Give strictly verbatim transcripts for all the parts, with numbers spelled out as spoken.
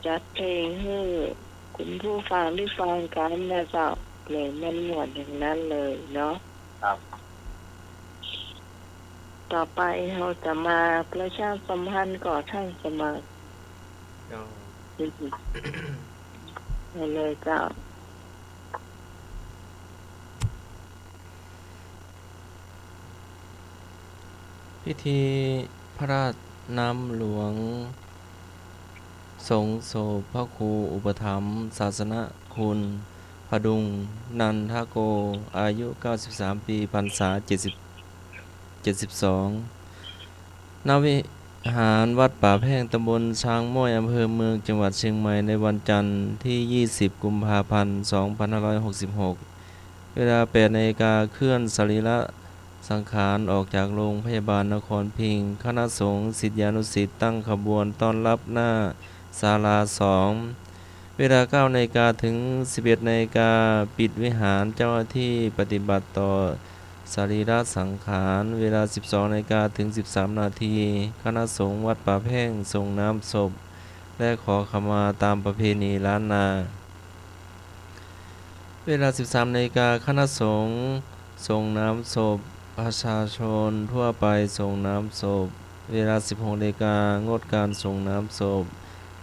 จัดเพลงหื้อคุณผู้ฟังได้ฟังกั๋นนะเจ้า เลยมันม่วนอย่างนั้นเลยเนาะ ครับ ต่อไปเฮาจะมาประชาสัมพันธ์ก่อท่านสมัคร อ๋อ เอาเลยเจ้า พิธีพระราชน้ำหลวงสรงศพพระครูอุปถัมภ์ศาสนคุณ พดุง นันทโก อายุเก้าสิบสามปี พรรษาเจ็ดสิบ เจ็ดสิบสอง ณ วิหารวัดป่าแพ่ง ตำบลช้างม้อย อำเภอเมือง จังหวัดเชียงใหม่ ในวันจันทร์ที่ยี่สิบกุมภาพันธ์สองพันห้าร้อยหกสิบหก เวลาแปดนาฬิกา เคลื่อนสรีระสังขารออกจากโรงพยาบาลนครพิงค์ คณะสงฆ์ศิษยานุศิษย์ตั้งขบวนต้อนรับหน้าศาลาสอง เวลาเก้านาฬิกาถึงสิบเอ็ดนาฬิกา ปิดวิหาร เจ้าหน้าที่ปฏิบัติต่อสรีระสังขาร เวลาสิบสองนาฬิกาถึงสิบสามนาที คณะสงฆ์วัดป่าแพ่งส่งน้ำศพ และขอขมาตามประเพณีล้านนา เวลาสิบสามนาฬิกา คณะสงฆ์ส่งน้ำศพ ประชาชนทั่วไปส่งน้ำศพ เวลาสิบหกนาฬิกา งดการส่งน้ำศพ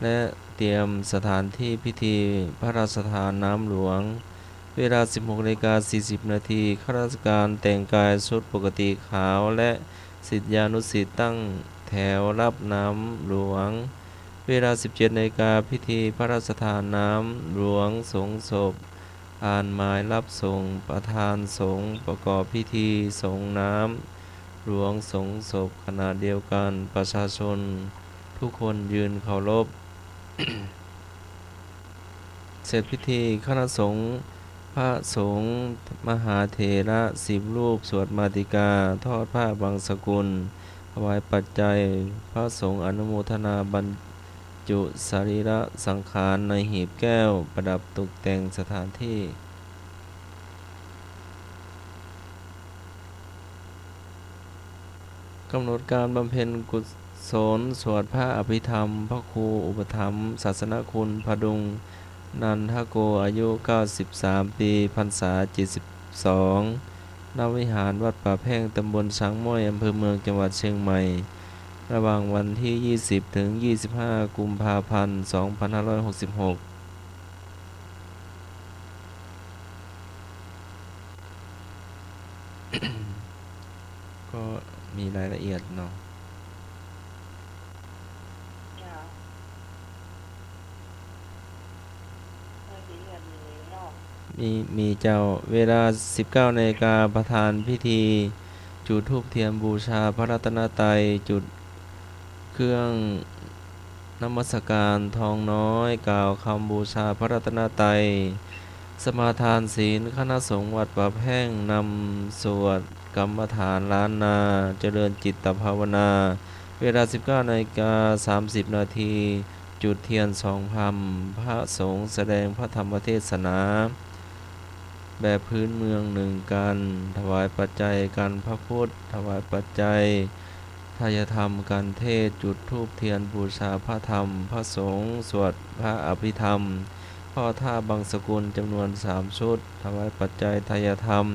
และเตรียมสถานที่พิธีพระราชทานน้ำหลวง เวลาสิบหกนาฬิกาสี่สิบนาที ข้าราชการแต่งกายชุดปกติขาว และศิษยานุศิษย์ตั้งแถวรับน้ำหลวง เวลาสิบเจ็ดนาฬิกา พิธีพระราชทานน้ำหลวงสรงศพ อ่านหมายรับส่ง ประธานสงฆ์ประกอบพิธีสรงน้ำหลวงสรงศพ ขณะเดียวกันประชาชนทุกคนยืนเคารพ เสร็จพิธี คณะสงฆ์ พระสงฆ์มหาเถระสิบรูป สวดมาติกา ทอดผ้าบังสุกุล ถวายปัจจัย พระสงฆ์อนุโมทนาบรรจุสรีระสังขารในหีบแก้ว ประดับตกแต่งสถานที่ กำหนดการบำเพ็ญกุศลสวดพระอภิธรรม พระครูอุปถัมภ์ศาสนคุณ พดุง นันทโก อายุเก้าสิบสามปี พรรษาเจ็ดสิบสอง ณ วิหารวัดป่าแพ่ง ตำบลช้างม้อย อำเภอเมือง จังหวัดเชียงใหม่ ระหว่างวันที่ยี่สิบถึงยี่สิบห้ากุมภาพันธ์สองพันห้าร้อยหกสิบหก ก็มีรายละเอียดเนาะ เจ้า รายละเอียดมีเนาะ มี มีเจ้า เวลาสิบเก้านาฬิกา ประธานพิธีจุดธูปเทียนบูชาพระรัตนตรัย จุดเครื่อง นมัสการทองน้อย กล่าวคำบูชาพระรัตนตรัย สมาทานศีล คณะสงฆ์วัดป่าแพ่งนำสวดกรรมฐานล้านนา เจริญจิตภาวนา เวลาสิบเก้านาฬิกาสามสิบนาที จุดเทียนสองพรรม พระสงฆ์แสดงพระธรรมเทศนา แบบพื้นเมืองหนึ่งกัณฑ์ ถวายปัจจัยกัณฑ์พระพุทธ ถวายปัจจัยไทยธรรมกัณฑ์เทศน์ จุดธูปเทียนบูชาพระธรรม พระสงฆ์สวดพระอภิธรรม ทอดผ้าบังสุกุลจำนวนสามชุด ถวายปัจจัยไทยธรรม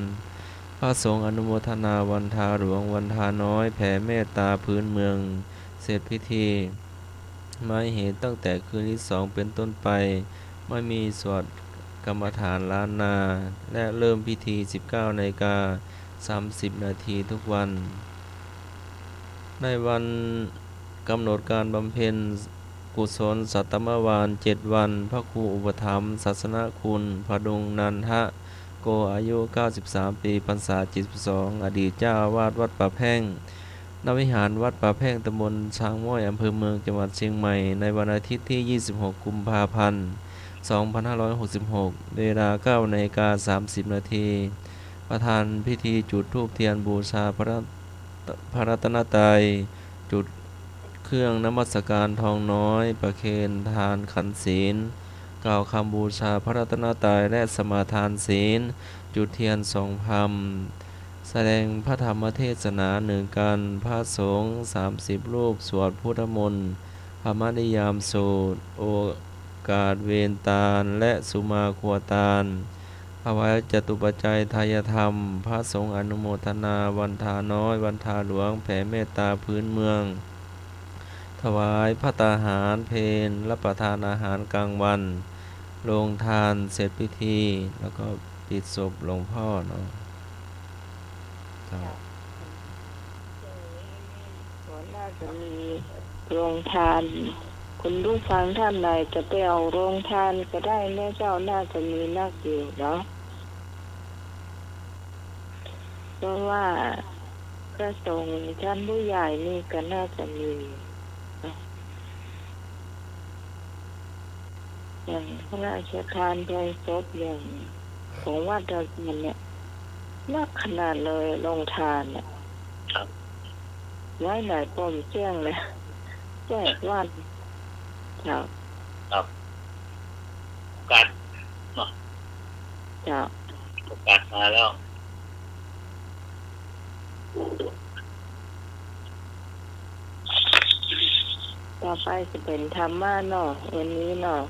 พระสงฆ์อนุโมทนาวันทาหลวง วันทาน้อย แผ่เมตตาพื้นเมือง เสร็จพิธี หมายเหตุตั้งแต่คืนที่สองเป็นต้นไป ไม่มีสวดกรรมฐานล้านนา และเริ่มพิธีสิบเก้านาฬิกาสามสิบนาทีทุกวัน ในวันกำหนดการบำเพ็ญกุศลสัตตมวานเจ็ดวัน พระครูอุปถัมภ์ศาสนคุณ พดุง นันทโก อายุเก้าสิบสามปี พรรษาเจ็ดสิบสอง อดีตเจ้าอาวาสวัดป่าแพ่ง ณ วิหารวัดป่าแพ่ง ตำบลช้างม้อย อำเภอเมือง จังหวัดเชียงใหม่ ในวันอาทิตย์ที่ยี่สิบหกกุมภาพันธ์สองพันห้าร้อยหกสิบหก เวลาเก้านาฬิกาสามสิบนาที ประธานพิธีจุดธูปเทียนบูชาพระรัต- พระรัตนตรัย จุดเครื่องนมัสการทองน้อย ประเคนทานขันศีล กล่าวคำบูชาพระรัตนตรัย และสมาทานศีล จุดเทียนสองพรรม แสดงพระธรรมเทศนาหนึ่งกัณฑ์ พระสงฆ์สามสิบรูป สวดพุทธมนต์ พรหมนิยามสูตร โอ กาสเวนตาน และสุมาคัวตาน ถวายจตุปัจจัยทายธรรม พระสงฆ์อนุโมทนา วันทาน้อย วันทาหลวง แผ่เมตตาพื้นเมือง ถวายภัตตาหารเพล รับประทานอาหารกลางวัน โรงทานเสร็จพิธี แล้วก็ปิดศพหลวงพ่อเนาะ เจ้า ก็น่าจะมีโรงทาน คุณผู้ฟังท่านใดจะไปเอาโรงทานก็ได้นะเจ้า น่าจะมีนักอยู่เนาะ เพราะว่าพระสงฆ์ชั้นผู้ใหญ่นี่ก็น่าจะมีเนาะ อย่างพระราชทานเพลิงศพอย่างของวัดเราเนี่ย นักขนาดเลยโรงทานเนี่ย ครับ ไว้หลายป้อมเสี้ยงเลย แจกวัด ครับ ครับ โอกาสเนาะ ครับ โอกาสมาแล้ว ต่อไปจะเป็นธรรมะเนาะ วันนี้เนาะ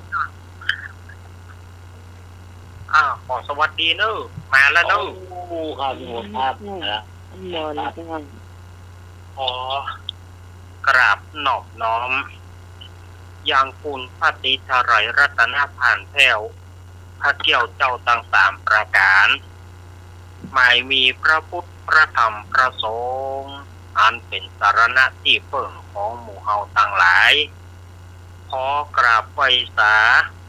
อ้าว ขอสวัสดีเนอะ มาแล้วเนอะ โอ้ ครับ ครับ อืม มาแล้ว มนต์ ครับ ครับ ขอกราบนอบน้อม ยังคุณพระศรีธาไตรยรัตนผานแผ้ว พระแก้วเจ้าตังสามประก๋าน หมายมีพระพุทธ พระธรรม พระสงฆ์ อันเป๋นสรณะตี้เปิ้งของหมู่เฮาตังหลาย ขอกราบไหว้สา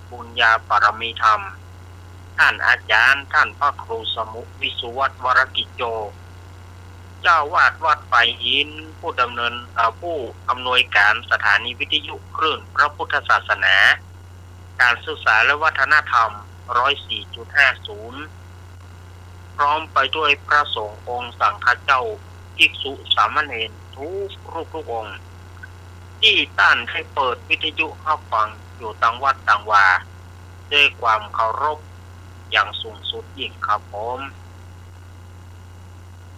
บุญญาบารมีธรรม ท่านอาจ๋ารย์ ท่านพระครูสมุ วิสุวัฒน์ วรกิจโจ เจ้าอาวาสวัดปายหิน ผู้ดำเนิน เอ่อ ผู้อำนวยก๋านสถานีวิทยุคลื่นพระพุทธศาสนา ก๋านศึกษาและวัฒนธรรม ร้อยสี่จุดห้าศูนย์ พร้อมไปด้วยพระสงฆ์องค์สังฆเจ้า ภิกษุสามเณรทุกรูปทุกองค์ ตี้ต้านได้เปิดวิทยุฮับฟังอยู่ตางวัดตางวา ด้วยความเคารพอย่างสูงสุดยิ่งครับผม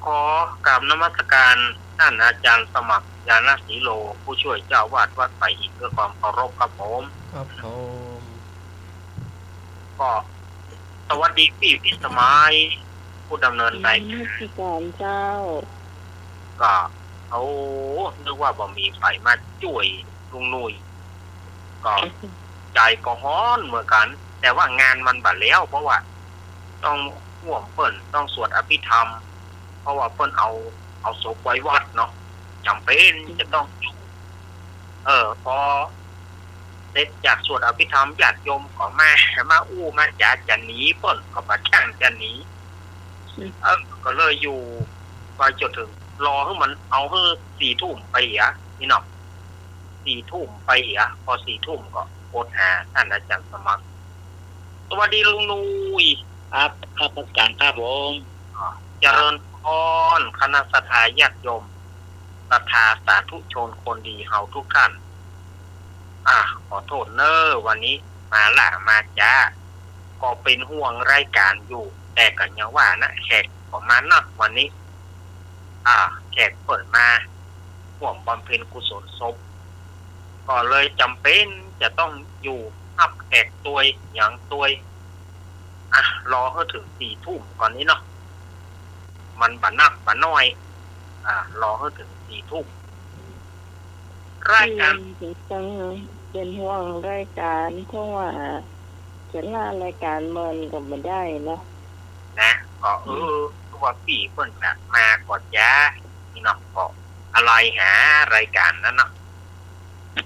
ขอกราบนมัสการท่านอาจารย์สมัคร ญาณสีโล ผู้ช่วยเจ้าอาวาสวัดปายหิน ด้วยความเคารพครับผม ครับผม ก็สวัสดีปี้พิสมัย ผู้ดำเนินรายการ นมัสการเจ้า ก็ โอ้ นึกว่าบ่มีใผมาจ้วยลุงหนุ่ย ก็ ใจ๋ก็ฮ้อนเหมือนกั๋น แต่ว่างานมันบ่แล้ว เพราะว่าต้องฮ่วมเปิ้น ต้องสวดอภิธรรม เพราะว่าเปิ้นเอา เอาศพไว้วัดเนาะ จ๋ำเป๋นจะต้องอยู่ เออ พอเสร็จจากสวดอภิธรรม ญาติโยมก็มา มาอู้มาจ๋าจะหนี เปิ้นก็บ่จ้างจะหนี อืม เออ ก็เลยอยู่ไปจ๋นเถิง รอหื้อมันเอาหื้อสี่ทุ่มไปเหีย นี่เนาะ สี่ทุ่มไปเหีย พอสี่ทุ่มก็กดหาท่านอาจารย์สมัคร สวัสดีลุงหนุ่ย ครับ ครับ นมัสการครับผม อ่า เจริญพร คณะศรัทธาญาติโยม ศรัทธาสาธุชนคนดีเฮาทุกท่าน อ่า ขอโทษเน้อ วันนี้มาล่ามาจ๊า ก็เป๋นห่วงรายการอยู่ แต่ก็ยังว่านะ แขกก็มานักวันนี้ อ่า แขกเปิ้นมาฮ่วมบำเพ็ญกุศลศพ ก็เลยจ๋ำเป๋นจะต้องอยู่ฮับแขกตวยหยังตวย อ่ะ รอหื้อเถิงสี่ทุ่มก่อนนี้เนาะ มันบ่นักบ่น้อย อ่ะ รอหื้อเถิงสี่ทุ่ม รายการ เป๋นห่วงรายการ เพราะว่าจะล่ารายการเมินก็บ่ได้เนาะ นะ ก็ เออ คือว่าปี้เปิ้นจะมาก็จะ นี่เนาะ ก็อะไรหารายการนั้นเนาะ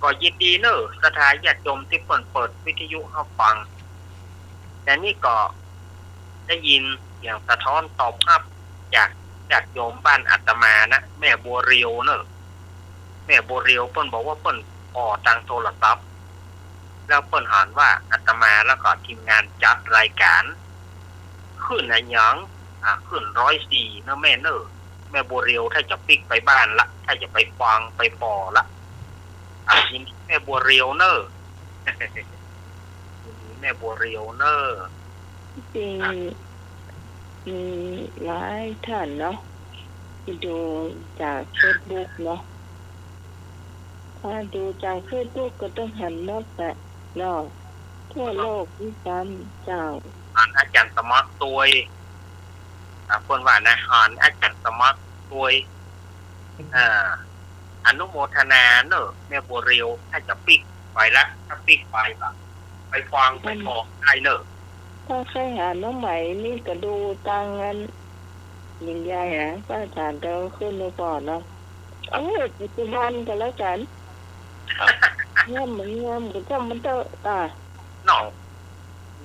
ก็ยินดีเน้อ ศรัทธาญาติโยมตี้เปิ้นเปิดวิทยุฮับฟัง แต่นี่ก็ได้ยินเสียงสะท้อนตอบฮับจากญาติโยมบ้านอาตมานะ แม่บัวเรียวเน้อ แม่บัวเรียวเปิ้นบอกว่าเปิ้นผ่อตางโทรศัพท์ แล้วเปิ้นหันว่าอาตมาแล้วก็ทีมงานจัดรายการ คลื่นอะหยัง อ่า คลื่นร้อยสี่เน้อแม่เน้อ แม่บัวเรียวถ้าจะปิ๊กไปบ้านละ ถ้าจะไปฟังไปผ่อละ อ่ะ ยินดีแม่บัวเรียวเน้อ ยินดีแม่บัวเรียวเน้อ จริง มีหลายท่านเนาะ ที่ดูจากเฟซบุ๊กเนาะ ถ้าดูจากเฟซบุ๊กก็ต้องหันหมดแหละเนาะ ทั่วโลกนี้กันเจ้า อันอาจ๋ารย์สมัครตวย อ่า เปิ้นว่านะ อันอาจ๋ารย์สมัครตวย อ่า อนุโมทนาเน่อ แม่บัวเรียว ถ้าจะปิ๊กไปละ ถ้าปิ๊กไปก็ไปฟัง ไปฟังได้เน่อ ถ้าใค่หาน้องใหม่นี่ก็ดูตังอัน หญิงยายหา ป้าถามเต๋าขึ้นมาก่อนเนาะ เออ ปัจจุบันก็แล้วกัน งามบ่งามก็จ้างมันเต๊อะ อ่ะ เนาะ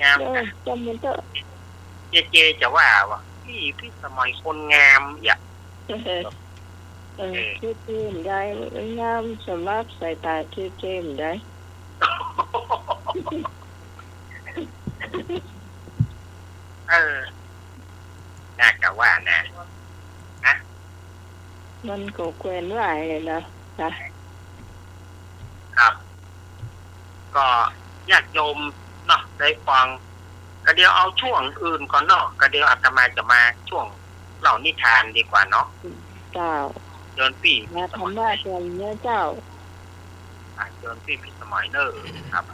งาม เออ จ้างมันเต๊อะ เจเจจะว่าว่า พี่ พี่สมัยคนงามอย่า เออ เออ เจเจบ่ได้ งามสำหรับสายต๋าเจเจบ่ได้ เออ น่าจะว่านะ นะ มันก็แควนไหวเลยนะ นะ ครับ ก็ญาติโยมเนาะ ได้ฟัง ก็เดี๋ยวเอาช่วงอื่นก่อนเนาะ ก็เดี๋ยวอาตมาจะมาช่วงเล่านิทานดีกว่าเนาะ เจ้า เจิญปี้ มาธรรมะกันเนาะเจ้า อ่ะ เจิญปี้ พี่สมัยเน่อ ครับ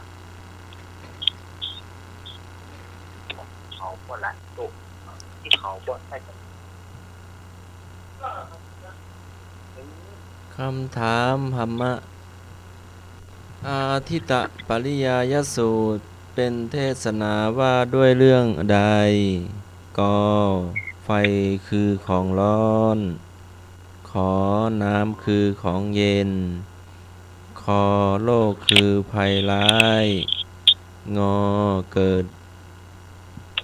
เขาบ่ละ ตุ๊ก ตี้เขาบ่ใส่ คำถามธรรมะ อาทิตตปริยายสูตร เป๋นเทศนาว่าด้วยเรื่องใด ก ไฟคือของฮ้อน ข น้ำคือของเย็น ค โรคคือภัยร้าย ง เกิด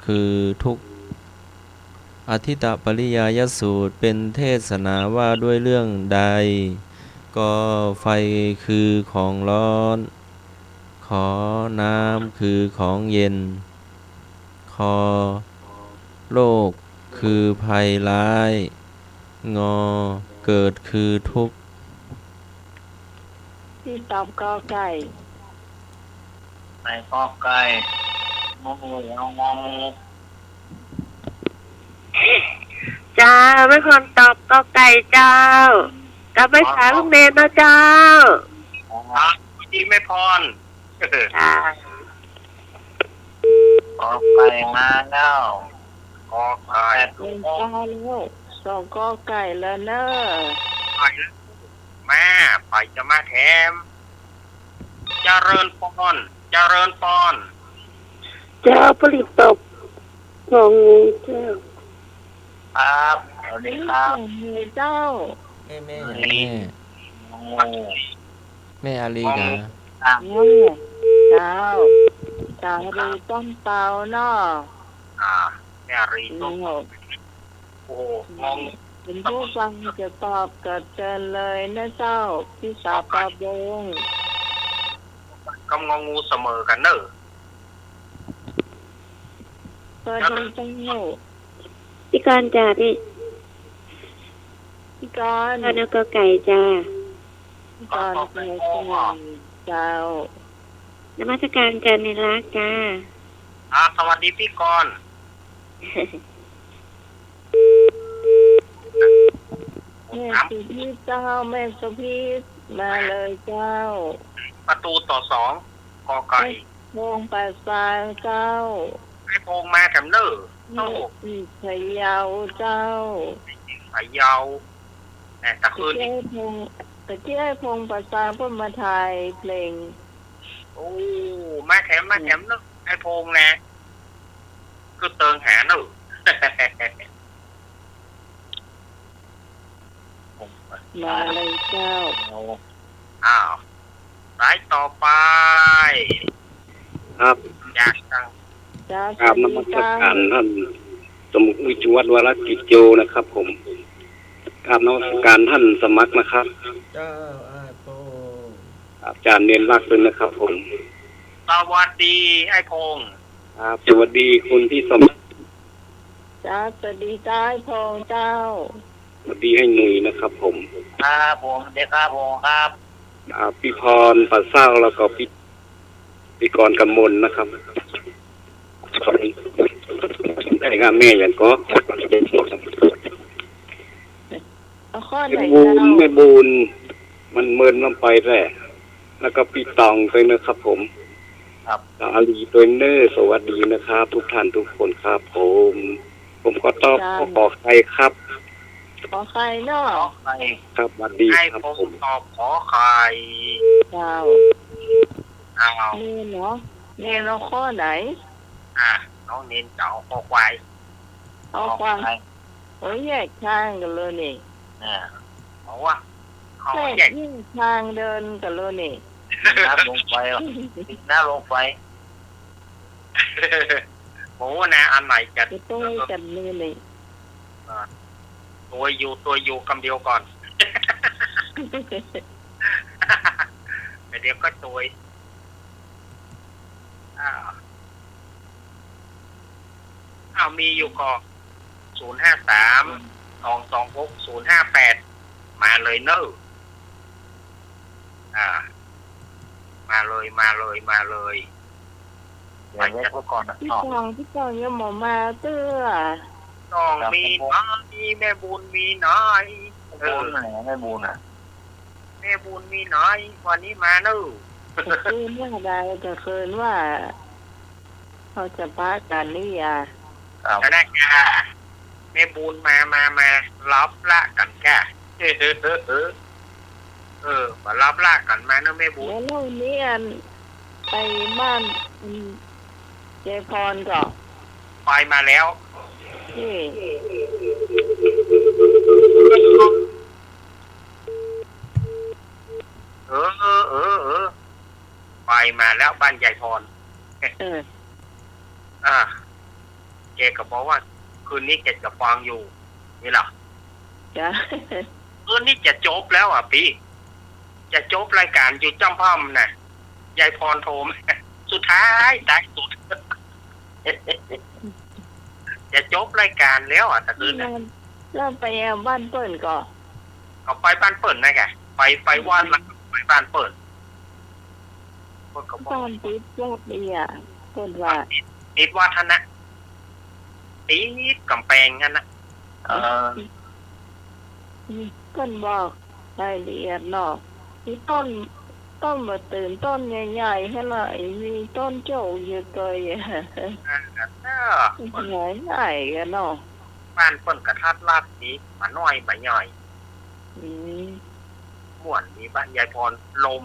คือทุกข์ อาทิตตปริยายสูตร เป๋นเทศนาว่าด้วยเรื่องใด ก ไฟคือของฮ้อน ข น้ำคือของเย็น ค โรคคือภัยร้าย ง เกิดคือทุกข์ ตี้ตอบกอไก่ ไหนกอไก่ งองู งองู เจ้า แม่พรตอบกอไก่เจ้า กับไหว้สาลูกเณรนะเจ้า อ๋อ ครับ ดีแม่พร จ้า กอไก่มาแล้ว กอไก่ เจ้าแล้ว สองกอไก่แล้วเนอะ มา ใผจะมาแถม เจริญปอน เจริญปอน เจ้า ปริตบ งองูเจ้า ครับ สวัสดีครับ เจ้า แม่ แม่ แม่ แม่อาลีกะ เจ้า เจ้าอาลีต้นเตาเนาะ อ่า แม่อาลีต้นเตา โอ้โห งง เป๋นผู้ฟังจะตอบก็เจิญเลยนะเจ้า พี่สาวปาบง กับงองูเสมอกั๋นเน่อ เปิดดวงเจ้า พี่กรณ์จ้าพี่ พี่กรณ์ พี่กรณ์เอากอไก่จ้า พี่กรณ์เอากอไก่เจ้า นมัสการจ้า เณรรักจ้า อ่า สวัสดีพี่กรณ์ แม่สุพิษเจ้า แม่สุพิษ มาเลยเจ้า ประตูต่อสอง กอไก่ ไอ้พงษ์ป่าซางเจ้า ไอ้พงษ์มาแถมเน่อ เจ้า พะเยาเจ้า พะเยา แหม ตะคืน ตะกี้ไอ้พงษ์ ตะกี้ไอ้พงษ์ป่าซางเปิ้นมาถ่ายเพลง โอ้ มาแถม มาแถมเน่อ ไอ้พงษ์นะ คือเติงหาเน่อ มาเลยเจ้า อ้าว สายต่อไป ครับ อยากจะ จ้า กราบนมัสการท่านสมมุติวิจวัฒน์วรกิจโยนะครับผม กราบนมัสการท่านสมัครนะครับ เจ้า อ้ายพงษ์ อาจารย์เณรรักด้วยนะครับผม สวัสดีไอ้พงษ์ ครับ สวัสดีคุณพี่สม จ้า สวัสดีเจ้า ไอ้พงษ์เจ้า สวัสดีไอ้หนุ่ยนะครับผม ครับผม สวัสดีครับผม ครับ อ่า พี่พรป่าเศร้า แล้วก็พี่ พี่กรณ์กมลนะครับ ได้งานแม่อย่างก็ เอาข้อไหน แม่บุญ เจ้า แม่บุญ มันเมินลงไปแหละ แล้วก็พี่ตองด้วยนะครับผม ครับ อาลีด้วยเนอะ สวัสดีนะครับ ทุกท่านทุกคนครับ ผม ผมก็ตอบ เจ้า ข้อ ขอไข่ครับ ขอไข่เนาะ ขอไข่ ครับ สวัสดีครับ ไอ้ผม ผมตอบขอไข่ เจ้า อ้าว เนนเนาะ เนนเอาข้อไหน อ่ะ น้องเนนจะเอาข้อควาย เอาควาย เอาควาย โอ้ย แยกทางกั๋นเลยนี่ อ่า เอาวะ เอา แยก แยก แยกทางเดินกั๋นเลยนี่ น้ำลงไฟเหรอ น้ำลงไฟ โอ้นะ อันไหนจะ จะโต้ยกั๋นเลยนี่ อ่า โต้ยอยู่ โต้ยอยู่กำเดียวก่อน แต่เดี๋ยวก็โต้ย อ่า อ้าว มีอยู่ก่อ ศูนย์ห้าสาม สองสองหก ศูนย์ห้าแปด มาเลยเนอะ อ่า มาเลย มาเลย มาเลย เดี๋ยวเว็บไว้ก่อนนะ พี่จอง พี่จองยังบ่มาเตื้อ ต้องมีน้อย แม่บุญมีน้อย เออ แม่บุญไหน แม่บุญอ่ะ แม่บุญมีน้อย วันนี้มาเนอะ จะคืนว่าใด จะคืนว่า เขาจะปะกั๋นนี่อ่ะ ครับ แล้วนะกา แม่บุญมา มา มา รับละกั๋นก้า เออ เออ เออ มารับละกั๋นมาเนอะแม่บุญ แล้วนี่อัน ไปบ้าน อืม ยายพรก่อ ไปมาแล้ว นี่ เออ เออ เออ เออ ไปมาแล้วบ้านยายพร เออ อ่า แกก็บอกว่า คืนนี้แกจะฟังอยู่ นี่ล่ะ จ้ะ คืนนี้จะจบแล้วอ่ะปี้ จะจบรายก๋านอยู่จ้ำพ่ำน่ะ ยายพรโทรมา สุดท้าย ท้ายสุด จะจบรายก๋านแล้วอ่ะ ตะคืนน่ะ แล้วไปบ้านเปิ้นก่อ ก็ไปบ้านเปิ้นนะกะ ไป ไปวัดแล้วก็ไปบ้านเปิ้น เปิ้นก็บอก บ้านติดวัดเอีย เปิ้นว่า ติด ติดวัดหั้นนะ ติดก๋ำแปงหั้นนะ เออ เปิ้นบอกรายละเอียดเนาะ มีต้น ต้นบ่าตื่น ต้นใหญ่ๆ หั้นล่ะ มีต้นโจ๊กอยู่ตวย อ่า เออ หลายๆ กั๋นเนาะ บ้านเปิ้นกะทัดรัดดี บ่าน้อยบ่าใหญ่ อืม ม่วนดีบ้านยายพร ลม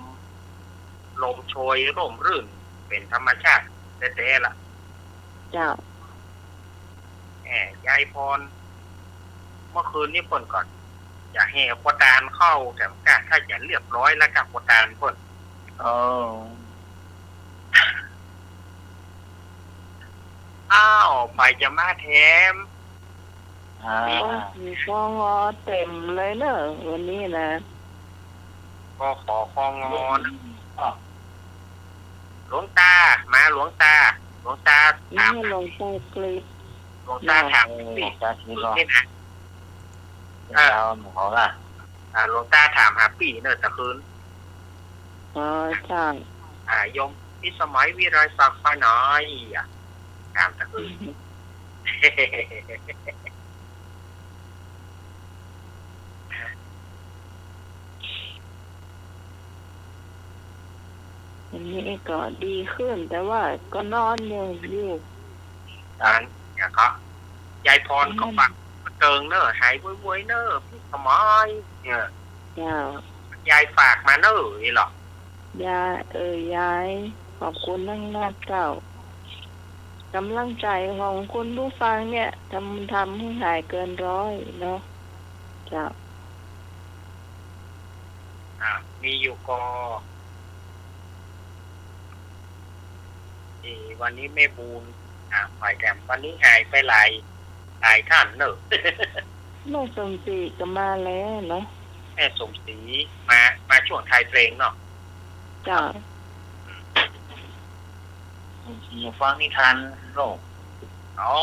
ลมโชยร่มรื่น เป๋นธรรมชาติแต๊ๆ ล่ะ เจ้า แหม ยายพร เมื่อคืนนี้เปิ้นก่อน จะแห่ขวัญตานเข้าแถมก้า ถ้าจะเรียบร้อยแล้วก้า ขวัญตานเปิ้น เออ อ้าว ใผจะมาแถม อ่า มี มีกองอเต็มเลยเนอะ วันนี้นะ กข คง นะ หลวงตา มาหลวงตา หลวงตาถาม นี่หลวงตากฤษ หลวงตาถาม เออ หลวงตากฤษเหรอ นี่นะ เออ เดี๋ยวหมอล่ะ อ่า หลวงตาถามหาปี้เนอะตะคืน อ๋อ เจ้า อ่า โยมพิสมัยวิไลศักดิ์ไปไหนอ่ะ ถามตะคืน อันนี้ก็ดีขึ้น แต่ว่าก็นอนอยู่ อยู่ อันเนี่ยก็ ยายพรก็ฝากเติงเนอะ หายไวๆ เนอะ พิสมัย เนี่ย เจ้า ยายฝากมาเนอะ นี่หรอ ยาย เออ ยาย ขอบคุณนักๆ เจ้า กำลังใจ๋ของคุณผู้ฟังเนี่ย ทำ ทำหื้อหายเกินร้อยเนาะ เจ้า อ่า มีอยู่ก่อ เอ่อ วันนี้แม่บุญ อ่า ฝ่ายแถม วันนี้หายไปหลาย หลายท่านเนอะ แม่สมศรีก็มาแล้วเนาะ แม่สมศรี มา มาช่วงท้ายเพลงเนาะ เจ้า สมศรีฟังนิทานโลก อ๋อ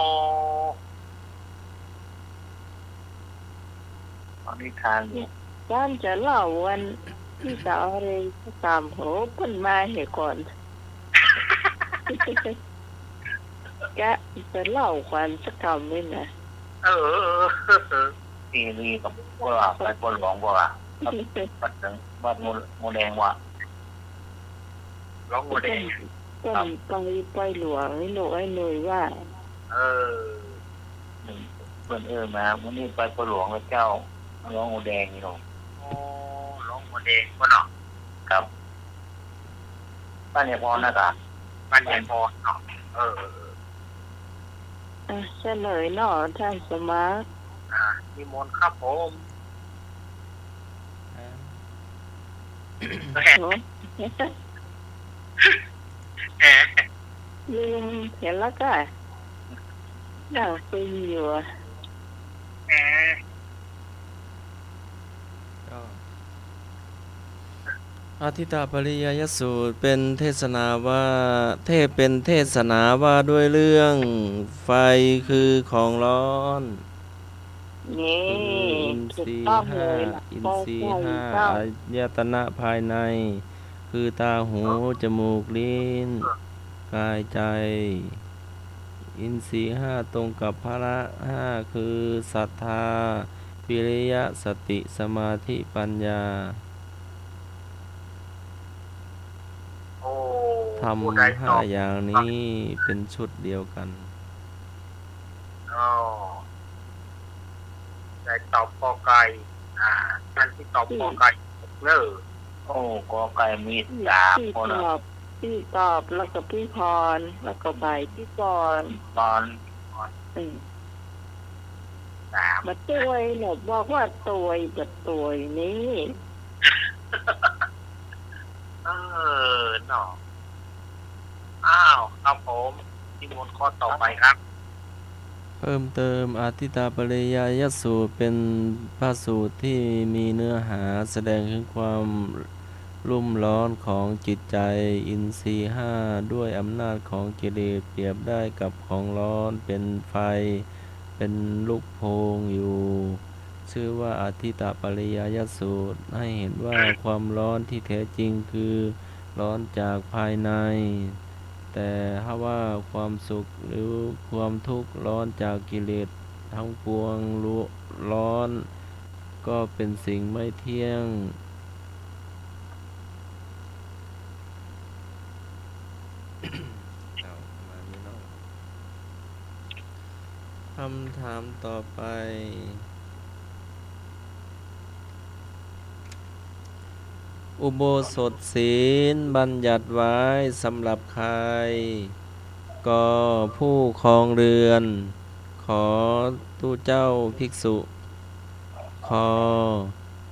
ฟังนิทานโลก การจะเล่าวันที่สาวเรย์สามโหเปิ้นมาเหียก่อน กะจะเล่าขวัญสักกำนี่นะ เออ เออ เออ เออ ที่นี่ก็บ่ว่าไปบ่หลวงบ่ว่า วัด วัดหนึ่ง วัดโม โมแดงว่ะ หลวงโมแดง เปิ้นไปปอยหลวงนี่ลูก ไอ้หนุ่ยว่า เออ เปิ้นเอิ้นมา มื้อนี้ไปปอยหลวงแล้วเจ้า มาร้องหัวแดงนี่ลูก โอ้ ร้องหัวแดงบ่เนาะ ครับ บ้านยายพรนะกะ บ้านยายพรเนาะ เออ เออ เออ อ่ะ เสนอเนาะ ท่านสมัคร อ่ะ นิมนต์ครับผม ฮะ โอ้ แหม ลืมเหียแล้วก้า นั่งตึงอยู่อะ แหม ก็ อาทิตตปริยายสูตรเป๋นเทศนาว่า เทศ เป๋นเทศนาว่าด้วยเรื่องไฟคือของร้อน นี่ คืออินทรีย์ ถูกต้องเลยล่ะ ห้า อินทรีย์ ข้อใหญ่ ห้า เจ้า อายตนะภายใน คือตา หู จมูก ลิ้น กาย ใจ อินทรีย์ห้าตรงกับพละห้า คือศรัทธา วิริยะ สติ สมาธิ ปัญญา โอ้ ธรรม ผู้ใดตอบ ห้าอย่างนี้เป๋นชุดเดียวกั๋น โอ้ ได้ตอบกอไก่ อ่า ท่านตี้ตอบกอไก่ เน้อ โอ้ กอไก่มีสามคนนะ ตี้ตอบ ตี้ตอบ แล้วก็ปี้พร แล้วก็ใบตี้ก่อน ตอน อืม สาม บ่ตวยเนาะ บอกว่าตวย บ่ตวยนี่ เออ เนาะ อ้าว ครับผม นิมนต์ข้อต่อไปครับ เพิ่มเติม อาทิตตปริยายสูตรเป๋นพระสูตรตี้มีเนื้อหาแสดงเถิงความลุ่มร้อนของจิตใจ๋ อินทรีย์ห้า ด้วยอำนาจของกิเลส เปรียบได้กับของร้อน เป๋นไฟ เป๋นลุกโพลงอยู่ ชื่อว่าอาทิตตปริยายสูตร ให้เห็นว่าความร้อนที่แท้จริงคือร้อนจากภายใน แต่หากว่าความสุขหรือความทุกข์ร้อนจากกิเลสทั้งปวง ร้อนก็เป็นสิ่งไม่เที่ยง เอา ประมาณนี้เนาะ คำถามต่อไป อุโบสถศีลบัญญัติไว้สำหรับใคร ก ผู้ครองเรือน ข ตุ๊เจ้าภิกษุ ค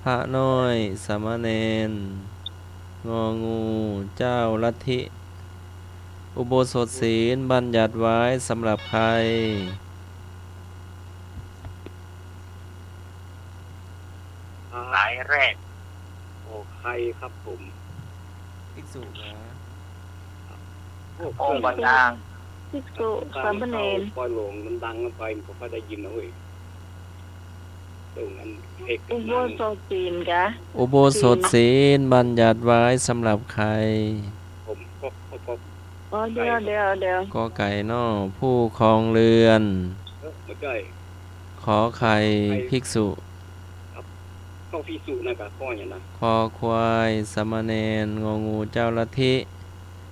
พระน้อย สามเณร งองู เจ้าลัทธิ อุโบสถศีลบัญญัติไว้สำหรับใคร สายแรก ขอไข่ครับผม ภิกษุนะ โอ้ องค์ประจาง ภิกษุ สามเณร ปอยหลวงมันดังไป มันก็บ่ได้ยินนะเว้ย ตรงนั้นเอก อุโบสถศีลกะ อุโบสถศีลบัญญัติไว้สำหรับใคร ผมก็ ก็ ก็ อ๋อ เดี๋ยว เดี๋ยว เดี๋ยว กอไก่เนาะ ผู้ครองเรือน เออ บ่ใจ้ ขอไข่ ไข่ ภิกษุ ครับ ก็ภิกษุนะกะ ข้อหยังนะ คอควาย สามเณร งองู เจ้าลัทธิ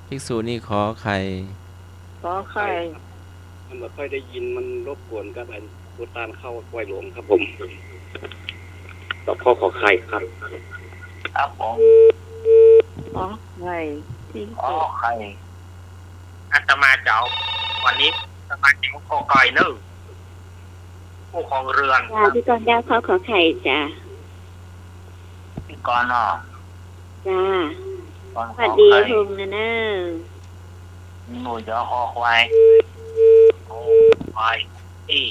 ภิกษุนี่ขอไข่ ขอไข่ มันบ่ค่อยได้ยิน มันรบกวนกับไอ้ผู้ต้านเข้าปอยหลวงครับผม ตอบข้อขอไข่ครับ ครับผม ขอไข่ ขอไข่ อาตมาเจ้า วันนี้อาตมาเจ้าขอไข่เน้อ ผู้ครองเรือน จ้า พี่กรณ์เจ้า ข้อขอไข่จ้า พี่กรณ์เนาะ จ้า กรณ์ สวัสดี ขอไข่ พงษ์นะเน้อ หนูจะคอควาย คอควาย อี้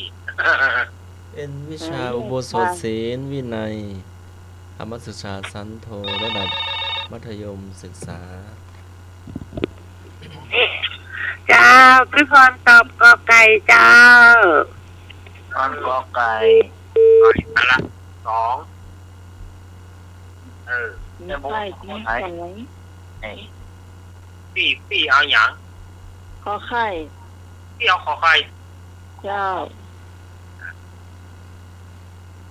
เป็นวิชาอุโบสถศีลวินัย ธรรมศึกษาชั้นโท ระดับมัธยมศึกษา เจ้า พี่พรตอบกอไก่เจ้า พรกอไก่ เอาละ สอง เออ ไม่ใช่ ไม่ใช่ เอ้ย ปี้ ปี้เอาหยัง ขอไข่ ปี้เอาขอไข่ เจ้า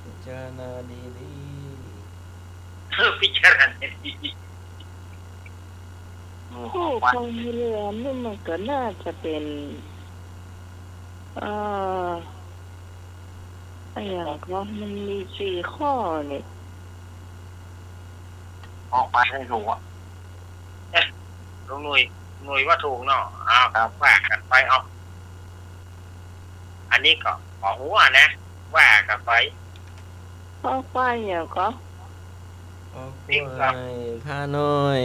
พิจารณาดีๆ เออ พิจารณาดีๆ ผู้ครองเรือนนี่มันก็น่าจะเป๋น เอ่อ อะหยังวะ มันมีสี่ข้อนี่ ออกไปให้ถูกอะ เอ๊ะ ลุงหนุ่ย ลุงหนุ่ยว่าถูกเนาะ อ้าว ครับ ว่ากั๋นไป เอา อันนี้ก็บ่ฮู้อะนะ ว่ากั๋นไป ข้อควายอะก็ ข้อควาย พระน้อย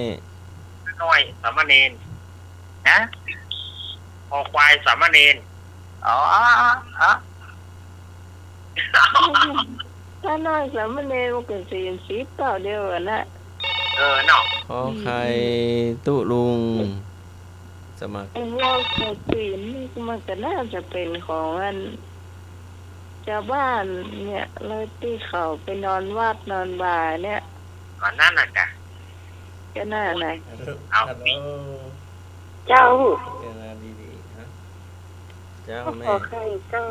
พระน้อยสามเณร ฮะ คอควายสามเณร อ๋อ อ๋อ อ๋อ พระน้อยสามเณรมันก็ศีลสิบเต้าเดียวกั๋นนะ เออ เนาะ ขอไข่ ตุ๊ลุง สมัคร ไอ้วอลกระถินนี่มันก็น่าจะเป๋นของอัน จาวบ้านเนี่ย แล้วตี้เขาไปนอนวัดนอนวาเนี่ย ก็นั่นน่ะกะ ก็นั่นน่ะ ฮัลโหล เจ้า เจ้าแม่ ขอไข่เจ้า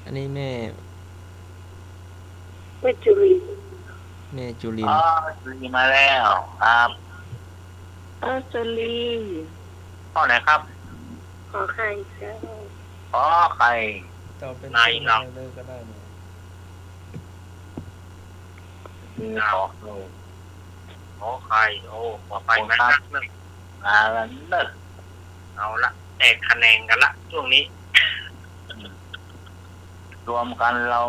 อันนี้แม่ แม่จุลิน แม่จุลิน อ๋อ จุลินมาแล้วครับ เออ จุลิน ข้อไหนครับ ขอไข่เจ้า ขอไข่ ตอบเป๋น ไหน ชื่อ เนาะ เลยก็ได้เนี่ย ขอไข่ โอ้ ขอไข่มานักหนึ่ง มาแล้วเนอะ เอาละ แตกแขนงกั๋นละ ช่วงนี้ รวมกั๋นเฮา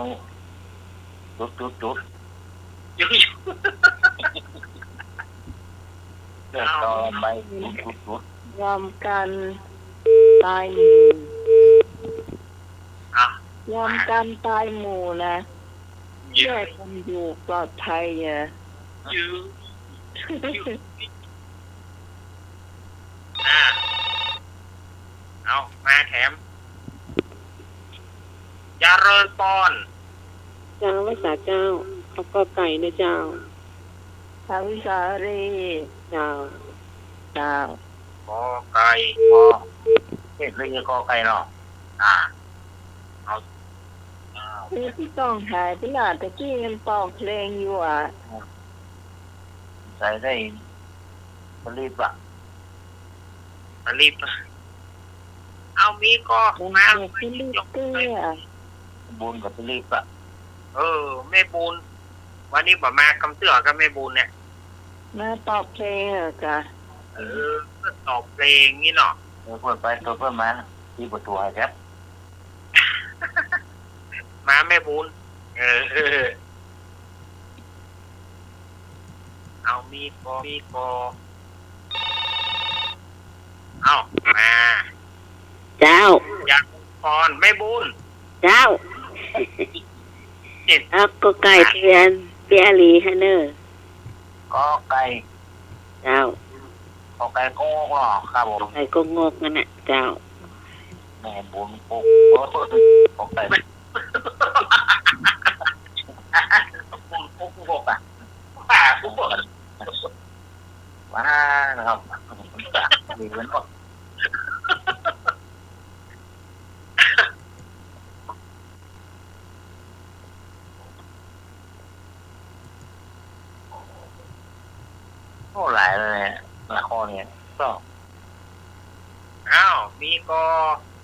จุด จุด จุด จุด เลือกต่อไป จุด จุด จุด รวมกั๋นตายหมู่ อ่ะ รวมกั๋นตายหมู่นะ แยกกั๋นอยู่ปลอดภัยอะ ยื้อ อ่า เอา มาแถม เจริญปอน เจ้า ไหว้สาเจ้า เอากอไก่นะเจ้า สาวิสาลี เจ้า เจ้า กอไก่ กอ เอ๊ะ เรียกกอไก่เนาะ อ่า เอา อ้าว เอ๊ะ ตี้ต้องหายไปละ ตะกี้มันเป่าเพลงอยู่อะ ใส่ได้ ปลีบอะ ปลีบ เอามีก็ แม่ มา แม่ปลีบเตื้อ บุญกับปลีบอะ เออ แม่บุญ วันนี้บ่มากำเตื้อกับแม่บุญเนี่ย มาตอบเพลงเหรอกะ เออ ก็ตอบเพลงนี่เนาะ เออ เปิ้นไป เปิ้นมา ตี้ประตู๋ให้แคบ มาแม่บุญ เออ เอามีก็ มีก็ เอา มา เจ้า ยังก่อน แม่บุญ เจ้า เอากอไก่เปียน เปียหลีฮะเนอะ กอไก่ เจ้า กอไก่กงกเหรอ ครับผม กอไก่กงกนั่นน่ะ เจ้า แม่บุญกงก กอไก่ บุญกงกอะ มานะครับ ดีเหมือนกัน โอ้ หลายเลยเนี่ย หลายข้อเนี่ย ก็ อ้าว มีก็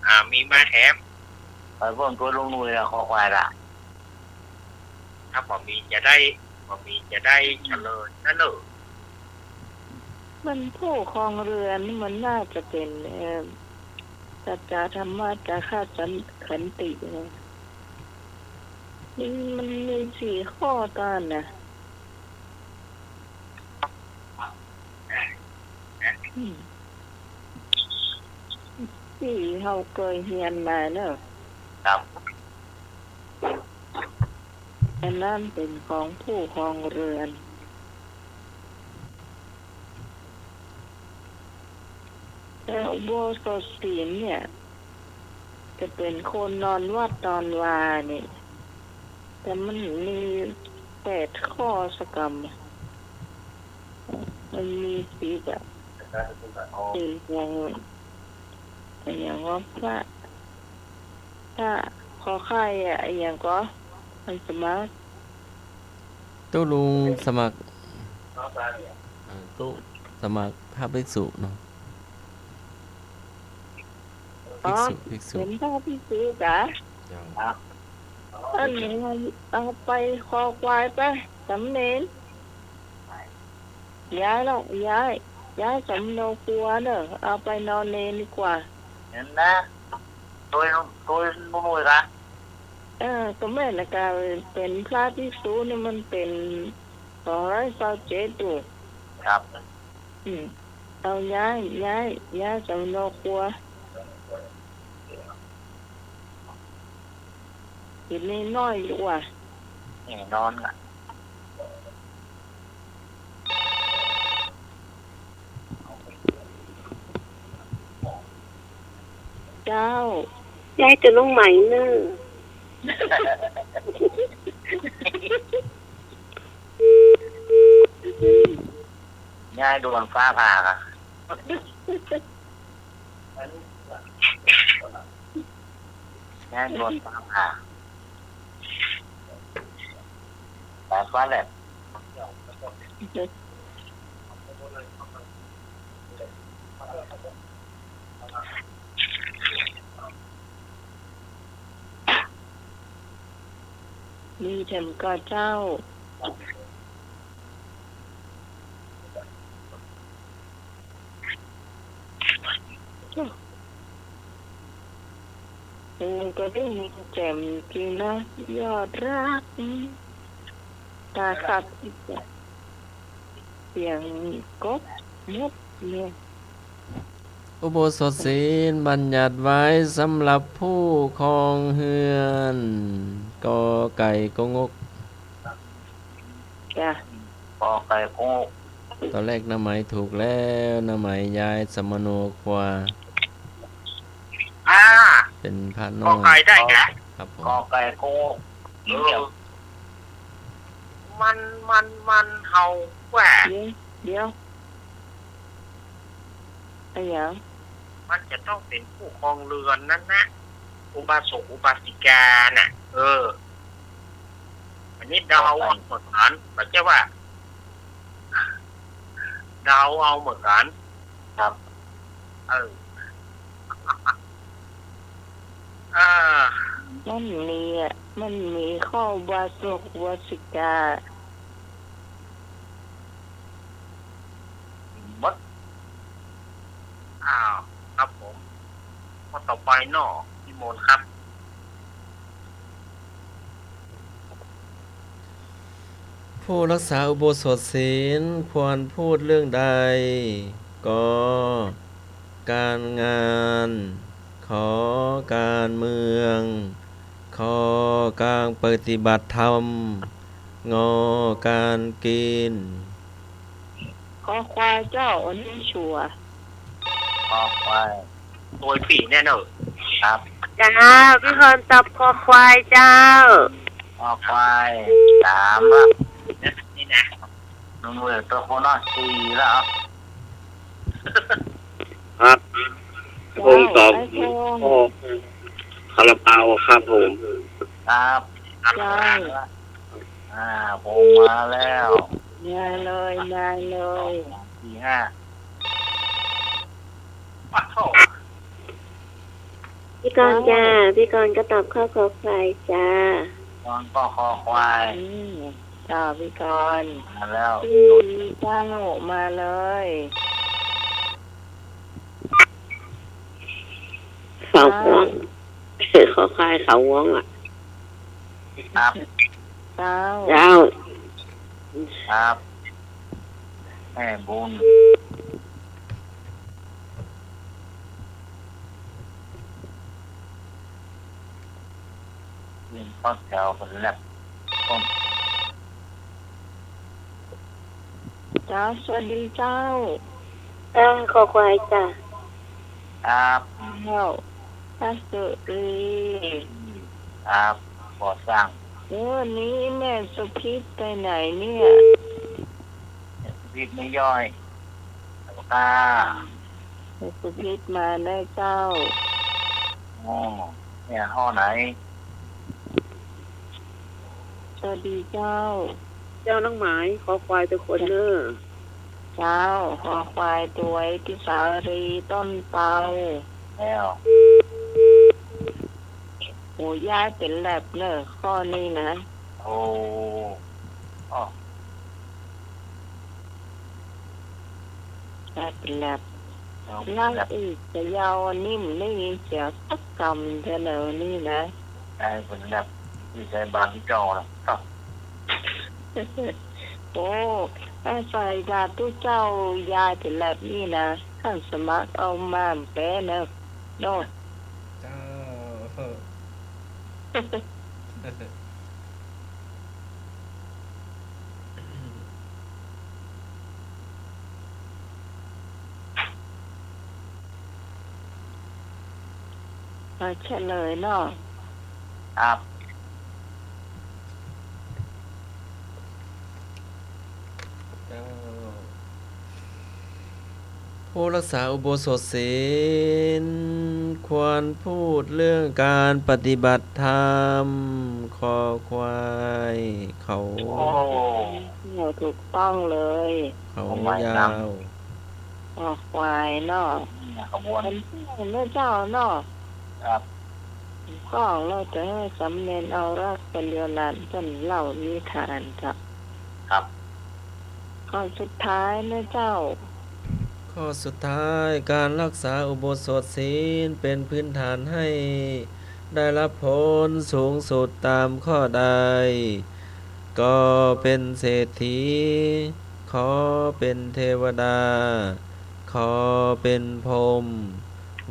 อ่า มีมาแถม ไปเพิ่มตัวลงหน่วยละ คอควายละ ถ้าบ่มีจะได้ บ่มีจะได้เฉลยนะเนอะ มันผู้ครองเรือนนี่มันน่าจะเป๋น เอ่อ สัจจะ ธรรมะ จาคะ สัน ขันตินะ มัน มันมีสี่ข้อตอนน่ะ อืม ตี้เฮาเกยเฮียนมาเนอะ ครับ อันนั้นเป๋นของผู้ครองเรือน แต่อุโบสถศีลเนี่ย จะเป๋นคนนอนวัดนอนวานี่ แต่มันมีแปดข้อสะกำ มันมีสิบอะ ศีลของ อะหยังวะ พระ พระ ขอไข่อะ อะหยังก็ มันสมัคร ตุ๊ลุงสมัคร อ่า ตุ๊ สมัครพระภิกษุเนาะ อ๋อ ภิกษุ ภิกษุ เป๋นพระภิกษุกา เจ้า อันนี้เอาไปคอควายไป สำเณร ย้ายละ ย้าย ย้ายสำเนาครัวเน่อ เอาไปนอนเณรดีกว่า หันนะ โตย โตยหมู่ๆ กา เออ ก็แม่นละกา เป๋นพระภิกษุนี่มันเป๋นสองร้อยซาวเจ็ดอยู่ ครับ อืม เอาย้าย ย้าย ย้ายสำเนาครัว อยู่นี่น้อยอยู่ว่ะ แน่นอนล่ะ เจ้า ย้ายจะลงใหม่เนอะ ย้ายด่วนฟ้าผ่าอะ ย้ายด่วนฟ้าผ่า สายฟ้าแลบ มีแถมก่อเจ้า เออ ก็ได้ยินแจ่มจริงนะ ยอดรัก ตาขับ เสียงกบเม็ดเนี่ย อุโบสถศีลบัญญัติไว้สำหรับผู้ครองเฮือน กอไก่กงก จ้ะ กอไก่กงก ตอนแรกน้าไหมถูกแล้ว น้าไหมย้ายสำเนาครัว อ่า เป๋นพระนอก กอไก่ได้ไง ครับผม กอไก่กงก เออ มัน มัน มันเห่าแหว่ เดี๋ยว เดี๋ยว อะหยัง มันจะต้องเป๋นผู้ครองเฮือนนั้นนะ อุบาสกอุบาสิกาน่ะ เออ อันนี้เดาเอาเหมือนกั๋น บ่ใจ้ว่า เดาเอาเหมือนกั๋น ครับ เออ อ่า มันมีอะ มันมีข้ออุบาสกอุบาสิกา หมด อ้าว ครับผม ข้อต่อไปเนาะ พี่มนต์ครับ ผู้รักษาอุโบสถศีลควรพูดเรื่องใด กอ การงาน ขอ การเมือง ขอ การปฏิบัติธรรม งอ การกิน คอควายเจ้า อันนี้ชัวร์ คอควาย ตัวสี่แน่นอน ครับ เจ้า พี่พรตอบคอควายเจ้า คอควาย สามละ นี่นะ หนึ่งเหลือตัวคนเนาะ สี่แล้ว ครับ ผมตอบ ไอ้พงษ์ ข้อ คาราบาวครับผม ครับ เจ้า อ่า ผมมาแล้ว มาเลย มาเลย สอง สาม สี่ ห้า ปัดโทษ พี่กรณ์จ้า พี่กรณ์ก็ตอบข้อคอควายจ้า กรณ์ก็คอควาย อืม จ้า พี่กรณ์ มาแล้ว พี่เจ้า มาเลย เขาฮ้วง คอควายเขาฮ้วงอะ ครับ เจ้า เจ้า ครับ แม่บุญ เรียนข้อแถวคนแรกต้น เจ้า สวัสดีเจ้า เออ คอควายจ้ะ ครับ เจ้า พระสุรี ครับ ก่อสร้าง เออ นี่แม่สุพิษไปไหนเนี่ย แม่สุพิษไม่ย่อย ค่ะ แม่สุพิษมาได้เจ้า อ๋อ เนี่ย ห้องไหน สวัสดีเจ้า เจ้าน้องหมาย คอควายทุกคนเนอะ เจ้า คอควาย ตวย ติสาลี ต้นเปา แล้ว โอ้ ย้ายเป๋นแล็บเน่อ ข้อนี้นะ โอ้ อ้อ ย้ายเป๋นแล็บ เอา แล้ว แล็บ อีก แต่ยาวอันนี้มันได้ยินเสียงสักกำเดียวเลยนี่นะ ย้ายเป๋นแล็บ ตี้ใส่บาตรตี้เจ้านะ โอ้ ถ้าใส่บาตรตี้เจ้า ย้ายเป๋นแล็บนี่นะ ต้านสมัครเอามาแป๊เน่อ เนาะ เจ้า มาเฉลยเนาะ ครับ เจ้า ผู้รักษาอุโบสถศีล ควรพูดเรื่องการปฏิบัติธรรม คอควาย เขา โอ้ ถูกต้องเลย เขา ผมหมาย ยาว นำ คอควายเนาะ เนี่ยขบวน เป็นเจ้าเนาะ ครับ ก็เฮาจะหื้อสำเนียงเอารักคนเดียวนั้น เปิ้นเล่านิทานเจ้า ครับ ข้อสุดท้ายนะเจ้า ข้อสุดท้าย การรักษาอุโบสถศีลเป๋นพื้นฐานให้ได้รับผลสูงสุดตามข้อใด กอเป๋นเศรษฐี ขอเป๋นเทวดา ขอเป๋นพรหม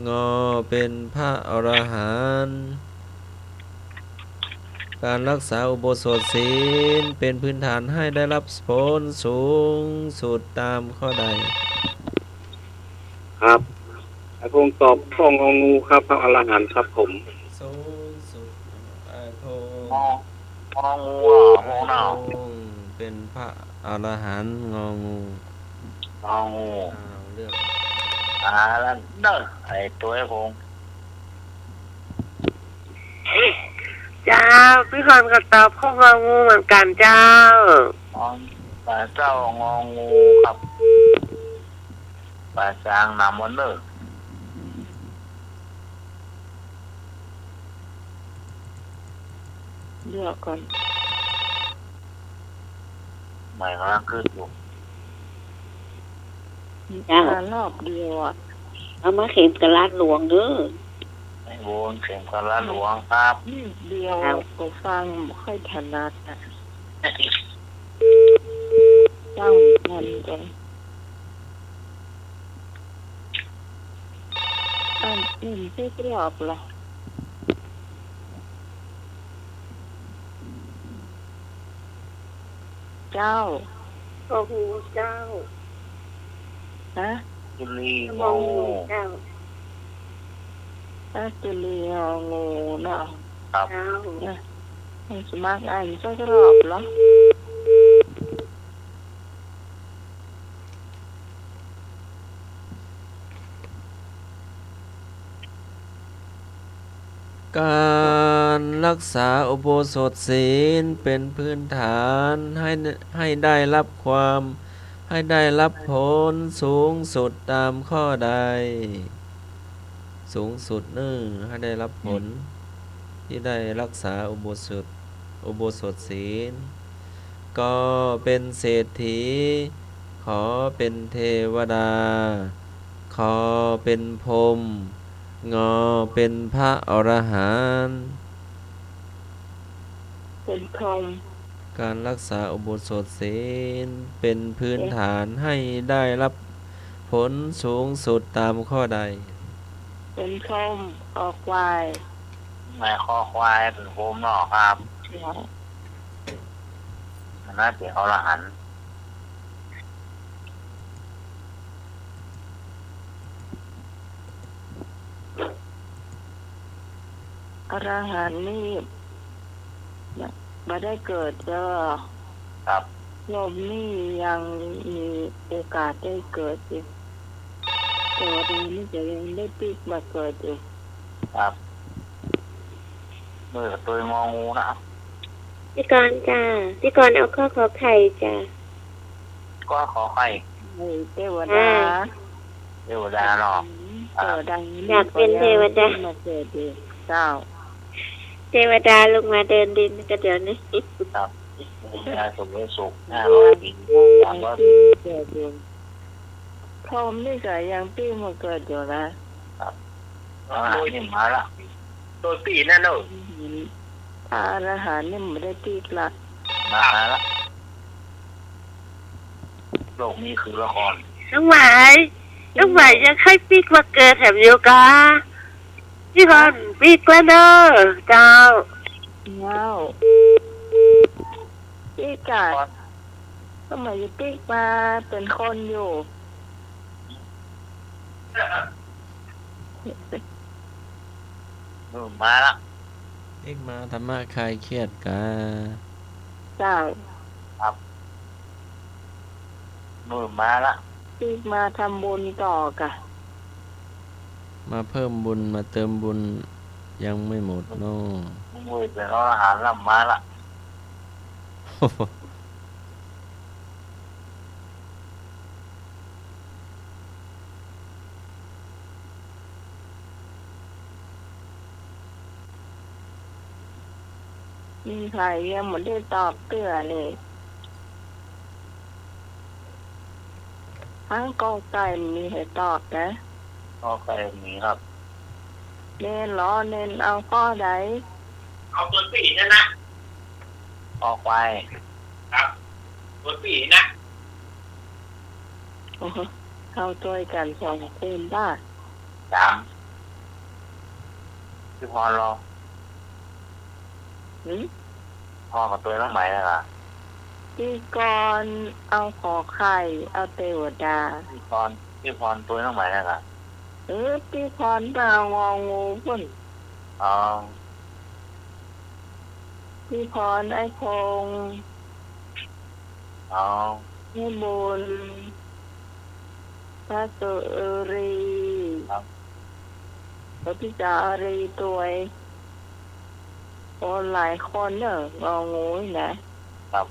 งอเป๋นพระอรหันต์ การรักษาอุโบสถศีลเป๋นพื้นฐานให้ได้รับผลสูงสุดตามข้อใด ครับ ไอ้พงษ์ตอบข้ององูครับ พระอรหันต์ครับผม สูงสุด ไอ้พงษ์ งอ งองูเหรอ พงษ์เนาะ ไอ้พงษ์เป๋นพระอรหันต์ งองู งองู อ้าว เลือก อ่า แล้วเด้อ ไอ้ตวย ไอ้พงษ์ เจ้า ตี้ก่อนก็ตอบข้ององูเหมือนกั๋นเจ้า อ๋อ เจ้า งองูครับ ไปสร้างน้ำวันเนอร์ เดี๋ยวก่อน ใหม่กำลังขึ้นอยู่ เจ้า มารอบเดียวอะ เอามาเข็มกะลัดหลวงเด้อ ไอ้โบนเข็มกะลัดหลวงครับ นิดเดียว ครับ ก็ฟังบ่ค่อยถนัดอะ ตั้งมันก่อน อันนี้มันใจ้รอบละ เจ้า งองูเจ้า ฮะ จุลี งองู งองูเจ้า ฮะ จุลี งองูเนาะ ครับ เจ้า นะ มันจะมักอ่านใจ้รอบละ ก๋านฮักษาอุโบสถศีลเป๋นพื้นฐานหื้อ หื้อได้ฮับความ หื้อได้ฮับผลสูงสุดต๋ามข้อใด สูงสุดเน่อ หื้อได้ฮับผล ตี้ได้ฮักษาอุโบสถ อุโบสถศีล กอเป๋นเศรษฐี ขอเป๋นเทวดา คอเป๋นพรหม งอเป๋นพระอรหันต์ เป๋นพรหม ก๋านฮักษาอุโบสถศีลเป๋นพื้นฐานหื้อได้ฮับผลสูงสุดต๋ามข้อใด เป๋นพรหม คอควาย หมายคอควายเป๋นพรหมเนาะครับ เจ้า อันนั้นเป๋นอรหันต์ อรหันต์นี่ บ่ได้เกิดเจ้า ครับ พรหมนี่ยังมีโอกาสได้เกิดอยู่ เทวดานี่จะยังได้ปิ๊กมาเกิดอยู่ ครับ เมื่อตวยงองูนะ ตี้ก่อนจ้า ตี้ก่อนเอาข้อขอไข่จ้า ข้อขอไข่ เทวดา อืม เทวดาเนาะ เทวดา อยากเป๋นเทวดา มาเกิดอยู่ เจ้า เทวดาลงมาเดินดินก็เดี๋ยวนี้ ครับ เทวดาสมเด็จสุข ห้าร้อยปี สามร้อยปี เกิดอยู่ พรหมนี่ก็ยังปี้มาเกิดอยู่นะ ครับ อ่า นี่มาละ โตตี้นั่นเนาะ พระอรหันต์นี่ไม่ได้ปิ๊กละ มาละ โลกนี้คือละคร น้องไหม น้องไหมยังใค่ปิ๊กมาเกิดแถมอยู่กา ตี้พรปิ๊กแล้วเน่อ เจ้า เจ้า ปิ๊กกะ น้องไหมปิ๊กมาเป๋นคนอยู่ อืม มาละ ปิ๊กมาธรรมะคลายเครียดกา เจ้า ครับ อืม มาละ ปิ๊กมาทำบุญต่อกะ มาเพิ่มบุญ มาเติมบุญ ยังไม่หมดเนาะ อืม เป๋นอรหันต์ละ มาละ มีใผยังบ่ได้ตอบเตื้อเลย ทั้งกอไก่มีใผตอบนะ กอไก่มีครับ เณรเหรอ เณรเอาข้อใด เอาตัวสี่นั่นนะ คอควาย ครับ ตัวสี่นะ โอ้โห เข้าจ้วยกั๋นสองคนบ้า สาม ตี้พรเหรอ หืม ตี้พรกับตวยน้องไหมนะกะ ตี้พรเอาขอไข่ เอาเทวดา ตี้พร ตี้พรตวยน้องไหมนะกะ เออ ตี้พรเปล่า งองูปุ้น อ๋อ ตี้พร ไอ้พงษ์ อ๋อ ไอ้บุญ พระสุรี ครับ แล้วตี้จารีตวย โอ้ หลายคนเน่อ งองูนี่นะ ครับ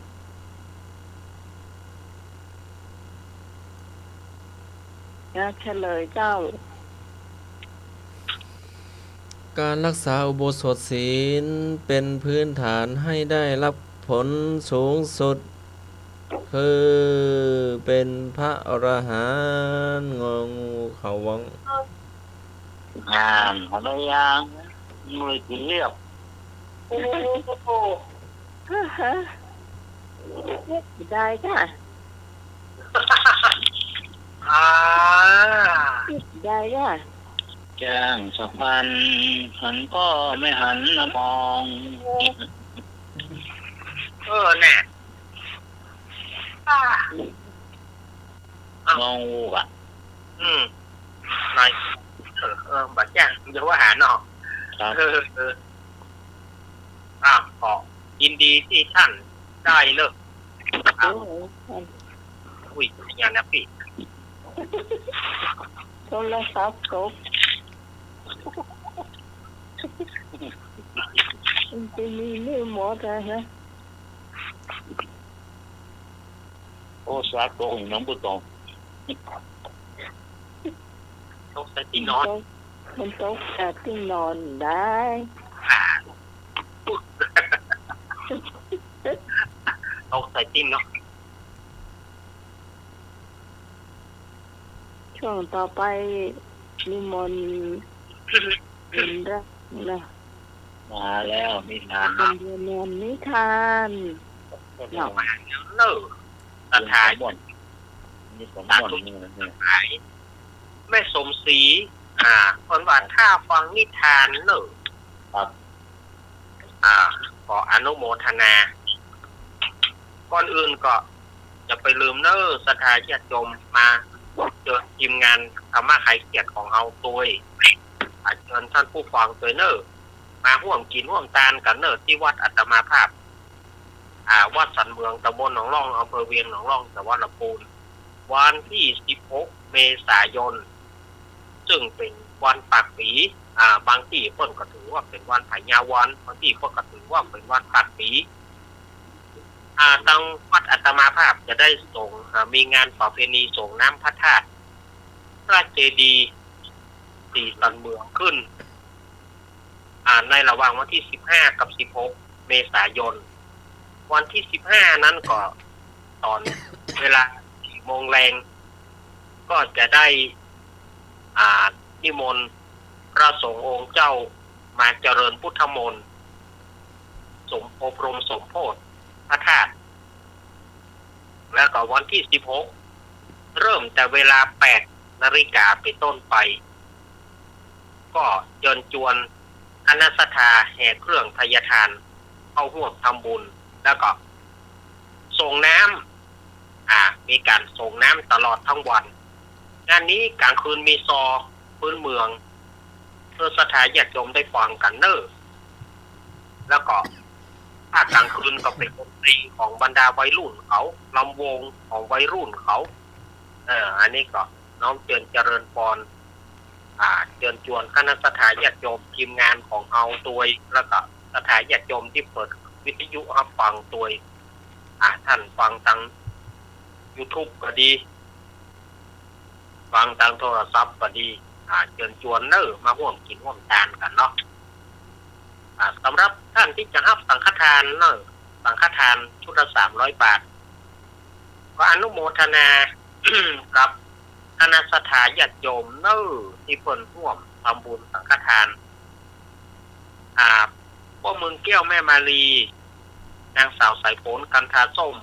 นะ เฉลยเจ้า การรักษาอุโบสถศีลเป็นพื้นฐานให้ได้รับผลสูงสุด คือเป็นพระอรหันต์ งองูเขาว่า อ่าน ภรรยา มือถือเรียบ โอ้โห ได้ค่ะ อ่า ได้ค่ะ จ้างสักพัน ฉันก็ไม่หันมามอง เออ แน่ อ่า มองงูอ่ะ อืม นาย เออ เออ บ่จ้าง อย่าว่าหาเนาะ ครับ เออ เออ อ่ะ ขอยินดีตี้ท่านได้เนอะ อ่ะ โอ้โห อุ้ย อย่านะปี้ โทรศัพท์ตก มันจะมีเรื่องหมดอะฮะ โอ้ สาโตอีกน้องบุตรตอง ตกใส่ตี้นอน มันตก มันตกจากตี้นอนได้ อ่า ตกใส่ตี้นอน ช่วงต่อไปนิมนต์ นิมนต์นะ มาแล้วนิทาน เป็นเดือนนิทาน เนาะ เนอะ สถาน มีสมบูรณ์ มีสมบูรณ์ สาธุ นี่นะ แม่สมศรี อ่า เปิ้นว่าถ้าฟังนิทานเนอะ ครับ อ่า ขออนุโมทนา ก่อนอื่นก็อย่าไปลืมเนอะ ศรัทธาญาติโยม มาเจิญทีมงานธรรมะคลายเครียดของเฮาตวย อ่า เจิญท่านผู้ฟังตวยเนอะ มาฮ่วมกิ๋นฮ่วมตานกั๋นเนอะ ตี้วัดอาตมาภาพ อ่า วัดสันเมือง ตำบลหนองล่อง อำเภอเวียงหนองล่อง จังหวัดลำพูน วันตี้สิบหก เมษายน ซึ่งเป๋นวันปากปี๋ อ่า บางตี้เปิ้นก็ถือว่าเป๋นวันพญาวัน บางตี้เปิ้นก็ถือว่าเป๋นวันปากปี๋ อ่า ตังวัดอาตมาภาพจะได้สรง อ่า มีงานประเพณีสรงน้ำพระธาตุ พระเจดีย์ศรีสันเหมืองขึ้น อ่า ในระหว่างวันที่สิบห้ากับสิบหกเมษายน วันที่สิบห้านั้นก็ตอนเวลาสี่โมงแลง ก็จะได้ อ่า นิมนต์พระสงฆ์องค์เจ้ามาเจริญพุทธมนต์ สม อบรมสมโภชพระธาตุ แล้วก็วันที่สิบหก เริ่มแต่เวลาแปดนาฬิกาเป็นต้นไป ก็เจิญจวนคณะศรัทธาแห่เครื่องไทยทานเข้าร่วมทำบุญ แล้วก็สรงน้ำ อ่า มีการสรงน้ำตลอดทั้งวัน งานนี้กลางคืนมีซอพื้นเมือง เพื่อศรัทธาญาติโยมได้ฟังกั๋นเน่อ แล้วก็ภาคกลางคืนก็เป๋นดนตรีของบรรดาวัยรุ่นเขา ลำวงของวัยรุ่นเขา เออ อันนี้ก็น้อมเจิญเจริญปอน อ่า เจิญจวนคณะศรัทธาญาติโยม ทีมงานของเฮาตวย แล้วก็ศรัทธาญาติโยมตี้เปิดวิทยุฮับฟังตวย อ่า ต้านฟังตางยูทูบก็ดี ฟังตางโทรศัพท์ก็ดี อ่า เจิญจวนเน่อ มาฮ่วมกิ๋นฮ่วมตานกั๋นเนาะ อ่า สำหรับต้านตี้จะฮับสังฆทานเน่อ สังฆทานชุดละสามร้อยบาท ก็อนุโมทนา กับคณะศรัทธาญาติโยมเน่อ ตี้เปิ้นฮ่วมทำบุญสังฆทาน อ่า ป้อเมืองแก้วแม่มาลี นางสาวสายฝน กันทาส้ม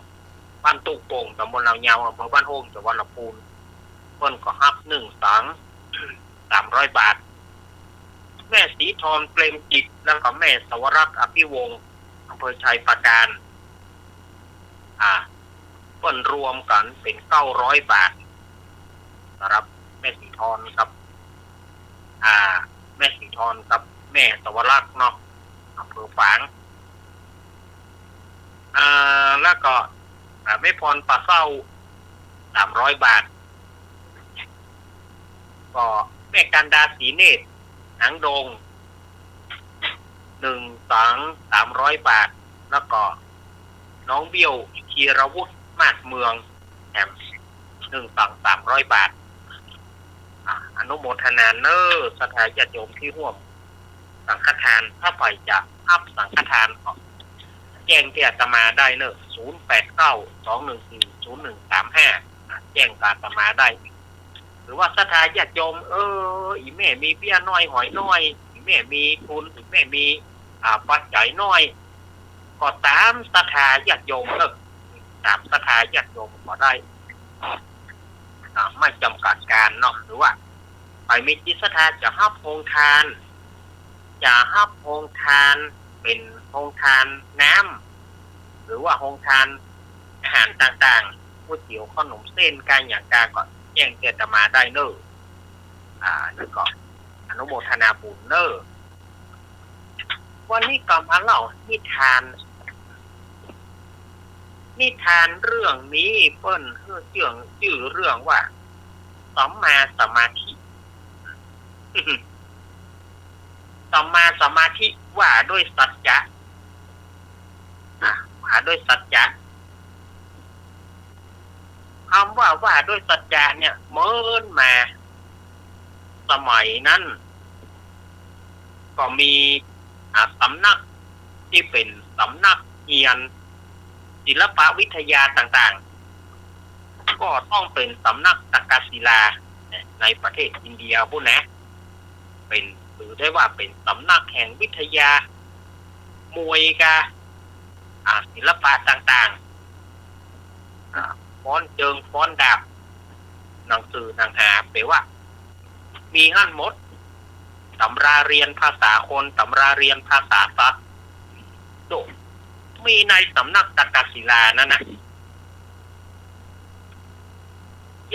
บ้านตุ๊โป่ง ตำบลลาวยาว อำเภอบ้านโฮ่ง จังหวัดลำพูน เปิ้นก็ฮับนึ่งสัง สามร้อยบาท แม่ศรีทร เปรมจิต แล้วก็แม่สวรักษ์ อภิวงศ์ อำเภอไชยปราการ อ่า เปิ้นรวมกั๋นเป๋นเก้าร้อยบาท สำหรับแม่ศรีทรกับ อ่า แม่ศรีทรกับแม่สวรักษ์เนาะ อำเภอฝาง อ่า แล้วก็ อ่า แม่พร ป่าเศร้า สามร้อยบาท ก็แม่กันดา ศรีเนตร หางดง นึ่งสัง สามร้อยบาท แล้วก็น้องเบี้ยว ธีรวุฒิ มาศเมือง แถมนึ่งสัง สามร้อยบาท อ่า อนุโมทนาเน่อ ศรัทธาญาติโยมตี้ฮ่วมสังฆทาน ถ้าใผจะฮับสังฆทานก็แจ้งตี้อาตมาได้เน่อ ศูนย์แปดเก้า สองหนึ่งสี่ ศูนย์หนึ่งสามห้า อ่า แจ้งกับอาตมาได้ หรือว่าศรัทธาญาติโยม เออ อี่แม่มีเบี้ยน้อยหอยน้อย อี่แม่มีทุน อี่แม่มี อ่า ปัจจัยน้อย ก็ต๋ามศรัทธาญาติโยมเน่อ ต๋ามศรัทธาญาติโยมก็ได้ อ่า ไม่จำกัดการเนาะ หรือว่าใผมีจิตศรัทธาจะฮับโฮงทาน จะฮับโฮงทานเป๋นโฮงทานน้ำ หรือว่าโฮงทานอาหารต่างๆ ก๋วยเตี๋ยว ขนมเส้น กาหยังกา ก็แจ้งตี้อาตมาได้เน่อ อ่า แล้วก็อนุโมทนาบุญเน่อ วันนี้ก็มาเล่านิทาน นิทานเรื่องนี้เปิ้นหื้อจื้อ จื้อเรื่องว่า สัมมาสมาธิ สัมมาสมาธิว่าด้วยสัจจะ อ่ะ ว่าด้วยสัจจะ กำว่าว่าด้วยสัจจะเนี่ย เหมือนมา สมัยนั้น ก็มี อ่า สำนักตี้เป๋นสำนักเฮียนศิลปวิทยาต่างๆ ก็ต้องเป๋นสำนักตักกศิลา ในประเทศอินเดียปู้นนะ เป๋น ถือได้ว่าเป๋นสำนักแห่งวิทยา มวยกา อ่า ศิลปะต่างๆ อ่า ฟ้อนเจิง ฟ้อนดาบ หนังสือหนังหา แปลว่า มีหั้นหมด ตำราเฮียนภาษาคน ตำราเฮียนภาษาสัตว์ โดย มีในสำนักตักกศิลานั้นนะ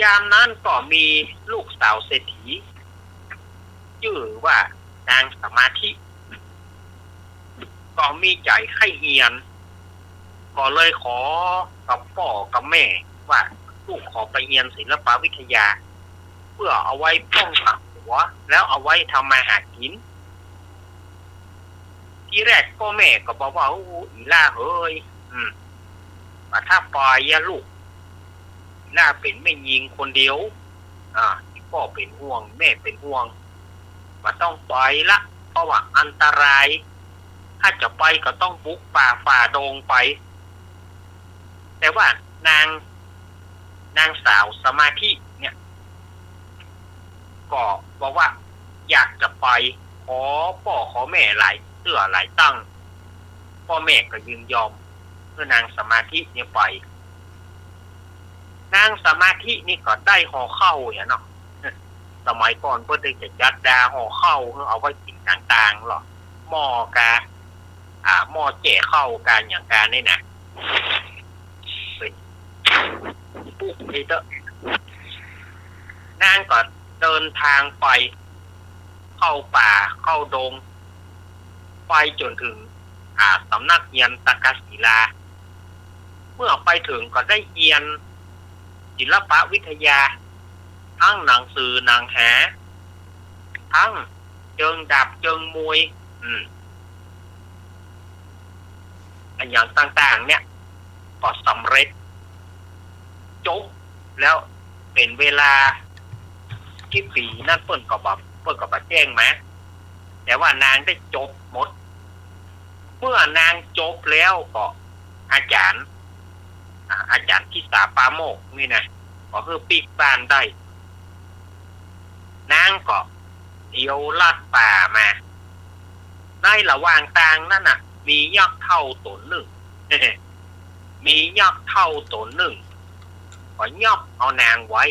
ยามนั้นก็มีลูกสาวเศรษฐี จื้อว่านางสมาธิ ก็มีใจ๋ใค่เฮียน ก็เลยขอกับป้อกับแม่ว่า ลูกขอไปเฮียนศิลปวิทยา เพื่อเอาไว้ป้องกันตั๋ว แล้วเอาไว้ทำมาหากิ๋น ทีแรกป้อแม่ก็บอกว่า โอ้ อี่หล้าเฮย อืม ว่าถ้าไปอะลูก น่าเป๋นแม่ญิงคนเดียว อ่า พ่อเป๋นห่วง แม่เป๋นห่วง บ่ต้องไปละ เพราะว่าอันตราย ถ้าจะไปก็ต้องบุกป่าฝ่าดงไป แต่ว่านาง นางสาวสมาธิเนี่ย ก็บอกว่าอยากจะไป ขอป้อขอแม่หลายเตื้อหลายตั้ง ป้อแม่ก็ยินยอมหื้อนางสมาธิเนี่ยไป นางสมาธินี่ก็ได้ห่อข้าวอะเนาะ สมัยก่อนเปิ้นได้จะจัดดาห่อข้าวหื้อเอาไว้กิ๋นก๋างๆ ลอ หม้อกา อ่า หม้อแจ้ข้าวกาหยังกานี่นะ เป๋นปุ๊กนี่เต๊อะ นางก็เดินตางไป เข้าป่าเข้าดง ไปจ๋นเถิง อ่า สำนักเฮียนตะกะศิลา เมื่อไปเถิงก็ได้เฮียนศิลปะวิทยา ตึงหนังสือหนังหา ตึงเจิงดาบเจิงมวย อืม อะหยังต่างๆ เนี่ย ก็สำเร็จ จบแล้ว เป๋นเวลากี่ปี๋นั้นเปิ้นก็บ่ เปิ้นก็บ่แจ้งมา แต่ว่านางได้จบหมด เมื่อนางจบแล้วก็อาจ๋ารย์ อ่า อาจ๋ารย์ทิสาปาโมกข์นี่นะ ก็หื้อปิ๊กบ้านได้ นางก็เตียวลัดป่ามา ในระหว่างตางนั้นน่ะ มียักษ์เฒ่าต๋นนึ่ง มียักษ์เฒ่าต๋นนึ่ง ก็ยอบเอานางไว้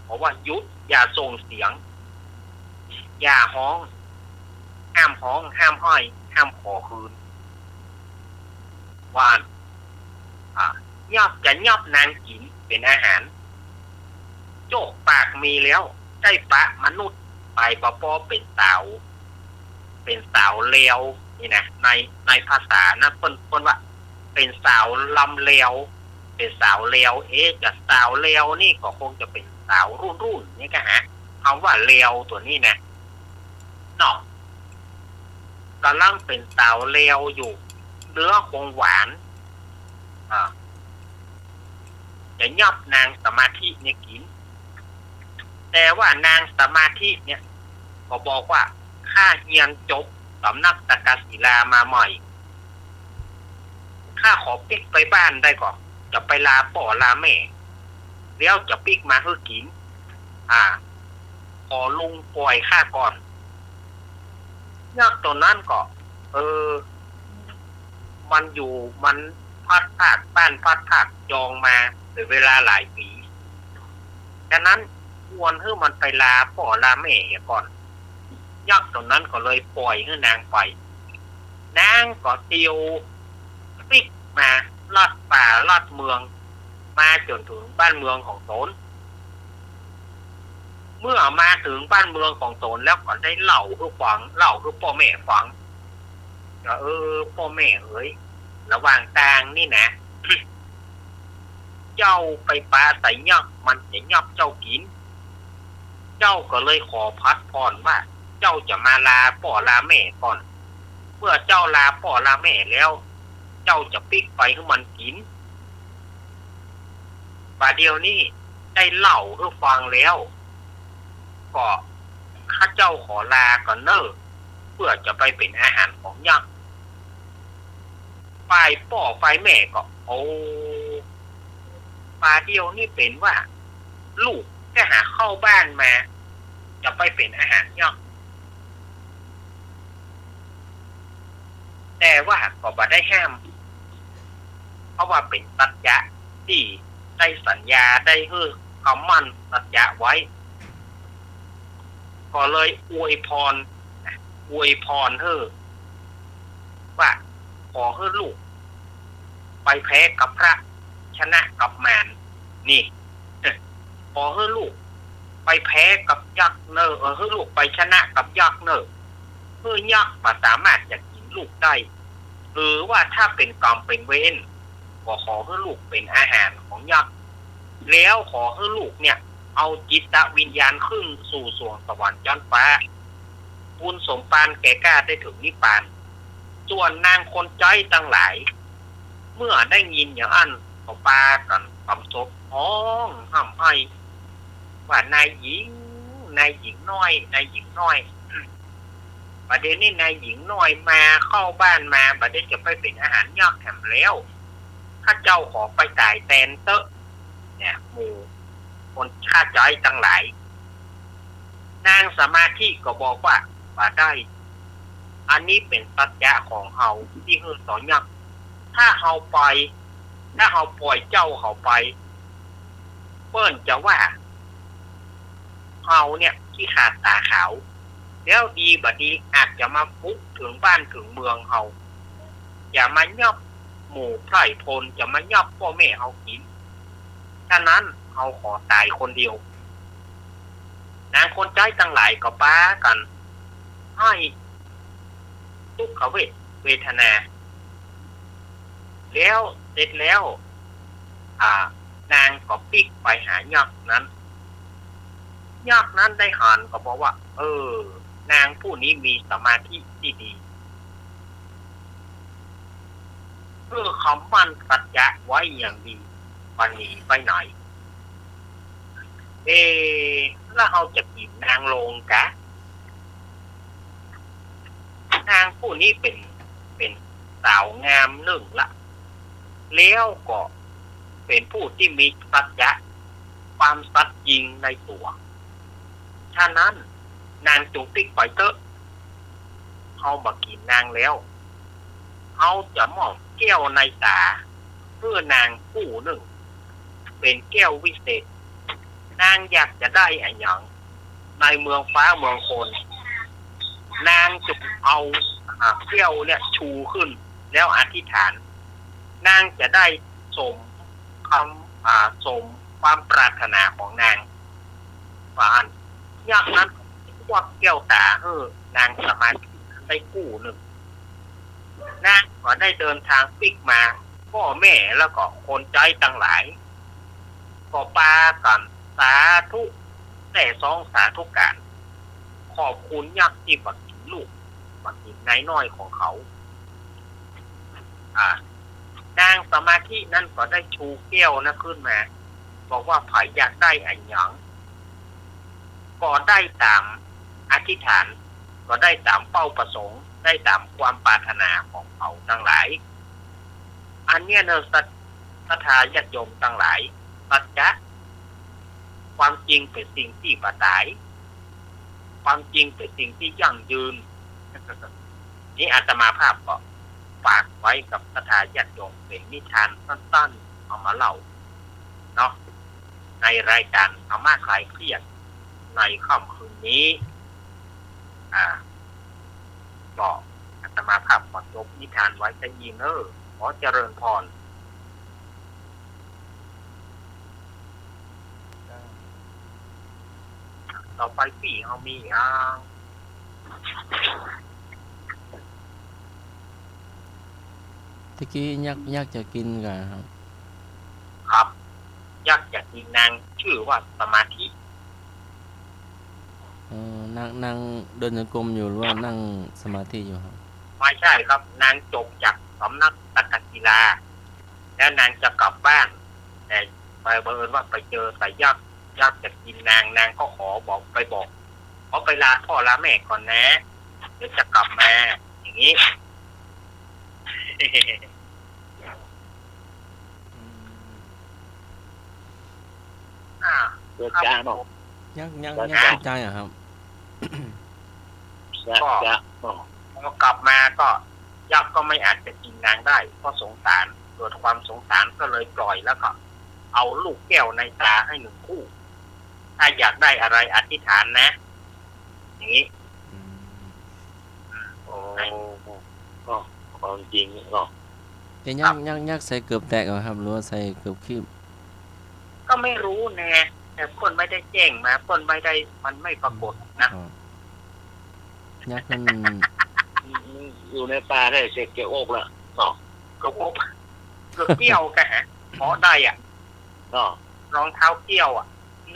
บอกว่า หยุด อย่าส่งเสียง อย่าฮ้อง ห้ามฮ้อง ห้ามห้อย ห้ามขอคืน ว่า อ่า ยอบ จะยอบนางกิ๋นเป๋นอาหาร โจกปากมีแล้ว ใจ้ปะมนุษย์ไป บ่ปอเป๋นสาว เป๋นสาวเลวนี่นะ ใน ในภาษานะ เปิ้น เปิ้นว่า เป๋นสาวลำเลว เป๋นสาวเลว เอ๊ะ จะสาวเลวนี่ก็คงจะเป๋นสาวรุ่นๆ นี่กะฮะ กำว่าเลวตั๋วนี้นะ เนาะ ก่ำลังเป๋นสาวเลวอยู่ เนื้อคงหวาน อ่า จะยอบนางสมาธิเนี่ยกิ๋น แต่ว่านางสมาธิเนี่ย ก็บอกว่า ข้าเฮียนจบสำนักตะกะศิลามาใหม่ ข้าขอปิ๊กไปบ้านได้ก่อ จะไปลาป้อลาแม่ แล้วจะปิ๊กมาหื้อกิ๋น อ่า ขอลุงป่อยข้าก่อน ยักษ์ตั๋วนั้นก็ เออ มันอยู่ มันพลัดพรากบ้านพลัดพรากจองมาเป๋นเวลาหลายปี๋ ฉะนั้นควรหื้อมันไปลาป้อลาแม่เหียก่อน ยักษ์ตั๋วนั้นก็เลยป่อยหื้อนางไป นางก็เตียวปิ๊กมาลัดป่าลัดเมือง มาจ๋นเถิงบ้านเมืองของต๋น เมื่อมาเถิงบ้านเมืองของต๋นแล้วก็ได้เล่าหื้อฟัง เล่าหื้อป้อแม่ฟัง ก็ เออ ป้อแม่เอ๋ย ระหว่างตางนี่นะ เจ้าไปปาใส่ยักษ์ มันจะยอบเจ้ากิ๋น เจ้าก็เลยขอพัดผ่อนว่า เจ้าจะมาลาป้อลาแม่ก่อน เมื่อเจ้าลาป้อลาแม่แล้ว เจ้าจะปิ๊กไปหื้อมันกิ๋น บ่าเดี่ยวนี้ได้เล่าหื้อฟังแล้ว ก็ข้าเจ้าขอลาก่อนเน่อ เปื้อจะไปเป๋นอาหารของยักษ์ ฝ่ายป้อฝ่ายแม่ก็ โอ้ บ่าเดี่ยวนี้เป๋นว่า ลูกได้หาเข้าบ้านมา จะไปเป๋นอาหารยักษ์ แต่ว่าก็บ่ได้ห้าม เพราะว่าเป๋นสัจจะตี้ได้สัญญา ได้หื้อคำมั่นสัจจะไว้ ก็เลยอวยพร อวยพรหื้อ ว่าขอหื้อลูกไปแพ้กับพระ ชนะกับมาร นี่ ขอหื้อลูกไปแพ้กับยักษ์เน่อ เออ หื้อลูกไปชนะกับยักษ์เน่อ หื้อยักษ์บ่สามารถจะกิ๋นลูกได้ หรือว่าถ้าเป๋นกรรมเป๋นเวร ก็ขอหื้อลูกเป๋นอาหารของยักษ์ แล้วขอหื้อลูกเนี่ย เอาจิตวิญญาณขึ้นสู่สวงสวรรค์จ้อนฟ้า บุญสมปานแก่ก้าได้เถิงนิพพาน ส่วนนางคนใจ๊ตังหลาย มื่อได้ยินอย่างอั้นก็ปากั๋นกำสบฮ้องฮ่ำไห้ ว่า "นายหญิง นายหญิงน้อย นายหญิงน้อย" บ่าเดี่ยวนี้นายหญิงน้อยมาเข้าบ้านมา บ่าเดี่ยวจะไปเป๋นอาหารยักษ์แหมแล้ว ข้าเจ้าขอไปต๋ายแตนเต๊อะ เนี่ย หมู่คนข้าใจ๊ตังหลาย นางสมาธิก็บอกว่า บ่ได้ อันนี้เป๋นสัจจะของเฮาตี้หื้อต่อยักษ์ ถ้าเฮาไป ถ้าเฮาป่อยเจ้าเขาไป เปิ้นจะว่าเฮาเนี่ยขี้ขลาดต๋าขาว แล้วดีบ่ดีอาจจะมาปุกเถิงบ้านเถิงเมืองเฮา จะมายับหมู่ไพร่พล จะมายับป้อแม่เฮากิ๋น ฉะนั้นเฮาขอต๋ายคนเดียว นางคนใจ๊ตังหลายก็ปากั๋นไห้ ทุกขเวท เวทนา แล้วเสร็จแล้ว อ่า นางก็ปิ๊กไปหายักษ์นั้น ยักษ์นั้นได้หันก็บอกว่า เออ นางผู้นี้มีสมาธิตี้ดี หื้อกำมั่นสัจจะไว้อย่างดี บ่หนีไปไหน เอ แล้วเฮาจะกิ๋นนางลงกา นางผู้นี้เป๋น เป๋นสาวงามนึ่งละ แล้วก็เป๋นผู้ตี้มีสัจจะ ความสัตย์จริงในตั๋ว ฉะนั้นนางจงปิ๊กไปเต๊อะ เฮาบ่กิ๋นนางแล้ว เฮาจะมอบแก้วในต๋าหื้อนางกู้นึ่ง เป๋นแก้ววิเศษ นางอยากจะได้อะหยังในเมืองฟ้าเมืองคน นางจงเอา อ่า แก้วเนี่ยชูขึ้น แล้วอธิษฐาน นางจะได้สมคำ อ่า สมความปรารถนาของนาง ว่าอั้น ยักษ์นั้นควักแก้วต๋าหื้อนางสมาธิได้กู้นึ่ง นางก็ได้เดินตางปิ๊กมา ป้อแม่แล้วก็คนใจ๊ตังหลาย ก็ปากั๋นสาธุ แต้ซ้องสาธุก๋าน ขอบคุณยักษ์ตี้บ่กิ๋นลูก บ่กิ๋นนายน้อยของเขา อ่า นางสมาธินั้นก็ได้ชูแก้วนั้นขึ้นมา บอกว่า ใผอยากได้อะหยัง ก็ได้ต๋ามอธิษฐาน ก็ได้ต๋ามเป้าประสงค์ ได้ต๋ามความปรารถนาของเขาตังหลาย อันเนี้ยเนาะ ศรัท ศรัทธาญาติโยมตังหลาย สัจจะ ความจริงเป๋นสิ่งตี้บ่ต๋าย ความจริงเป๋นสิ่งตี้ยั่งยืน นี่อาตมาภาพก็ฝากไว้กับศรัทธาญาติโยม เป๋นนิทานสั้นๆ เอามาเล่าเนาะ ในรายการธรรมะคลายเครียดในค่ำคืนนี้ อ่า ก็อาตมาภาพขอจบนิทานไว้แค่นี้เนาะ ขอเจริญพร ต่อไปปี้เฮามีอะหยัง ตะกี้ยักษ์ ยักษ์จะกิ๋นก่าครับ ครับ ยักษ์จะกิ๋นนางจื้อว่าสมาธิ เออ นั่ง นั่งเดินจงกรมอยู่หรือว่านั่งสมาธิอยู่ครับ ไม่ใช่ครับ นางจบจากสำนักตักกศิลา แล้วนางจะกลับบ้าน แต่ไปบังเอิญว่าไปเจอตายักษ์ ยักษ์จะกิ๋นนาง นางก็ขอบอก ไปบอก ขอไปลาพ่อลาแม่ก่อนนะ เดี๋ยวจะกลับมา อย่างนี้ อืม อ่า สัจจะเนาะ ครับผม ยัง ยัง สัจจะ ยังเข้าใจ๋อะครับ สัจจะเนาะ พอกลับมาก็ ยักษ์ก็ไม่อาจจะกิ๋นนางได้ เพราะสงสาร เกิดความสงสารก็เลยปล่อย แล้วก็เอาลูกแก้วในต๋าให้หนึ่งคู่ ถ้าอยากได้อะไรอธิษฐานนะ อย่างนี้ อืม โอ้ ก็ความจริงก็ แต่ยักษ์ ยักษ์ ยักษ์ใส่เกือบแตกเหรอครับ หรือว่าใส่เกือบคีบ ก็ไม่รู้แน่ แต่เปิ้นไม่ได้แจ้งมา เปิ้นไม่ได้ มันไม่ปรากฏนะ อ๋อ ยักษ์มัน อยู่ในป่าได้เสร็จเกี่ยวอกแล้วเนาะ เกือบอก เกือเกี้ยวกะฮะ เหาะได้อะเนาะ รองเท้าเกี้ยวอะ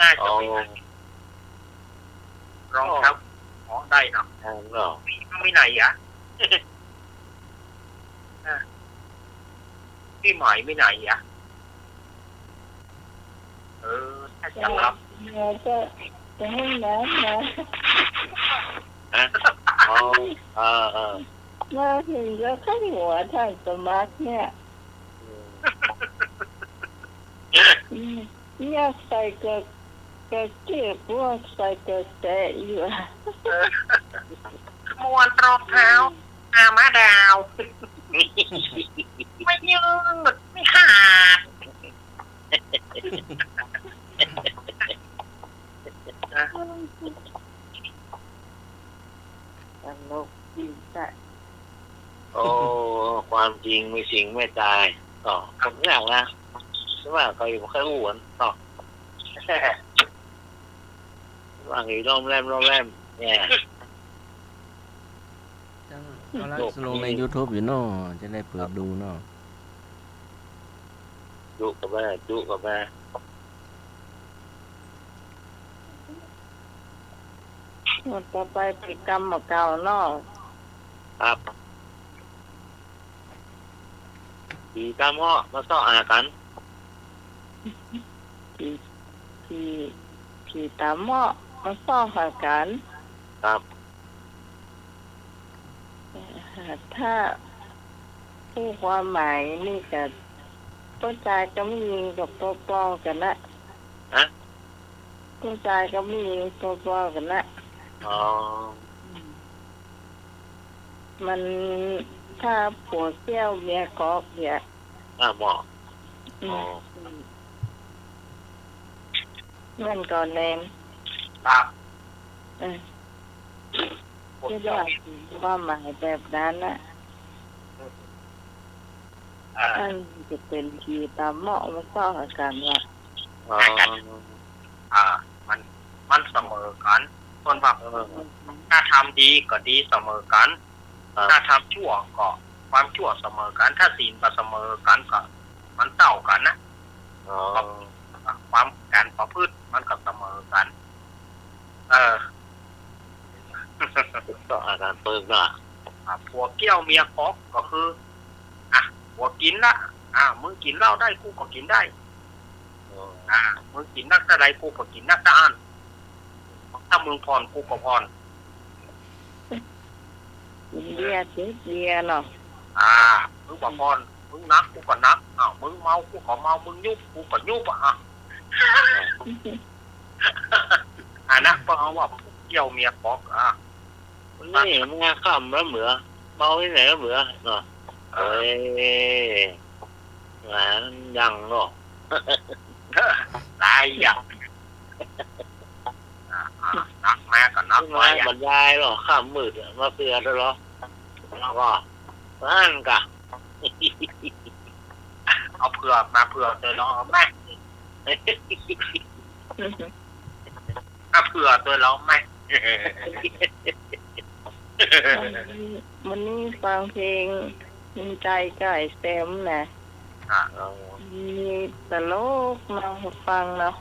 น่าจะเป็น อ๋อ รองเท้า อ๋อ เหาะได้เนาะ อ๋อ เนาะ มี มีไหนอะ อ่ะ ปี๋ใหม่มีไหนอะ เออ ถ้าจะหลับ เมียก็จะห้องน้ำมา ฮะ อ๋อ เออ เออ มาเถิงก็เข้าหัวถ่ายสมัครเนี่ย อืม อืม เนี่ยใส่กะ กะเก็บพวกใส่กะแตะอยู่อะ เออ ขโมยรองเท้า อามาดาว ไม่ยืด ไม่ขาด ตลกดีจ้ะ โอ้ ความจริงมีสิ่งไม่ตาย ก็คนยากนะ ว่าเขาอยู่บ่ค่อยอู้กั๋นเนาะ ว่าอยู่ล่อมแล่มล่อมแล่มเนี่ย จังเอาไลฟ์ลงในยูทูบอยู่เนาะ จะได้เปิดดูเนาะ จุ๊กะแม่ จุ๊กะแม่ หมวดต่อไป ปี๋กำบ่าเก่าเนาะ ครับ ปี๋ต๋าเมาะมาเซาะหากั๋น ปี๋ ปี๋ ปี๋ต๋าเมาะมาเซาะหากั๋น ครับ ถ้าอู้ความหมายนี่ก็ ผู้จายกับแม่ญิงก็ปอๆ กั๋นนะ ฮะ ผู้จายกับแม่ญิงปอๆ กั๋นนะ อ๋อ อืม มัน ถ้าผัวเกี้ยวเมียก๊อกเนี่ย อ่ะ เมาะ อืม อ๋อ อืม มันก็แนม ครับ เออ ผัวเกี้ยว คิดว่าความหมายแบบนั้นน่ะ อ่า อันจะเป๋นปี๋ต๋าเมาะมาเซาะหากั๋นว่ะ อ๋อ อ่า มัน มันเสมอกั๋น ส่วนว่า เออ ถ้าทำดีก็ดีเสมอกั๋น ครับ ถ้าทำชั่วก็ความชั่วเสมอกั๋น ถ้าศีลก็เสมอกั๋น ก็มันเต้ากั๋นนะ อ๋อ ก็ความก๋านประพฤติมันก็เสมอกั๋น เออ ก็อาการเปิงเนาะ อ่ะ ผัวเกี้ยวเมียก๊อกก็คือ อ่ะ ผัวกิ๋นละ อ่ะ มึงกิ๋นเหล้าได้ กูก็กิ๋นได้ อ๋อ อ่ะ มึงกิ๋นนักเต้าใด กูก็กิ๋นนักเต้าอั้น ถ้ามึงผ่อน กูก็ผ่อน กิ๋นเบียร์ ติดเบียร์เนาะ อ่า มึงบ่ผ่อน มึงหนัก กูก็หนัก อ้าว มึงเมา กูก็เมา มึงยุบ กูก็ยุบ อ่ะ อ่ะ อันนั้นเปิ้นว่าผัวเกี้ยวเมียก๊อก อ่ะ นี่มันค่ำแล้วเหมือ เมาตี้ไหนก็เหมือเนาะ เออ เอ้ย งานยังเนาะ หลายอย่าง อ่ะ อ่ะ หนักมาก็หนัก มา ไว้อ่ะ บรรยายเนาะ ค่ำมืดอะ มาเปื้อตวยเนาะ แล้วก็ อั้นกะ เอาเผื่อมาเผื่อตวยเนาะ แม่ มาเผื่อตวยเนาะ แม่ วันนี้ วันนี้ฟังเพลง มีใจกับไอ้แซมนะ อ่ะ มีตลกมาฟังเนาะ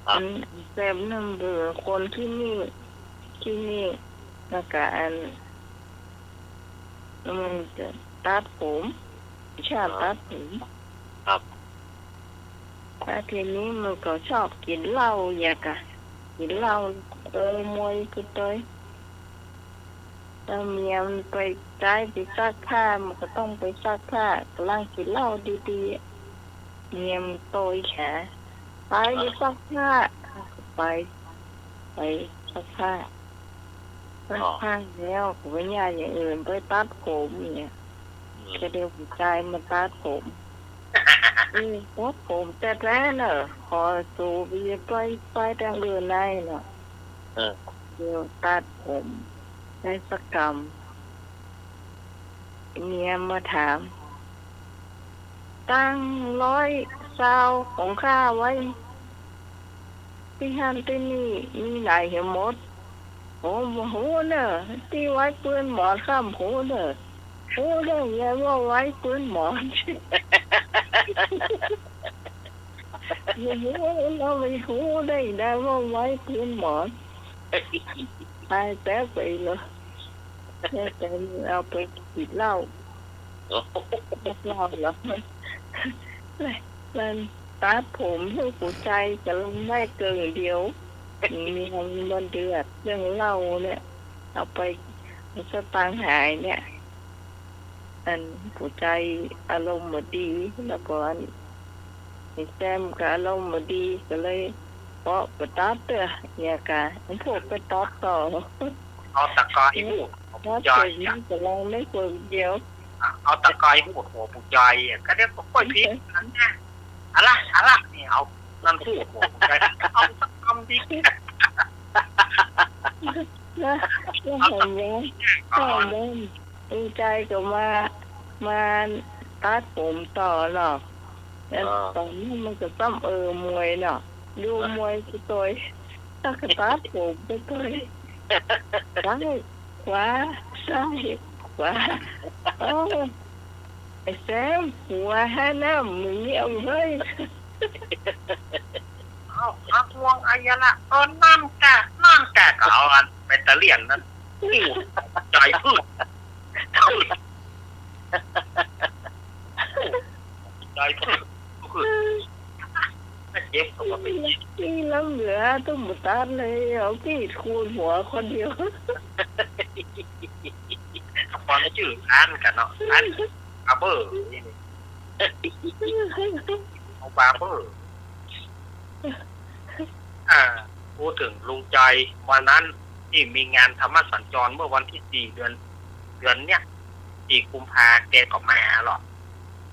ครับ อันแซมนั่นเป๋นคนตี้นี่ ตี้นี่ แล้วก็อัน มันจะตัดผม ช่างตัดผม ครับ แล้วตี้นี่มันก็ชอบกิ๋นเหล้าอย่างกะ กิ๋นเหล้า เออ มวยก็ตวย แล้วเมียมันไป ใจ๊ไปซักผ้า มันก็ต้องไปซักผ้า ก่ำลังกิ๋นเหล้าดีๆ เมียมันโตยแข ไป ไปซักผ้า ไป ไปซักผ้า ซักผ้าแล้วก็ไปเยียะอย่างอื่น ไปตัดผมเนี่ย อืม ก็เดี๋ยวผู้จายมาตัดผม อืม ตัดผมแต๊ๆ เน่อ ขอสูไป ไป ไปตางอื่นได้เนาะ เออ เดี๋ยวตัดผมได้สักกำ เมียมาถาม ตังค์ร้อยซาวของข้าไว้ตี้หั้นตี้นี่ มีไหนเหียหมด โอ้ บ่ฮู้เน่อ ตี้ไว้ปื๊นหมอนข้าบ่ฮู้เน่อ ฮู้ได้ไงว่าไว้ปื๊นหมอน บ่ฮู้ แล้วไปฮู้ได้ไงว่าไว้ปื๊นหมอน ตายแต๊ไปเลย แต๊ไปเอาไปกิ๋นเหล้า เล่าเหรอ มันตัดผมหื้อผู้ใจ๋ก็ลงได้เกิ่งเดียว เมียมันบ่เดือดเรื่องเหล้าเนี่ย เอาไปสตางค์หายเนี่ย อันผู้ใจ๋อารมณ์บ่ดี แล้วก็อันไอ้แซมก็อารมณ์บ่ดี ก็เลยเปาะบ่ตัดเตื้อ เหียกา พวกไปตัดต่อ เอาตะกายฮูด ตัดผมนี่ก็ลงได้เกิ่งเดียว เอาตะกายฮูดหัวผู้ใจ๋อะ ก็เดี๋ยวก็ค่อยผิดนั่นนะ อะละ อะละ นี่เอานั่นฮูดหัวผู้ใจ๋ เอาสักกำดี นะ แล้วหันยัง หันยัง ผู้ใจ๋ก็มา มาตัดผมต่อเนาะ แล้ว อ่า ต๋อนนั้นมันก็ซ้ำเออมวยเนาะ ดูมวยไปตวย แล้วก็ตัดผมไปตวย ซ้ายขวา ซ้ายขวา โอ้ ไอ้แซม หัวหาน้ำมึงนี่เอาเฮ้ย เอา เอาทวงอายะละ เออ นั่นกะ นั่นกะ ก็เอาอันแบตเตอเรี่ยนนั่น อู้ ใจ๋พืช ใจ๋พืช พืช เจ็บก็บ่เป็น นี่ล้ำเหลือต้องบ่ตัดเลย เอากรีดโคนหัวคนเดียว ความจื้ออันกันเนาะ อันบาร์เบอร์นี่ เอาบาร์เบอร์ อ่า พูดถึงลุงใจ๋ วันนั้นตี้มีงานธรรมสัญจรเมื่อวันตี้สี่ เดือน เดือนเนี้ย สี่ กุมภา แกก็มาหรอก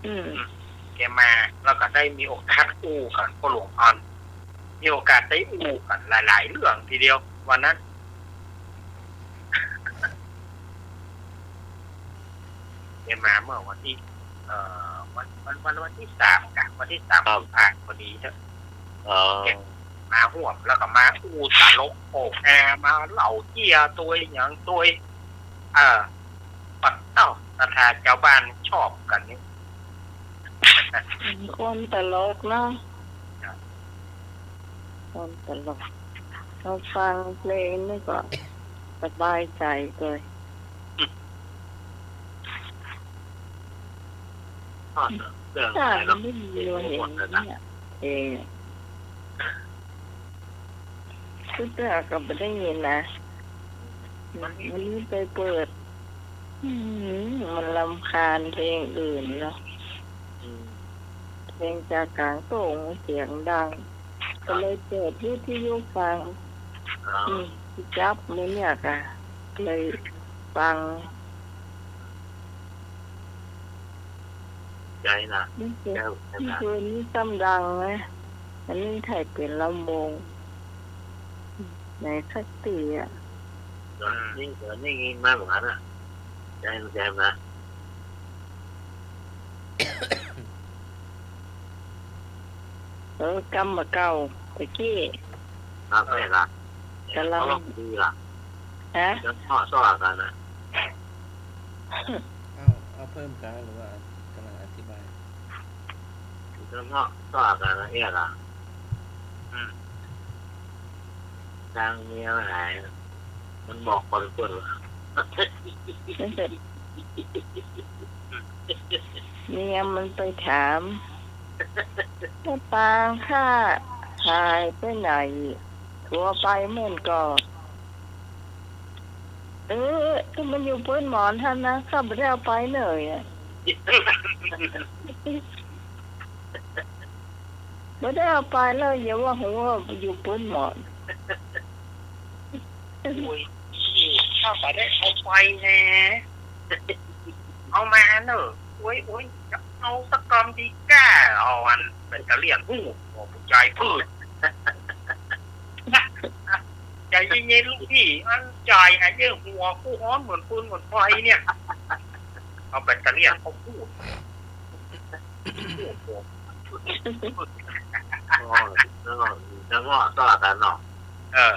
อืม อืม แกมา แล้วก็ได้มีโอกาสอู้กับป้อหลวงพันธุ์ มีโอกาสได้อู้กันหลายๆ เรื่องทีเดียว วันนั้น แกมาเมื่อวันตี้ เอ่อ วัน วัน วัน วันตี้สามกะ วันตี้สาม ครับ กุมภา พอดีเนาะ อ๋อ แกมาฮ่วม แล้วก็มาอู้ตลกโปกฮา มาเล่าเจี้ยตวยหยังตวย เออ ปัดเต้า ศรัทธาจาวบ้านชอบกันนี่ คนตลกเนาะ ครับ คนตลก เราฟังเพลงนี่ก็สบายใจ๋เลย อ่ะ เรื่องอะไรเนาะ ไม่มี เห็น หมดแล้วนะ เนี่ย เออ คือเตื้อก็บ่ได้ยินนะ มัน มันไปเปิด อืม มันรำคาญเพลงอื่นเนาะ อืม เพลงจากกลางโต้งเสียงดัง ก็เลยเปิดวิทยุฟัง อ๋อ อืม จับมื้อเนี่ยกะ เลยฟัง ใจ๋นะ นี่คือ ใจ๋นะ นี่คือนี่ซ้ำดังนะ อันนี้ใค่เป๋นลำวง ไหนสักตี้อะ อืม นี่ เออ นี่ยินมาเหมือนกันนะ ใจ๋ ใจ๋นะ เออ กำบ่าเก่า ตะกี้ ครับ ใช่ละ กำลัง เขาลองดีละ ฮะ จะเหมาะสมกันนะ เอา เอาเพิ่มกลางหรือว่ากำลังอธิบาย จะเหมาะสมกันนะ เอี้ยล่ะ อืม ตังค์เมียหาย มันบอกคนเปิ้นว่า เมียมันไปถาม "ป้าปางข้าหายไปไหน ผัวไปเมื่อก่อน" "เออ ก็มันอยู่ปื๊นหมอนหั้นนะ ข้าบ่ได้เอาไปเน่ยอะ บ่ได้เอาไปเลย อย่าว่าหัวาอยู่ปื๊นหมอน" โอ้ย ข้าบ่ได้เอาไปแน่ เอามาเน่อ โอ้ย โอ้ย จะเอาสักกำดีก้า เอาอันเป็นกะเหรี่ยงฮู้ บอกผู้จายปื๊ด ใจเย็นๆ ลูกพี่ อันจายหาเยอะ หัวกูฮ้อนเหมือนฟืนเหมือนไฟเนี่ย เอาแบตเตอรี่เขาพูด พูดผม อ๋อ แล้วก็ แล้วก็ต่อกันเนาะ เออ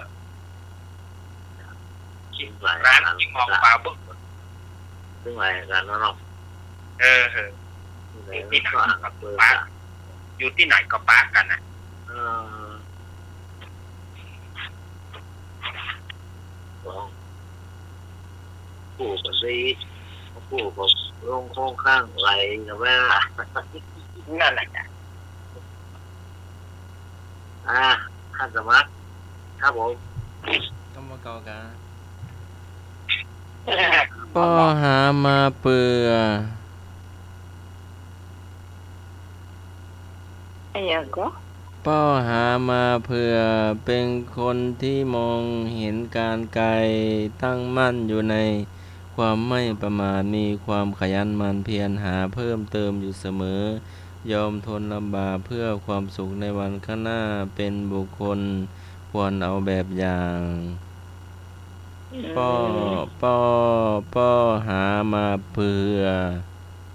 กิ๋นหลาย ร้าน อัน กิ๋นของปลาบึก ซึ่งหลายอันเนาะ เออ เออ อยู่ตี้ไหนก็ปะ อยู่ตี้ไหนก็ปะกั๋นนะ เออ สอง ผู้คนดี ผู้ก็ลงคงค้างไหลกับแม่ล่ะ นั่นแหละจ้ะ อ่า ท่านสมัคร ครับผม กำบ่าเก่ากา ป้อหามาเผื่อ อะหยังก็ ป้อหามาเผื่อ เป๋นคนตี้มองหันก๋านไก๋ ตั้งมั่นอยู่ในความไม่ประมาท มีความขยันหมั่นเพียรหาเพิ่มเติมอยู่เสมอ ยอมทนลำบากเพื่อความสุขในวันข้างหน้า เป๋นบุคคลควรเอาแบบอย่าง อืม ป้อ ป้อ ป้อหามาเผื่อ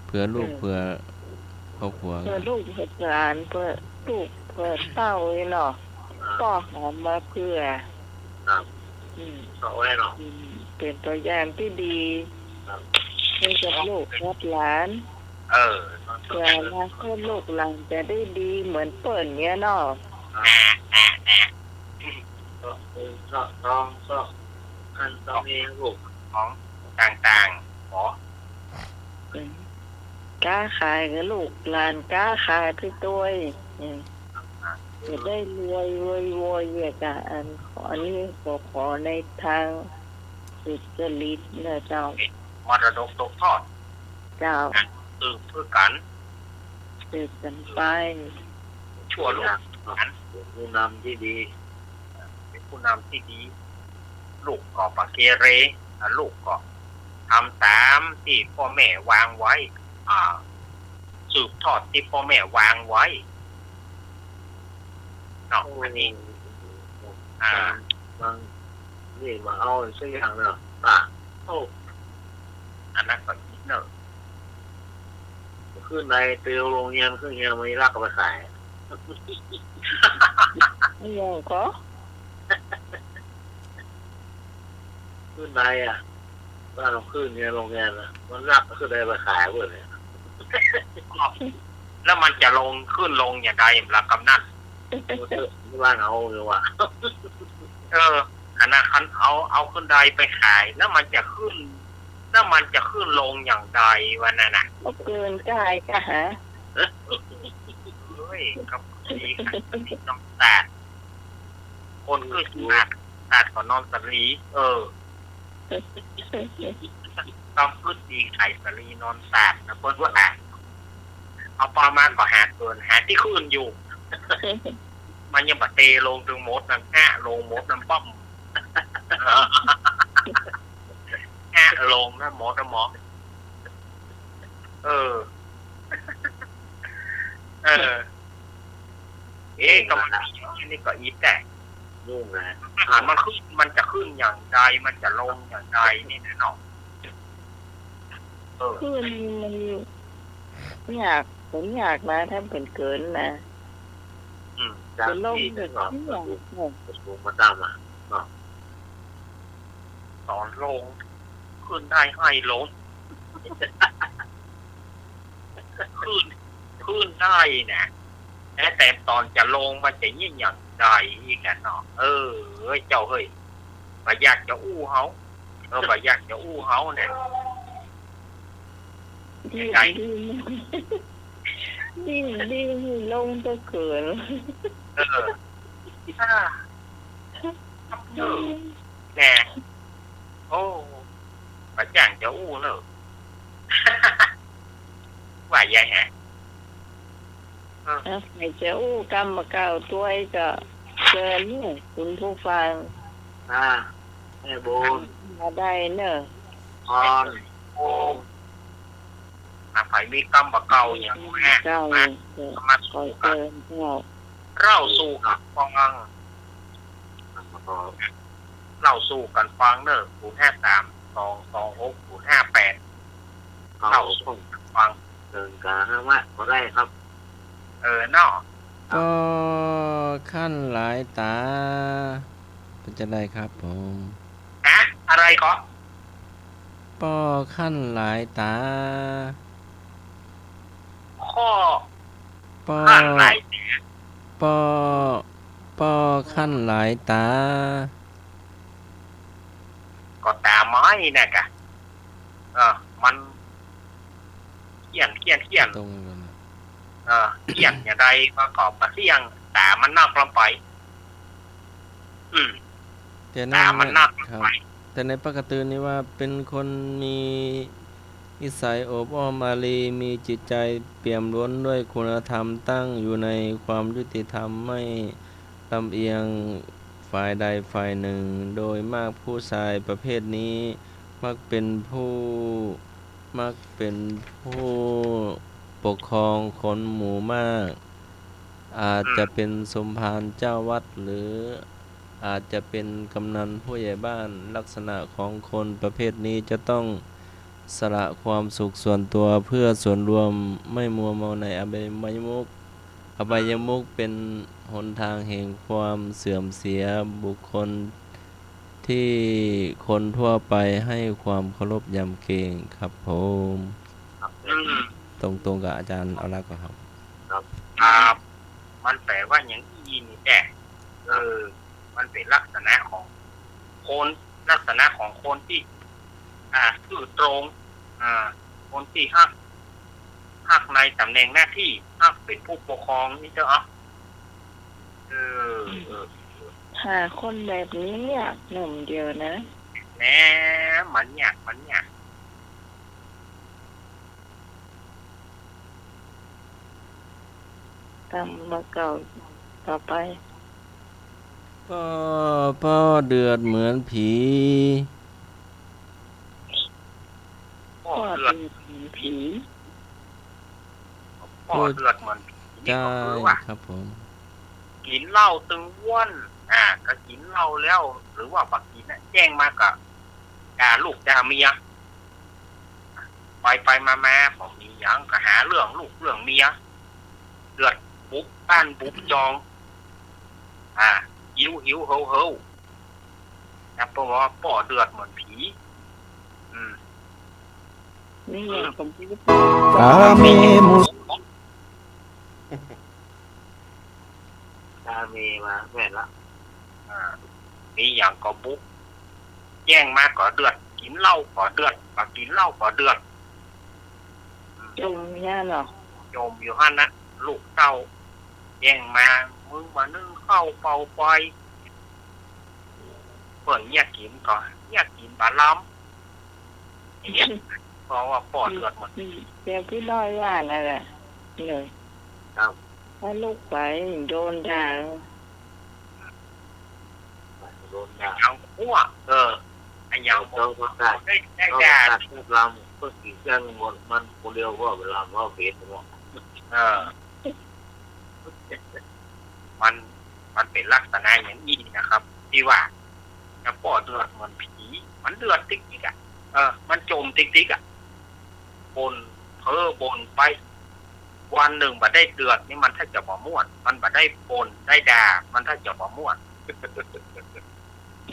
เผื่อลูก อืม เผื่อครอบครัว เผื่อลูกเผื่อหลาน เผื่อลูกเผื่อเต้านี่เนาะ ป้อหามาเผื่อ ครับ อืม เอาไว้เนาะ อืม เป๋นตั๋วอย่างตี้ดี ครับ หื้อกับลูกกับหลาน เออ เผื่ออนาคตลูกหลานจะได้ดีเหมือนเปิ้นเนี่ยเนาะ ครับ ก็คือก็ต้องก็คันต้องมีลูกของต่างๆ ขอ อืม ก๊าขายกับลูกหลาน ก๊าขายไปตวย อืม จะได้รวยรวยรวย อย่างกับอัน อันนี้ขอ ขอในทางสุจริตนะเจ้า มรดกตกทอด เจ้า สืบเพื่อกัน สืบกันไป ชั่วลูกหลาน เป๋นผู้นำตี้ดี เป๋นผู้นำตี้ดี ลูกก็บ่เกเร อ่า ลูกก็ทำต๋ามตี้ป้อแม่วางไว้ อ่า สืบทอดตี้ป้อแม่วางไว้ เนาะ อันนี้ อ่า บาง นี่มาเอาสักอย่างเนาะ อ่ะ โอ้ อันนั้นก็อีกเนาะ ขึ้นในเตียวโฮงเฮียน ขึ้นเฮียนมีลักเอาไปขาย อะหยังก็ ขึ้นในอะ บ้านเราขึ้นเฮียนโฮงเฮียนอะ มันลักขึ้นในไปขายเปิ้นเนี่ย แล้วมันจะลง ขึ้นลงอย่างใดล่ะกำนัน เออ เถอะ บ้านเอาเลยว่ะ เออ อันนั้นคันเอา เอาขึ้นในไปขาย แล้วมันจะขึ้น แล้วมันจะขึ้นลงอย่างใดวะนั่นน่ะ ก็เกินกายกะหา เฮ้ย กับดีค่ะ น้องตาด คนขึ้นตาด ตาดก็นอนสะหลี เออ ต้องขึ้นดีขายสะหลีนอนตาดนะ เปิ้นว่า เอาปอมาก็หาเกิน หาตี้ขึ้นอยู่ มันยังบ่เตลงตึงหมดนั่น แอะลงหมดนั่นป้อม แอะลงนั่นหมดนะหมอ เออ เออ เอ๊ะ ก็มัน นี่ก็อีกแต่ ยุ่งนะ อ่ะ มันขึ้น มันจะขึ้นอย่างใด มันจะลงอย่างใดนี่นะเนาะ เออ ขึ้นมันยาก มันยากนะ ถ้าเปิ้นเกินนะ อืม จะลง จากที่ เดี๋ยว เนาะ ขึ้น กระทรวง กระทรวงมาตามอ่ะ เนาะ ต๋อนลง ขึ้นได้ห้อยลง ขึ้น ขึ้นได้นะ แต่ แต่ต๋อนจะลงมันจะยิ่งอย่างใดอีกอะเนาะ เออ เจ้าเฮ้ย บ่อยากจะอู้เฮา เออ บ่อยากจะอู้เฮาเนี่ย ยิ่ง ได้ ยิ่ง ยิ่ง ยิ่งลงก็เกิน เออ อ่า เออ แน่ โอ้ บ่อยากจะอู้เนอะ ว่าใหญ่แฮะ เออ อ่ะ ใผจะอู้กำบ่าเก่าตวยก็เจิญเนี่ย คุณผู้ฟัง อ่า แม่บุญ มาได้เนอะ พร โอ้ อ่ะ ใผมีกำบ่าเก่าอย่างแม่ เก่า มา ก็ มาสู้กั๋น ขอเจิญเจ้า เล่าสู่กั๋นฟัง กำบ่าเก่า เล่าสู่กั๋นฟังเนอะ ศูนย์ห้าสาม สองสองหก ศูนย์ห้าแปด เล่าสู่กั๋นฟัง เชิญกาฮะมะ ก็ได้ครับ เออเนาะ ป้อขั้นหลายต๋า เป๋นจะได้ครับผม ฮะ อะไรก็ ป้อขั้นหลายต๋า ข้อ ป้อ ขั้นหลาย ป้อ ป้อขั้นหลายต๋า ก็ต๋าไม้น่ะกะ เออ มัน เฆี่ยน เฆี่ยน เฆี่ยน ตรงนั้นน่ะ เออ เฆี่ยนอย่างใดมันก็บ่เสี้ยง ต๋ามันนักลำไป อืม แต่นั่น ต๋ามันนักลำไป ครับ แต่ในป้ากระตือนี่ว่าเป๋นคนมีนิสัยโอบอ้อมอารี มีจิตใจ๋เปี่ยมล้นด้วยคุณธรรม ตั้งอยู่ในความยุติธรรม ไม่ลำเอียงฝ่ายใดฝ่ายหนึ่ง โดยมากผู้ชายประเภทนี้มักเป๋นผู้ มักเป๋นผู้ปกครองคนหมู่มาก อาจจะเป๋นสมภารเจ้าวัด หรืออาจจะเป๋นกำนันผู้ใหญ่บ้าน ลักษณะของคนประเภทนี้จะต้องสละความสุขส่วนตัวเพื่อส่วนรวม ไม่มัวเมาในอบายมุข อบายมุขเป๋นหนทางแห่งความเสื่อมเสีย บุคคลที่คนทั่วไปให้ความเคารพยำเกรงครับผม ครับ อืม ตรงๆ กับอาจ๋ารย์เอาละก็ครับ ครับ ครับ มันแป๋ว่าอย่างอี้นี่แหละ เออ มันเป๋นลักษณะของคน ลักษณะของคนตี้ อ่า ซื่อตรง อ่า คนตี้ฮัก ฮักในต๋ำแหน่งหน้าตี้ ฮักเป๋นผู้ปกครองนี่เจ้า เออ เออ หาคนแบบนี้ยากหน่อมเดียวนะ แหม มันยาก มันยาก ต๋ามบ่าเก่าต่อไป ป้อ ป้อเดือดเหมือนผี ป้อเดือด ป้อเดือดเหมือนผี ป้อเดือดเหมือนผีนี่ก็คือว่า ใช่ครับผม กิ๋นเหล้าตึงว่น อ่า ก็กิ๋นเหล้าแล้ว หรือว่าบ่กิ๋นน่ะ แจ้งมาก็ด่าลูกด่าเมีย ไปไปมามาบ่มีหยัง ก็หาเรื่องลูกเรื่องเมีย เดือดบุบบ้านบุบจอง อ่า หิวหิวโหวโหว นะ เพราะว่าป้อเดือดเหมือนผี อืม นี่ไง อืม ผมคิดว่า กาเมมุ กาเมมาแม่นละ อ่า มีหยังก็บุก แจ้งมาก็เดือด กิ๋นเหล้าก็เดือด บ่กิ๋นเหล้าก็เดือด จมเนี่ยเนาะ จมอยู่หั้นนะ ลูกเต้า แจ้งมา มึงบ่นึ่งข้าวเป่าไฟ เปิ้นเยียะกิ๋นก็เยียะกิ๋นบ่ลำ อย่างเงี้ย เพราะว่าป้อเดือดหมด อืม แบบตี้น้อยว่านั่นแหละ เลย ครับ ถ้าลูกไปโดนด่า โดนด่า อย่างหัว เออ ไอ้อย่างหัว เจ้าประกาศ ได้ ได้ด่า เจ้าประกาศลำ เปิ้นกิ๋นแจ้งหมด มันคนเดียวก็เวลาว่าเวทหมด เออ มัน มันเป๋นลักษณะอย่างอี้นะครับ ตี้ว่า จะป้อเดือดเหมือนผี มันเดือดติ๊กติ๊กอะ เออ มันจมติ๊กติ๊กอะ บ่นเพ้อบ่นไป วันนึ่งบ่ได้เดือดนี่มันถ้าจะบ่ม่วน มันบ่ได้บ่นได้ด่า มันถ้าจะบ่ม่วน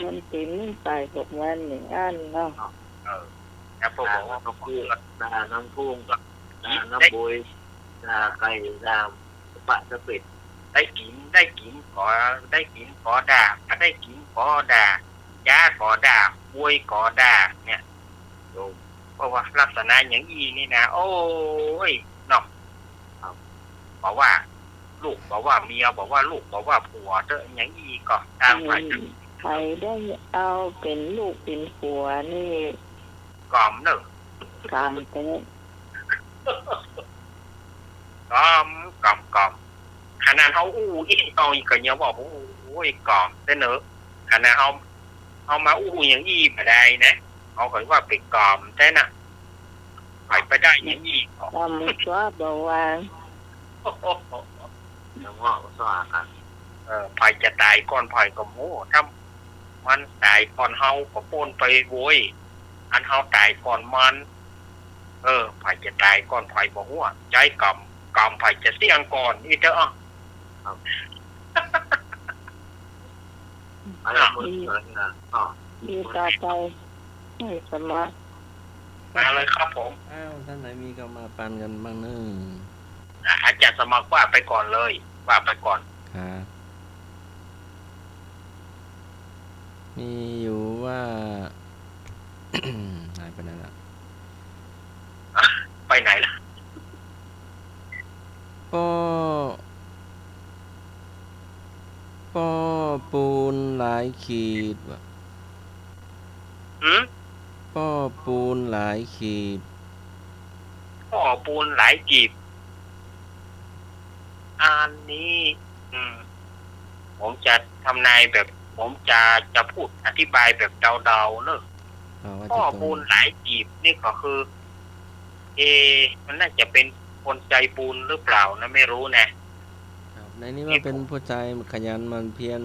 มันเป๋นไปหกวันหนึ่งอันเนาะ เออ แล้วพอบอกว่า ด่าน้ำพุง ด่าน้ำพุง ด่าน้ำบวย ด่าไก่ ด่า ปะสะเก็ด ได้กิ๋น ได้กิ๋นก็ ได้กิ๋นก็ด่า บ่ได้กิ๋นก็ด่า จ๋าก็ด่า บวยก็ด่า เนี่ย โยม เพราะว่าลักษณะอย่างอี้นี่นะ โอ้ย เนาะ ครับ บ่ว่าลูก บ่ว่าเมีย บ่ว่าลูก บ่ว่าผัวเต๊อะ อย่างอี้ก็ต่างฝ่าย อืม ใผได้เอาเป๋นลูกเป๋นผัวนี่ กำเนอะ กำเต๊อะ กำ กำ กำ ขนาดเฮาอู้อี้เอาอี้ก็ยังว่า โอ้ย กำเต๊อะเนอะ ขนาดเฮา เฮามาอู้อย่างอี้บ่ได้นะ เฮาก็ว่าเป๋นกำเต๊อะนะ ใผไปได้อย่างอี้ก็ กำตัวบ่ว่า ยังว่าสว่ากัน เออ ใผจะต๋ายก่อนใผก็บ่ฮู้ ถ้ามันต๋ายก่อนเฮาก็ป๊นไปโว้ย อันเฮาต๋ายก่อนมัน เออ ใผจะต๋ายก่อนใผบ่ฮู้ ใจ๊กำ กำใผจะเสี้ยงก่อน อี้เต๊อะ ครับ อะไร อ่ะ คนเกิดนะ ก็ มีต่อไป ให้สมัคร มาเลยครับผม อ้าว ต้านไหนมีก็มาปันกั๋นบ้างเน่อ อ่ะ อาจ๋ารย์สมัครว่าไปก่อนเลย ว่าไปก่อน ครับ มีอยู่ว่า หายไปไหนละ ไปไหนละ ปูนหลายขีดว่ะ หืม ป้อปูนหลายขีด ป้อปูนหลายขีด อันนี้ อืม ผมจะทำนายแบบ ผมจะ จะพูดอธิบายแบบเดาๆ เนอะ อ่า ว่าจะ ป้อปูนหลายขีดนี่ก็คือ เอ มันน่าจะเป็นคนใจปูนหรือเปล่านะ ไม่รู้นะ ครับ ในนี้ว่าเป็นผู้ชายขยันหมั่นเพียร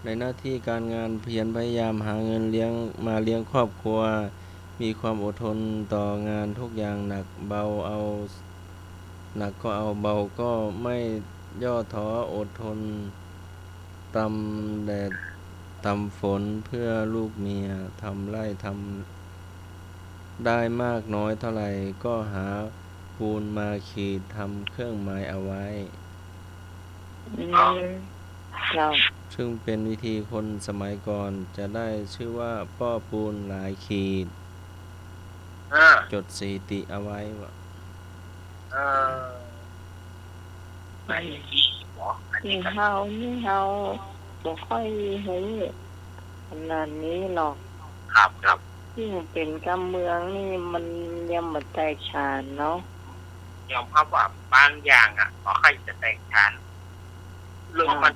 ในหน้าที่การงานเพียรพยายามหาเงินเลี้ยง มาเลี้ยงครอบครัว มีความอดทนต่องานทุกอย่าง หนักเบาเอา หนักก็เอา เบาก็ไม่ย่อท้อ อดทน ตำแดดตำฝนเพื่อลูกเมีย ทำไร่ทำ ได้มากน้อยเท่าไหร่ ก็หาปูนมาขีดทำเครื่องหมายเอาไว้ อืม เจ้า ซึ่งเป็นวิธีคนสมัยก่อน จะได้ชื่อว่าป้อปูนหลายขีด อ่า จดสถิติเอาไว้ว่า เออ ไม่ดีหรอ อันนี้ก็ เฮานี่เฮาบ่ค่อยเห็นขนาดนี้หรอก ครับ ครับ ยิ่งเป๋นกำเมืองนี่มันยังบ่แตกฉานเนาะ ยอมรับว่าบางอย่างอะ บ่ค่อยจะแตกฉาน เรื่องมัน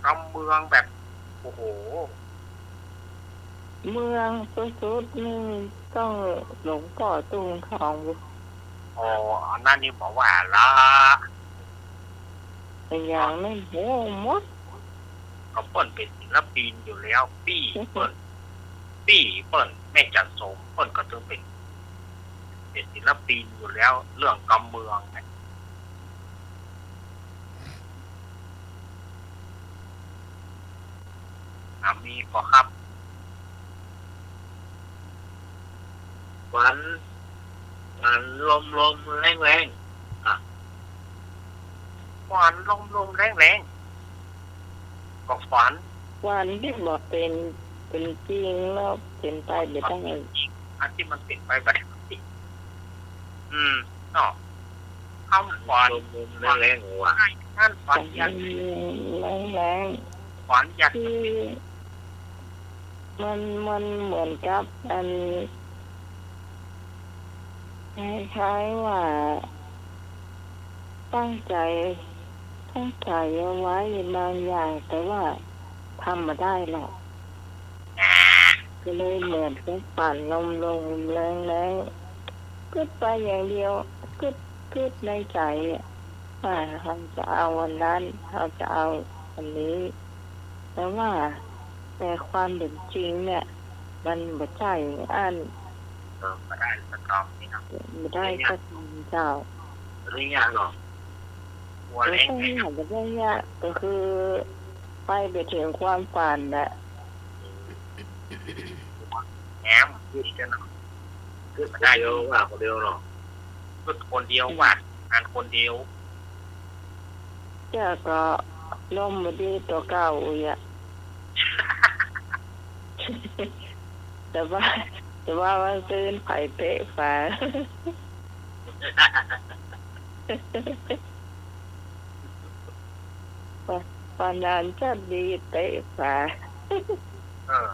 กำเมืองแบบ โอ้โห เมืองสุดๆ นี่ต้องหลวงป้อตุ้งทองอยู่ อ๋อ อันนั้นนี่บ่ว่าละ แต่อย่างนั้น โห หมด ก็เปิ้นเป๋นศิลปินอยู่แล้ว ปี้เปิ้น ปี้เปิ้น แม่จันทร์สม เปิ้นก็ต้องเป๋น เป๋นศิลปินอยู่แล้ว เรื่องกำเมืองเนี่ย อ่ะ มีก่อครับ ฝน ฝนลมๆ แล้งๆ อ่ะ ฝนลมๆ แล้งๆ ก็ฝน ฝนตี้บ่เป๋น เป๋นจริงแล้วเป๋นไปบ่ได้ อันตี้มันเป๋นไปบ่ได้ อืม เนาะ คำขวัญ ลมๆ แล้งๆ ว่ะ ใช่ นั่นขวัญอยาก แล้งๆ ขวัญอยาก คือ มัน มันเหมือนกับอัน คล้ายๆ ว่า ตั้งใจ๋ ตั้งใจ๋เอาไว้บางอย่าง แต่ว่าทำบ่ได้หรอก ก็เลยเหมือนกับฝนลมๆ แล้งๆ กึ๊ดไปอย่างเดียว กึ๊ด กึ๊ดในใจ๋อะ ว่าเฮาจะเอาอันนั้น เฮาจะเอาอันนี้ แต่ว่า แต่ความเป๋นจริงเนี่ย มันบ่ใจ้อั้น เออ บ่ได้สักกำนี่เนาะ บ่ได้สักกำเจ้า บ่ได้ยากหรอก บ่ได้ยาก บ่ได้ยาก ก็คือไปบ่เถิงความฝันน่ะ แหม คือจะเนาะ คือคนเดียวว่าคนเดียวเนาะ คือคนเดียวว่า งานคนเดียว เจ้าก็ลมบ่ดีตั๋วเก่าอีกอะ แต่ว่า แต่ว่าวันซืนไผเตะฝา ปะ ปานานจัดดีเตะฝา เออ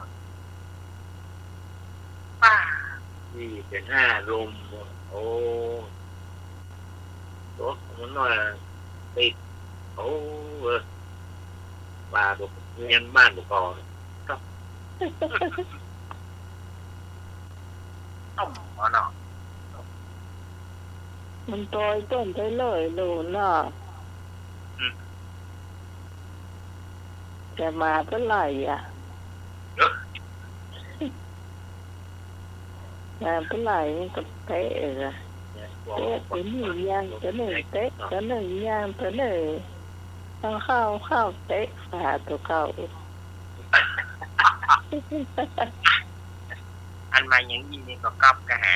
ป้า นี่เป๋นห้าลม โอ้ ตกมันว่าติด โอ้ เออ ว่าบ่เนียนบ้านบ่ก่อน ต้มหัวเนาะ มันตอยต้นไปเลยโลนเนาะ อืม แต่หมาเปิ้นไล่อะ เออ หมาเปิ้นไล่มันก็เตะอะ เตะตั๋วนึ่งย่างตั๋วนึ่ง เตะตั๋วนึ่งย่างตั๋วนึ่ง เอาเข้า เข้าเตะฝาตั๋วเก่า อันมาอย่างอี้นี่ก็กลับกะหา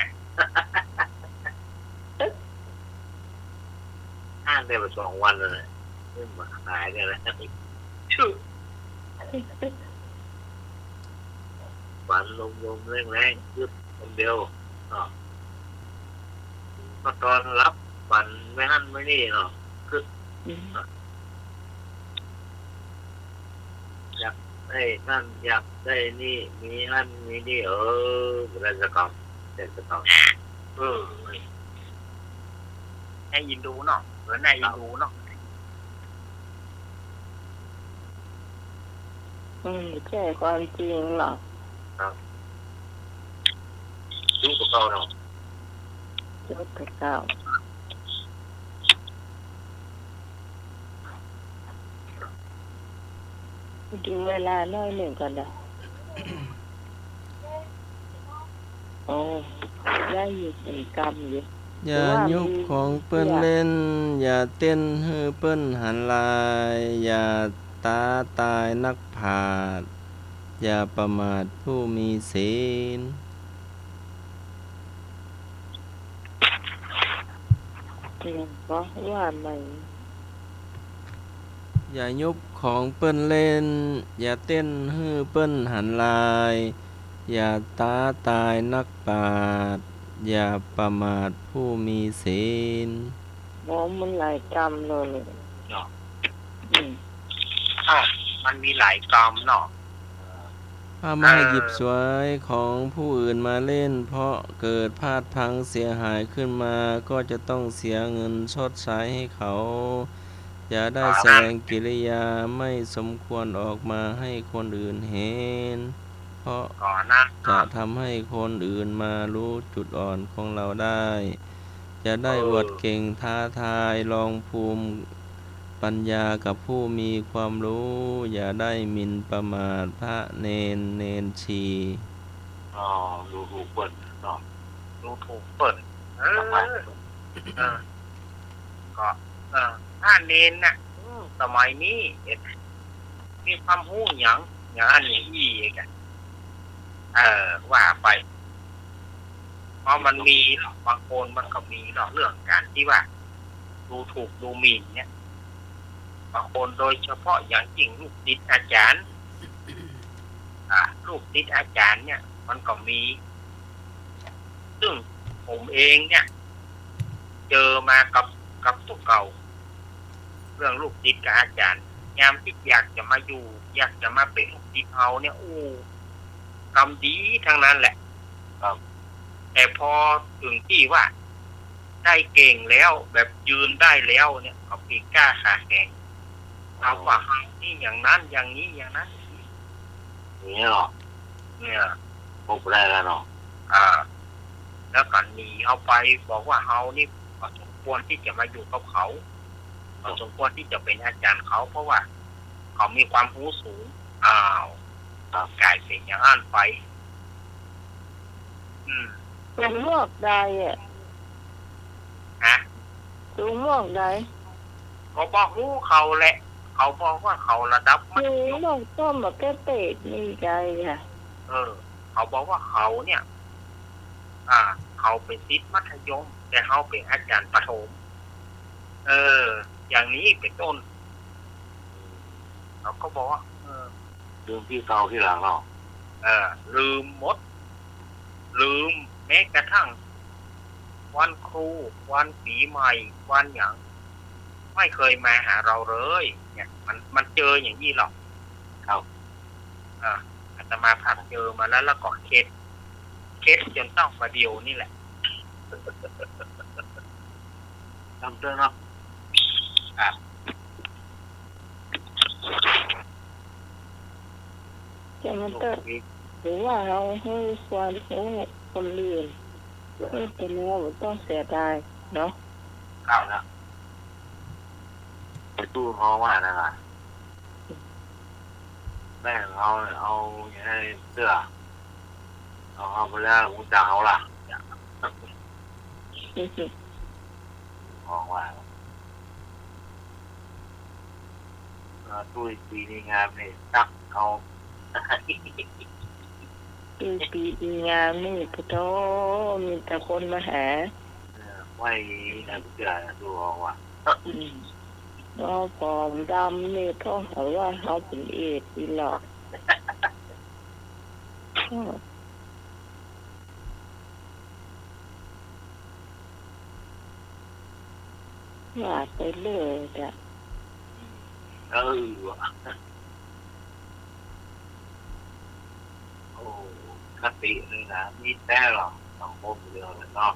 อ่านได้ไปสองวันแล้วเนี่ย เริ่มมาขายได้แล้ว ฝันลมๆ แล้งๆ กึ๊ดคนเดียวเนาะ ก็ตอนหลับฝันไว้หั่นไว้นี่เนาะ กึ๊ด อืม เนาะ ได้นั่นอยากได้นี่ มีนั่นมีนี่ เออ บ่ได้สักกำ เสร็จสักกำ เออ น่าเอ็นดูเนาะ เออ น่าเอ็นดูเนาะ อืม ใจ้ความจริงเนาะ ครับ ดูกับเก่าเนาะ ดูกับเก่า ดูเวลาหน้อยนึ่งก่อนนะ โอ้ ได้อยู่สี่กำอยู่ อย่ายุบของเปิ้นเล่น อย่าเต้นหื้อเปิ้นหันลาย อย่าต๋าตายนักปราชญ์ อย่าประมาทผู้มีศีล เออ ก็ว่าใหม่ อย่ายุบของเปิ้นเล่น อย่าเต้นหื้อเปิ้นหันลาย อย่าต๋าตายนักปราชญ์ อย่าประมาทผู้มีศีล โอ้ มันหลายกำเลยเนาะ อืม อ่ะ มันมีหลายกำเนาะ ถ้าไม่หยิบฉวยของผู้อื่นมาเล่น เพราะเกิดพลาดพลั้งเสียหายขึ้นมา ก็จะต้องเสียเงินชดใช้ให้เขา อย่าได้แสดงกิริยาไม่สมควรออกมาให้คนอื่นเห็น เพราะจะทำให้คนอื่นมารู้จุดอ่อนของเราได้ อย่าได้อวดเก่งท้าทายลองภูมิปัญญากับผู้มีความรู้ อย่าได้หมิ่นประมาทพระเณร เณรชี อ๋อ ดูถูกเปิ้นเนาะ ดูถูกเปิ้น เออ เออ ก็ เออ พระเณรน่ะ อืม สมัยนี้ เอ็ด มีความฮู้หยัง อย่างอั้นอย่างอี้อีกอะ เออ ว่าไป เพราะมันมีเนาะ บางคนมันก็มีเนาะ เรื่องการตี้ว่า ดูถูกดูหมิ่นเนี่ย บางคนโดยเฉพาะอย่างยิ่งลูกศิษย์อาจ๋ารย์ อ่า ลูกศิษย์อาจ๋ารย์เนี่ย มันก็มี ซึ่งผมเองเนี่ย เจอมากับ กับตั๋วเก่า เรื่องลูกศิษย์กับอาจ๋ารย์ ยามตี้อยากจะมาอยู่ อยากจะมาเป๋นลูกศิษย์เฮาเนี่ย อู้ กำดีตึงนั้นแหละ ครับ แต่พอเถิงตี้ว่า ได้เก่งแล้ว แบบยืนได้แล้วเนี่ย เขาปีกล้าขาแข็ง อ๋อ หาว่าเฮานี่อย่างนั้นอย่างนี้อย่างนั้น อย่างนี้เหรอ เนี่ย ปกได้แล้วเนาะ อ่า แล้วก็หนีเฮาไป บอกว่าเฮานี่บ่สมควรตี้จะมาอยู่กับเขา บ่สมควรตี้จะเป๋นอาจ๋ารย์เขา เพราะว่าเขามีความฮู้สูง อ้าว ครับ ก๋ายเป๋นอย่างอั้นไป อืม สูงมอกใดอะ ฮะ สูงมอกใด ก็บ่ฮู้เขาแหละ เขาบอกว่าเขาระดับมัธยม สูงมอกต้นมะเขือเทศนี่ใดอะ เออ เขาบอกว่าเขาเนี่ย อ่า เขาเป๋นศิษย์มัธยม แต่เฮาเป๋นอาจ๋ารย์ประถม เออ อย่างนี้เป๋นต้น เขาก็บอกว่า เออ ลืมตี้เก่าตี้หลังเนาะ เออ ลืมหมด ลืมแม้กระทั่งวันครู วันปี๋ใหม่ วันหยัง ไม่เคยมาหาเราเลย เนี่ย มัน มันเจออย่างนี้หรอก ครับ อ่า อาตมาภาพเจอมาแล้ว แล้วก็เข็ด เข็ดจ๋นเต้ามาเดี่ยวนี่แหละ จำเตื้อเนาะ อ่ะ จำเตื้อ หรือว่าเฮาหื้อความฮู้คนอื่น เออ แต่แล้วบ่ต้องเสียดายเนาะ ครับนะ ไปตู้เฮาว่านั่นน่ะ แม่งเอา เอาอย่างนี้เตื้อ เอา เอาไปแล้ว ฮู้จักเฮาล่ะ มองว่า เออ ตู้ปี๋นี่งามนี่ ตักเอา ตู้ปี๋นี่งามนี่ ปะโธ่ มีแต่คนมาหา เออ ไหว้นะ เตื้อ ดูเอาว่ะ อืม เฮาผอมดำนี่ เขาหาว่าเฮาเป๋นเอดส์อีหลอก อืม ว่าไปเรื่อยจ้ะ เออว่ะ คติเลยนะ มีแต่ละสังคมเดียวเลยเนาะ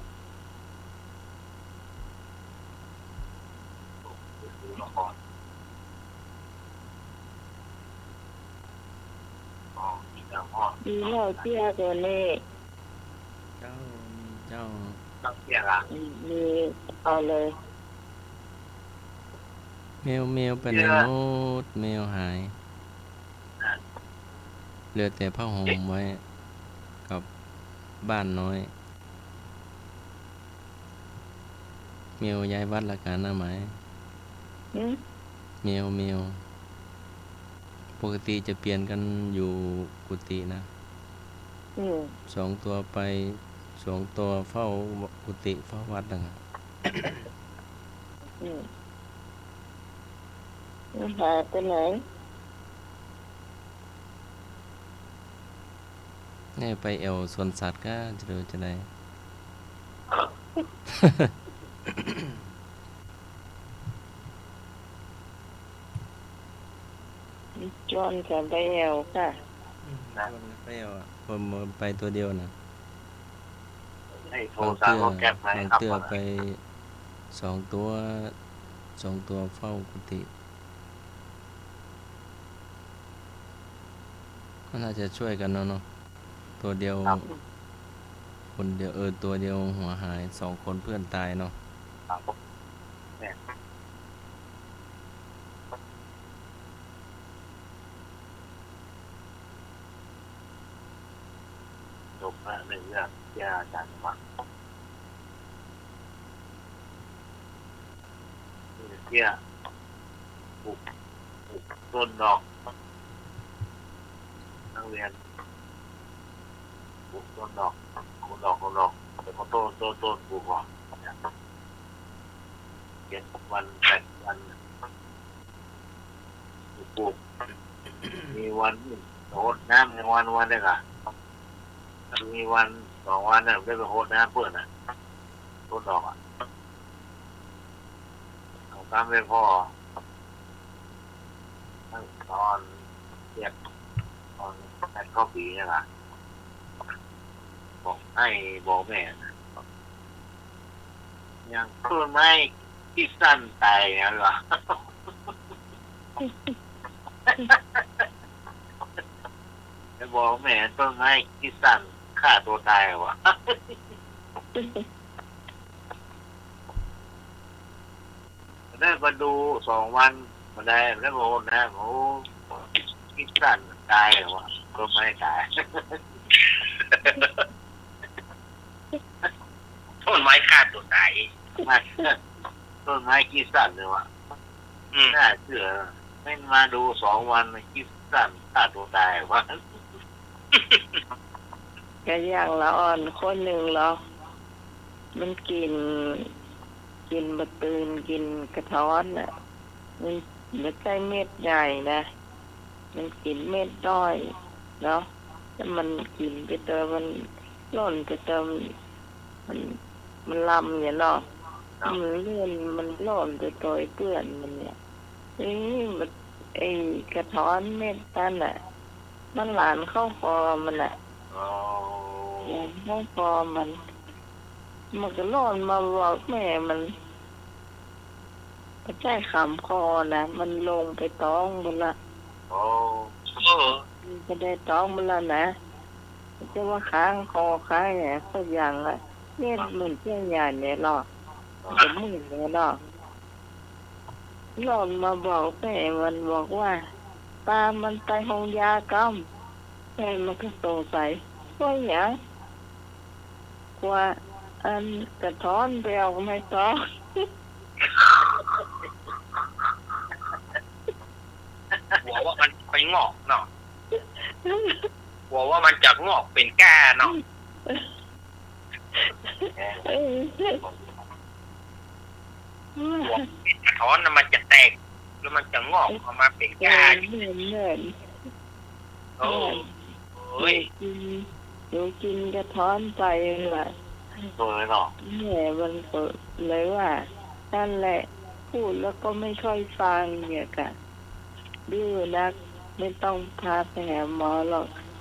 ดีแล้วเตี้ยตัวนี้ เจ้า มีเจ้า มี เอาเลย แมว แมวไปไหนหมด แมวหาย เหลือแต่ผ้าห่มไว้กับบ้านน้อย แมวย้ายวัดละกั๋นนะไหม หืม แมว แมว ปกติจะเปลี่ยนกั๋นอยู่กุฏินะ อืม สองตัวไป สองตัวเฝ้ากุฏิเฝ้าวัดนะ อืม มันหายไปไหน นี่ไปแอ่วสวนสัตว์ก็จะดูจะได้ จวนกันไปแอ่วค่ะ อืม จวนกันไปแอ่วอะ ผมไปตัวเดียวนะ บางเตื้อ บางเตื้อไปสองตัว สองตัวเฝ้ากุฏิ ก็น่าจะช่วยกั๋นเนาะ เนาะ ตัวเดียว ครับ คนเดียว เออ ตัวเดียวหัวหาย สองคนเปื้อนต๋ายเนาะ ครับ จบละ เรื่องเตี้ยอาจ๋ารย์มา เรื่องเตี้ย ปลูก ปลูกต้นดอก นักเรียน ปลูกต้นดอก ขุดดอก ขุดดอก แล้วก็ต้น ต้น ต้น ปลูกก่อน เจ็ดวัน แปดวัน ปลูก มีวันหนึ่งหดน้ำในวัน วันหนึ่งอะ มีวันสองวันน่ะ ได้ไปหดน้ำเปิ้นน่ะ ต้นดอกอะ เอาต๋ามไปพ่อ ต๋อนเรียน ต๋อนแปดเก้าปี๋เนี่ยนะ บอกอ้ายบอกแม่นะ อย่างต้นไม้คิดสั้นต๋ายเนี่ยเหรอ ไปบอกแม่ต้นไม้คิดสั้นฆ่าตั๋วต๋ายว่ะ ได้มาดูสองวัน บ่ได้ แล้วบอกนะ โอ้ คิดสั้นต๋ายว่ะ ต้นไม้ต๋าย ต้นไม้ฆ่าตั๋วต๋าย ต้นไม้คิดสั้นเลยว่ะ อืม น่าเจื้อ แม่นมาดูสองวัน คิดสั้นฆ่าตั๋วต๋ายว่ะ ก็อย่างละอ่อนคนนึ่งเหรอ มันกิ๋น กิ๋นบ่ตื่น กิ๋นกระท้อนน่ะ มันบ่ใจ้เม็ดใหญ่นะ มันกิ๋นเม็ดน้อยเนาะ แล้วมันกิ๋นไปเติม มันล่นไปเติม มัน มันลำเนี่ยเนาะ ครับ มันเลื่อน มันล่นไปตวยเปื้อนมันเนี่ย เอ๊ะ มัน ไอ้กระท้อนเม็ดนั้นน่ะ มันหลานเข้าคอมันน่ะ อ๋อ หลานเข้าคอมัน มันก็ล่นมาบอกแม่มัน บ่ใจ้ขำคอนะ มันลงไปต๊องมันละ อ๋อ เออ มันก็ได้ต๊องมันละนะ แต่ว่าค้างคอค้างอย่างสักอย่างละ เม็ดมันเจ้าใหญ่เนี่ยเนาะ มันก็มืดเนี่ยเนาะ ล่นมาบอกแม่มันบอกว่า ปามันไปโฮงยาก่ำ แม่มันก็สงสัย ว่าหยัง ว่าอันกระท้อนไปเอาไม้ตอก กลัวว่ามันไปงอกเนาะ กลัวว่ามันจะงอกเป๋นก้าเนาะ เออ หัวเม็ดกระท้อนน่ะมันจะแตก แล้วมันจะงอกออกมาเป๋นก้า เออ แม่น แม่น โอ้ แม่น เอ้ย หนูกิ๋น หนูกิ๋นกระท้อนไปว่ะ เออเนาะ แม่มันก็เลยว่า นั่นแหละ พูดแล้วก็ไม่ค่อยฟังเนี่ยกะ ดื้อนัก ไม่ต้องพาไปหาหมอหรอก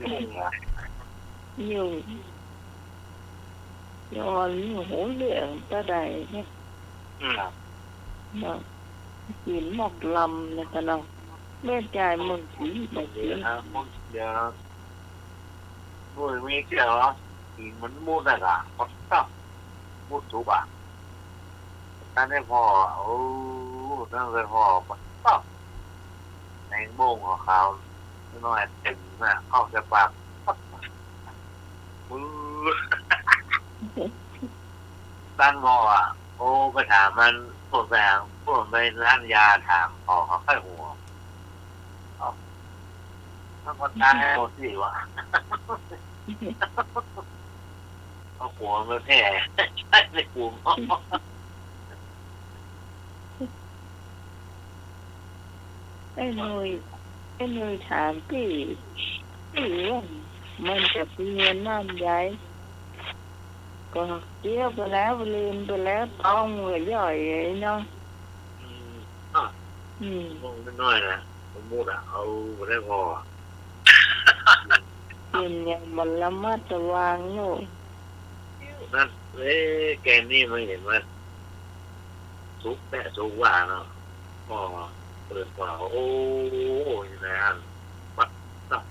ยุ่งอะ ยุ่ง ย้อนหูเหลืองตาใดเนี่ย อืม เนาะ กิ๋นหมกลำเนี่ยกะเนาะ แม่ยายเมืองศรี เมืองศรี เดี๋ยวนะ เมืองศรี โอ้ย มีเสียเหรอ กิ๋นมันมุดอะกะ ปัดตับ มุดสุกอะ ตันได้ผ่อ โอ้ ตันได้ผ่อ ปัดตับ แมงโบ้งขาวๆ น้อยๆ เต็มหน้า เข้าใส่ปาก ปัดตับ ปื๊ด ตันผ่ออะ โอ้ ไปถามมัน พวกไปหา พวกไปร้านยาถาม ผ่อเขาไข้หัว เอ้า มันก็ตายเอาสิวะ เอาหัวมาแผ่ ใช่ในหัว ไอ้หนุ่ย ไอ้หนุ่ยถามปี้ ปี้ว่ามันจะเปียนน้ำใย ก็เคี้ยวไปแล้ว ลืมไปแล้ว ต๊องมันก็ย่อยไอ้เนาะ อืม อ่ะ อืม มองน้อยๆ นะ สมมุติอะ เอาไปได้ผ่อ กิ๋นอย่างบ่ระมัดระวังเนาะ นั่น เอ๊ะ แกนี่มันเห็นว่า สุกแต๊สุกว่าเนาะ ผ่อ เปิดผ่อ โอ้ อยู่ในหั้น ปัดตับ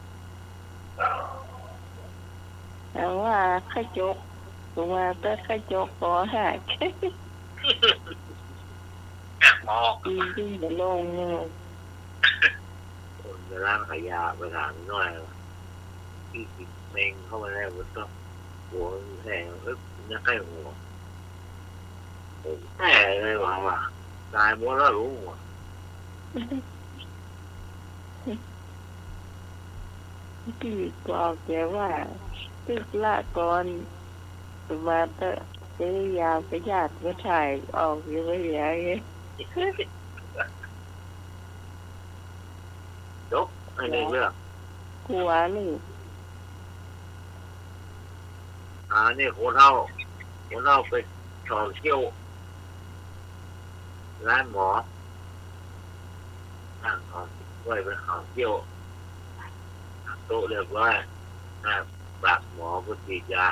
แต่ว่าใค่จก ตัวแต่ใค่จกผ่อหัก หักออก กิ๋นจึงบ่ลงเนาะ คนไปร้านขายยาไปถามน้อย ตี้กิ๋นแมงเข้าไปแล้วมันก็หัวมันแห้ง เอ้ย มันจะไข้หัว ผมแตกเลยว่ะ ว่ะ ตายหมดแล้วลุงว่ะ ตี้บอกแกว่า ตึกละก่อน มาเต๊อะ ซื้อยาพยาธิมาถ่ายออกอยู่ไม่เหลือไง จบ อันนี้เรื่อง กลัวนี่ อ่า นี่คนเฒ่า คนเฒ่าไปถอนเขี้ยว ร้านหมอ นั่งถอน ไหว้ไปถอนเขี้ยว โต๊ะเรียบร้อย หน้าปากหมอก็ฉีดยา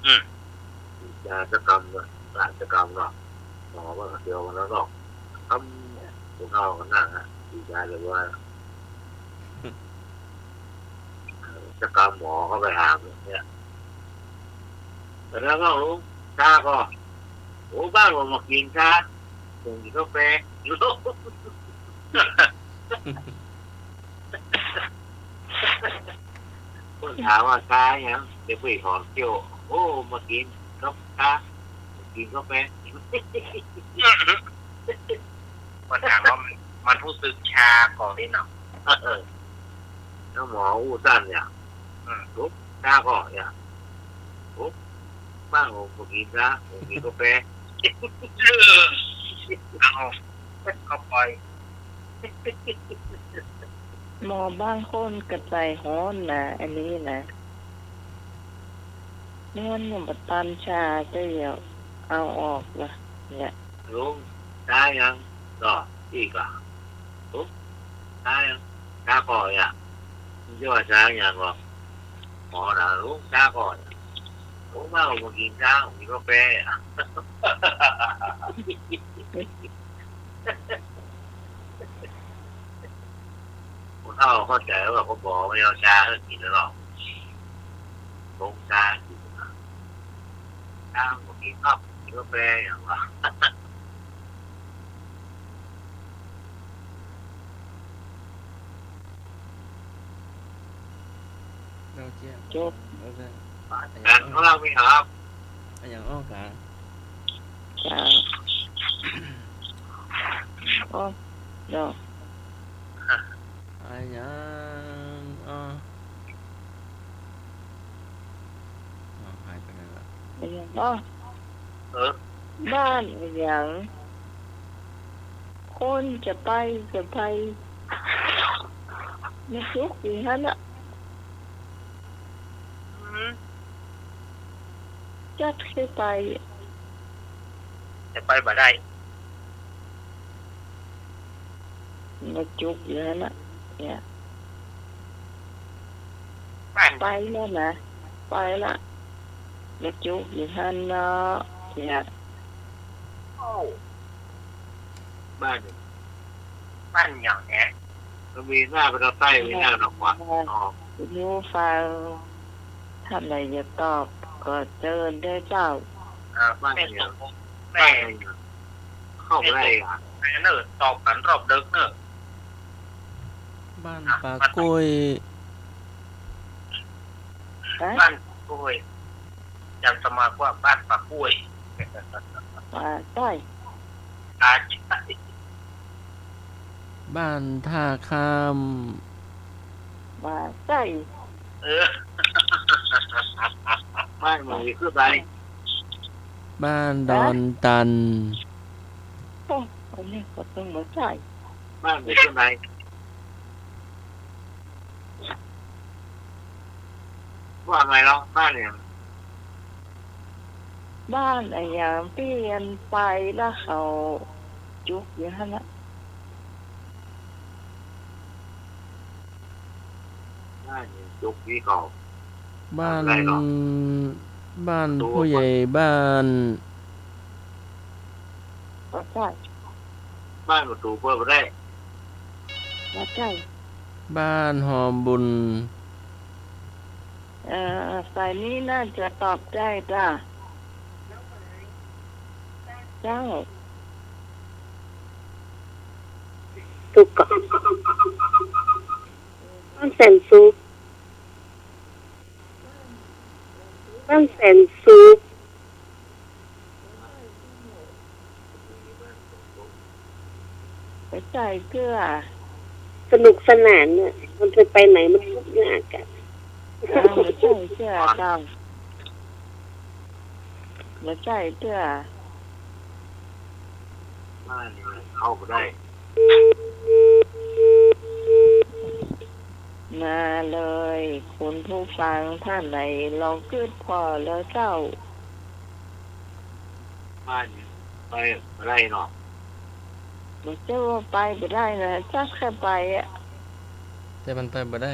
อืม ฉีดยาสักกำเนาะ สักกำเนาะ หมอก็เดียวกันแล้วเนาะ กำ คนเฒ่าก็นั่งอะ ฉีดยาเรียบร้อย เออ สักกำหมอก็ไปถามเนี่ย "เป๋นไงบ้างลุง ชาก่อ" "โอ้ บ้านผมบ่กิ๋นชา ผมกิ๋นกาแฟ" คนถามว่า "ชาหยัง" "เดี๋ยวไปถอนเขี้ยว" "โอ้ บ่กิ๋นกับชา กิ๋นกาแฟ" คนถามว่ามัน มันฮู้สึกชาก่อตี้เนาะ เออ แล้วหมออู้สั้นเนี่ย อืม "ลุง ชาก่อ" เนี่ย "โอ้ บ้านผมบ่กิ๋นชา ผมกิ๋นกาแฟ" เออ เอา เข้าไป หมอบางคนก็ใจ๋ฮ้อนนะ อันนี้นะ ฮ้อนยังบ่ตันชา จะเอาออกละเนี่ย "ลุง ชาหยังก่อ" อีกอ่ะ "ลุง ชาหยัง" "ชาก่อ" อ่ะ มันจะว่าชาหยังก่อ หมอถาม "ลุง ชาก่อ" "โอ้ บ้านผมบ่กิ๋นชา ผมกิ๋นกาแฟ" อ่ะ คนเฒ่าเข้าใจ๋ว่าคนบ่าบ่เอาชาหื้อกิ๋นแล้วเนาะ ชงชากิ๋น ชาบ่กิ๋นครับ กิ๋นกาแฟหยังวะ เราเจี๊ยบ จบ เออ อันของเรามีครับ อะหยังอ้อกา จ้า โอ้ เดี๋ยว อะหยังอ้อ อ้าว หายไปไหนละ อะหยังอ้อ เออ บ้านอะหยัง คนจะไป จะไป มันสุกอยู่หั้นน่ะ อืม จักใค่ไป แต่ไปบ่ได้ มาจุกอยู่หั้นละ เนี่ย ไปแล้วนะ ไปละ มาจุกอยู่หั้นเนาะ เนี่ย โอ้ บ้าน บ้านหยังแหนะ มันมีหน้าไปตางใต้ มีหน้าตางขวา อ๋อ คุณผู้ฟัง ท่านใดจะตอบก็เจิญได้เจ้า อ่า บ้านหยัง แม่ บ้านหยัง เข้าบ่ได้อ่ะ แม่เนอะ ตอบกั๋นรอบดึกเนอะ บ้านป่ากล้วย ฮะ บ้านป่ากล้วย อาจารย์สมากว่าบ้านป่ากล้วย ป่าใต้ ป่าใต้ บ้านท่าข้าม ป่าใต้ เออ บ้านหมู่คือใด บ้านดอนตัน โอ้ อันนี้ก็ต้องมาใต้ บ้านหมู่คือใด ว่าไงเนาะ บ้านเนี่ย บ้านอะหยังตี้อันไปแล้วเขาจุกอยู่หั้นละ บ้านเนี่ยจุกตี้เขา บ้าน อะไรเนาะ บ้านผู้ใหญ่บ้าน บ่ใจ้ บ้านประตู๋เปิดบ่ได้ บ่ใจ้ บ้านหอมบุญ เอ่อ สายนี้น่าจะตอบได้จ้ะ เจ้า ถูกต้อง บ้านแสนสุข บ้านแสนสุข บ่ใจ้เตื้อ สนุกสนานเนี่ย มันจะไปไหนมันทุกข์ยากอะ อ่า บ่ใจ้เตื้อเจ้า บ่ใจ้เตื้อ เข้าบ่ได้ มาเลย คุณผู้ฟังท่านใดลองกึ๊ดผ่อแล้วเจ้า บ้านไปบ่ได้เนาะ บ่ใจ้ว่าไปบ่ได้นะ จักใค่ไปอะ แต่มันไปบ่ได้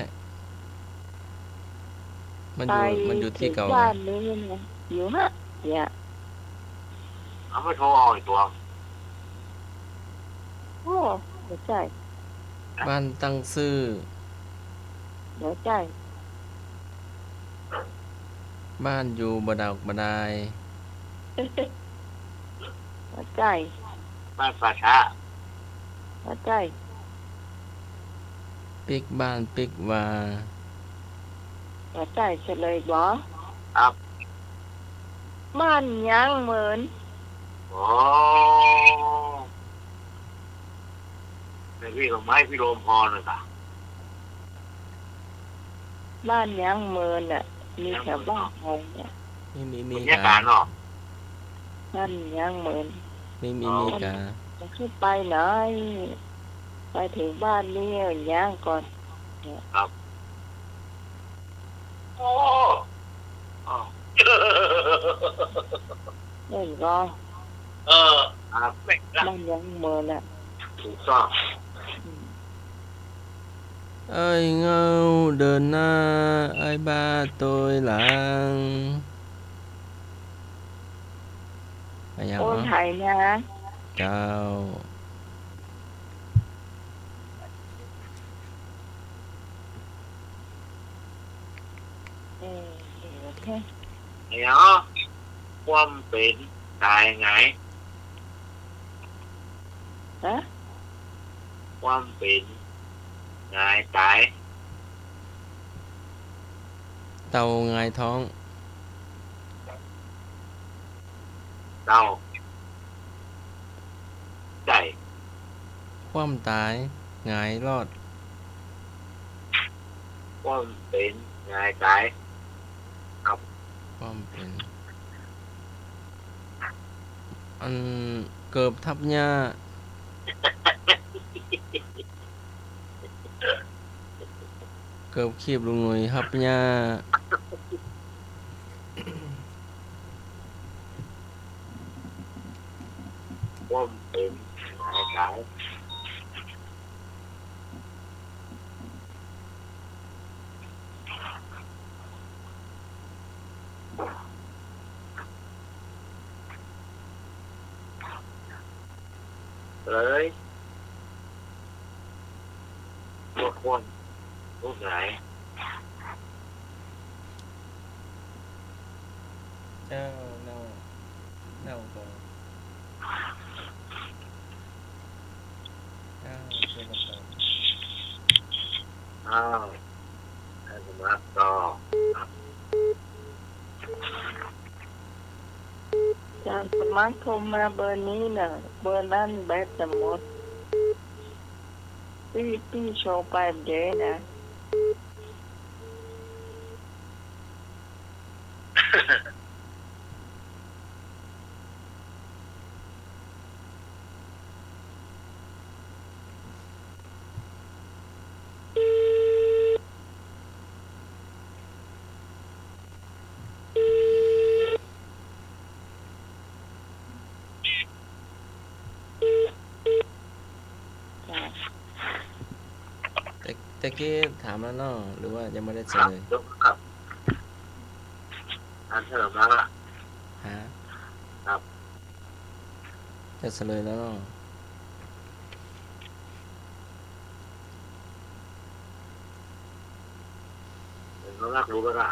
มันอยู่ ไป มันอยู่ตี้เก่า บ้านนี้นะ อยู่ฮะ เนี่ย เอามาโทรเอาไอ้ตั๋ว โอ้ บ่ใจ้ บ้านตั้งซื่อ บ่ใจ้ บ้านอยู่บ่ดอกบ่ดาย บ่ใจ้ บ้านป่าช้า บ่ใจ้ ปิ๊กบ้านปิ๊กวา บ่ใจ้เฉลยบ่ ครับ บ้านยางเหมิน อ๋อ แต่พี่ก็ไม่ พี่โรมพรน่ะจ้ะ บ้านยางเหมินน่ะ มีแถวบ้านเฮาเนี่ย มี มี มี บรรยากาศเนาะ บ้านยางเหมิน มี มี อ๋อ มีกา จะขึ้นไปไหน ไปเถิงบ้านนี้ยางก่อน ครับ โอ้ อ้าว เห็นก็ เออ ครับ บ้านยางเหมินน่ะ ถูกต้อง อืม เอ้ยเหง้าเดินหน้า เอ้ยบ้าตวยหลัง อะหยัง โอน เนาะ ไถนา เจ้า เออ โอเค เดี๋ยว ความเป๋นต๋ายหงาย ฮะ ความเป๋นหงายต๋าย เต่าหงายท้อง เต่า ใจ้ ความต๋ายหงายรอด ความเป๋นหงายต๋าย ครับ ความเป๋น อันเกิบทับหญ้า เกิบคีบลุงหนุ่ยทับหญ้า ความเป๋นนายต๋าย เลย บ่ควร ลูกหลาย เจ้า เน่า เน่าก่อ เจ้า เชิญกันต่อ อ้าว ท่านสมัครต่อ จารย์สมัครโทรมาเบอร์นี้น่ะ เบอร์นั้นแบตจะหมด ปี้ ปี้โทรไปเดี๋ยวนะ ตะ ตะกี้ถามแล้วเนาะ หรือว่ายังไม่ได้เฉลย ครับ ครับ ถามเฉลยมาละ ฮะ ครับ จะเฉลยแล้วเนาะ เห็นเขาลากรู้ปะล่ะ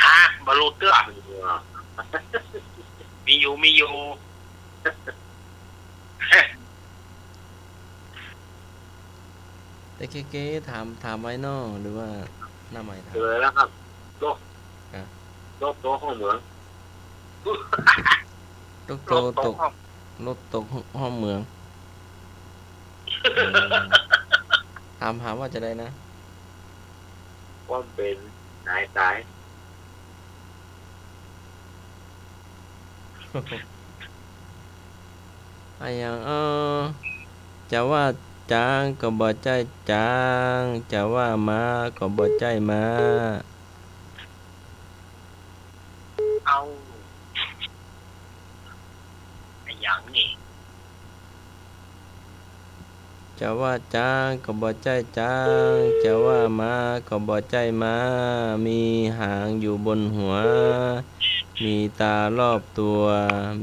ฮะ บ่ฮู้เตื้อ มีอยู่ มีอยู่ มีอยู่ แต่เก๊ๆ ถาม ถามไว้เนาะ หรือว่าหน้าใหม่ถาม เฉลยแล้วครับ รถ ฮะ รถตกห้องเหมือง รถตก รถตก ตกห้อง รถตกห้องเหมือง เออ ถามหาว่าจะใดนะ ความเป๋นนายต๋าย อะหยัง เออ จะว่าจ๋างก็บ่ใจ้จ๋าง จะว่ามาก็บ่ใจ้มา เอ้า อะหยังนี่ จะว่าจ๋างก็บ่ใจ้จ๋าง จะว่ามาก็บ่ใจ้มา มีหางอยู่บนหัว มีตารอบตัว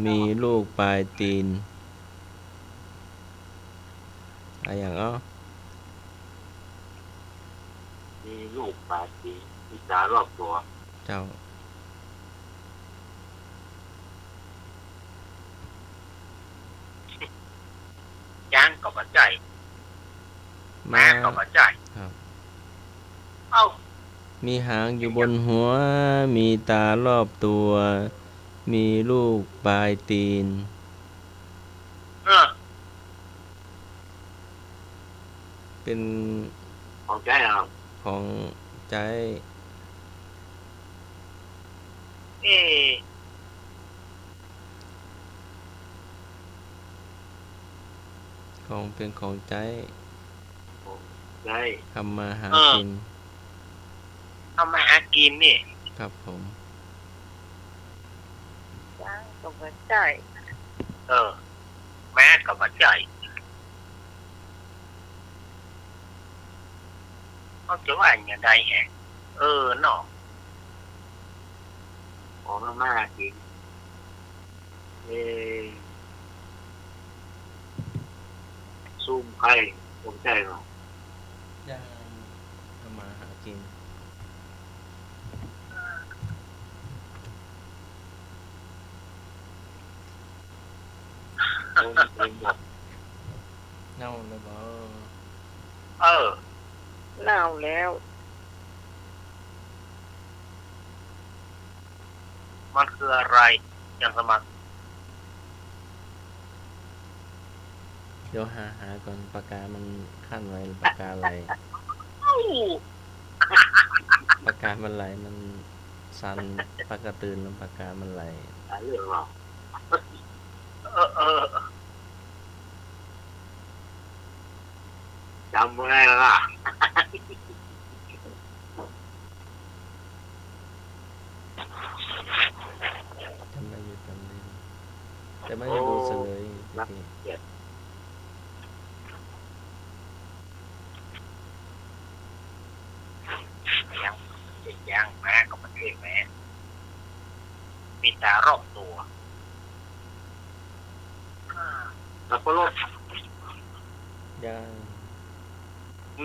มีลูกปลายตีน อะหยังเอ้า มีลูกปลายตีน มีตารอบตัว เจ้า จ๋างก็บ่ใจ้ มา มาก็บ่ใจ้ ครับ เอ้า มีหางอยู่บนหัว มีตารอบตัว มีลูกปลายตีน เออ เป๋น ของใจ๊เหรอ ของใจ๊ เอ๊ะ ของ เป๋นของใจ๊ ของใจ๊ ทำมาหา เออ กิ๋น ทำมาหากิ๋นนี่ ครับผม จ๋างก็บ่ใจ้ เออ มาก็บ่ใจ้ เขาจะว่าอย่างใดแฮะ เออ เนาะ ของทำมาหากิ๋น เอ่อ ซุ่มไข่ ซุ่มไข่เนาะ อย่างทำมาหากิ๋น คนเป็นแบบ เน่าแล้วบ่ เออ เน่าแล้ว มันคืออะไร ยังสมัคร เดี๋ยวหา หาก่อน ปากกามันขั้นไว้ ปากกาไหล ปากกามันไหล มันสั่น ปากกาตื่นแล้วปากกามันไหล หาเรื่องเหรอ เออ เออ จ๋ำบ่ได้แล้วล่ะ จ๋ำได้อยู่ จ๋ำได้อยู่ แต่ไม่ได้ดูเฉลย โอ้ ครับ พี่ เกียรติ ยัง ยัง มาก็มาเทศน์แม่ มีต๋ารอบตั๋ว สับปะรด ยัง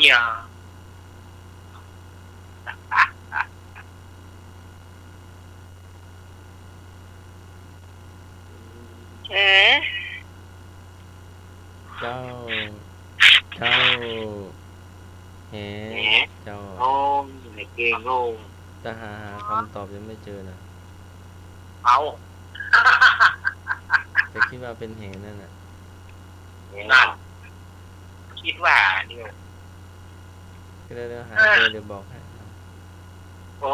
ยัง เอ๊ะ เจ้า เจ้า แห แห เจ้า โอ้ ไม่เก่ง โอ้ แต่หา หาคำตอบยังไม่เจอนะ เอา แต่คิดว่าเป็นแหนั่นแหละ แห นั่น คิดว่าเดี๋ยว ก็เดี๋ยวหาเจอเดี๋ยวบอกให้ โอ้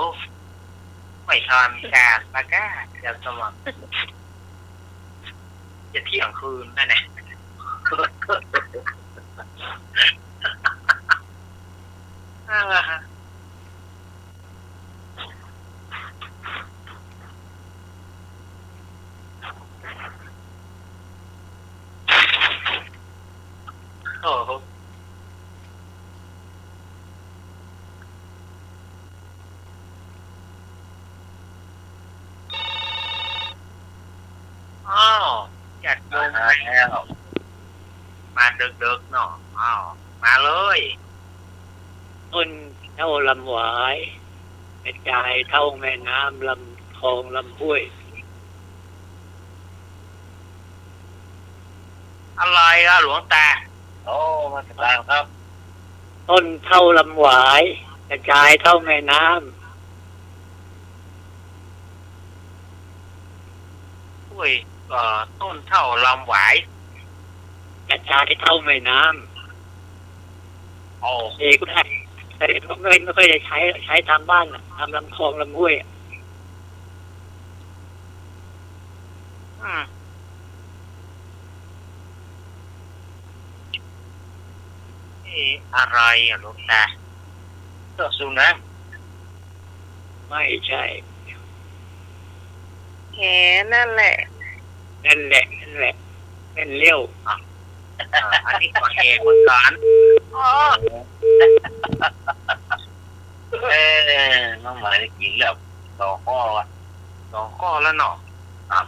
ไม่ทันการละก้า เดี๋ยวสมัคร จะเที่ยงคืนแล้วเนี่ย โอ้โห อ้าว ญาติโยม มาแล้ว มาเดิกๆ เนาะ อ้าว มาเลย ต้นเฒ่าลำหวาย กระจายเท่าแม่น้ำ ลำคลองลำห้วย อะไรอะหลวงตา โอ้ นมัสการครับ ต้นเฒ่าลำหวาย กระจายเท่าแม่น้ำ ห้วย เอ่อ ต้นเฒ่าลำหวาย กระจายเท่าแม่น้ำ อ๋อ เอกก็ได้ แต่ไม่ ไม่ค่อยได้ใช้ ใช้ตามบ้านน่ะ ตามลำคลองลำห้วยอะ อืม เอ๊ะ อะไรอะหลวงตา เจาะสูบน้ำ ไม่ใช่ แหนั่นแหละ นั่นแหละ นั่นแหละ แม่นแล้ว อ่ะ อ่ะ อันนี้ก็แหเหมือนกัน อ๋อ เอ้ย น้องหมายได้กิ๋นแล้ว สองข้อวะ สองข้อแล้วเนาะ ครับ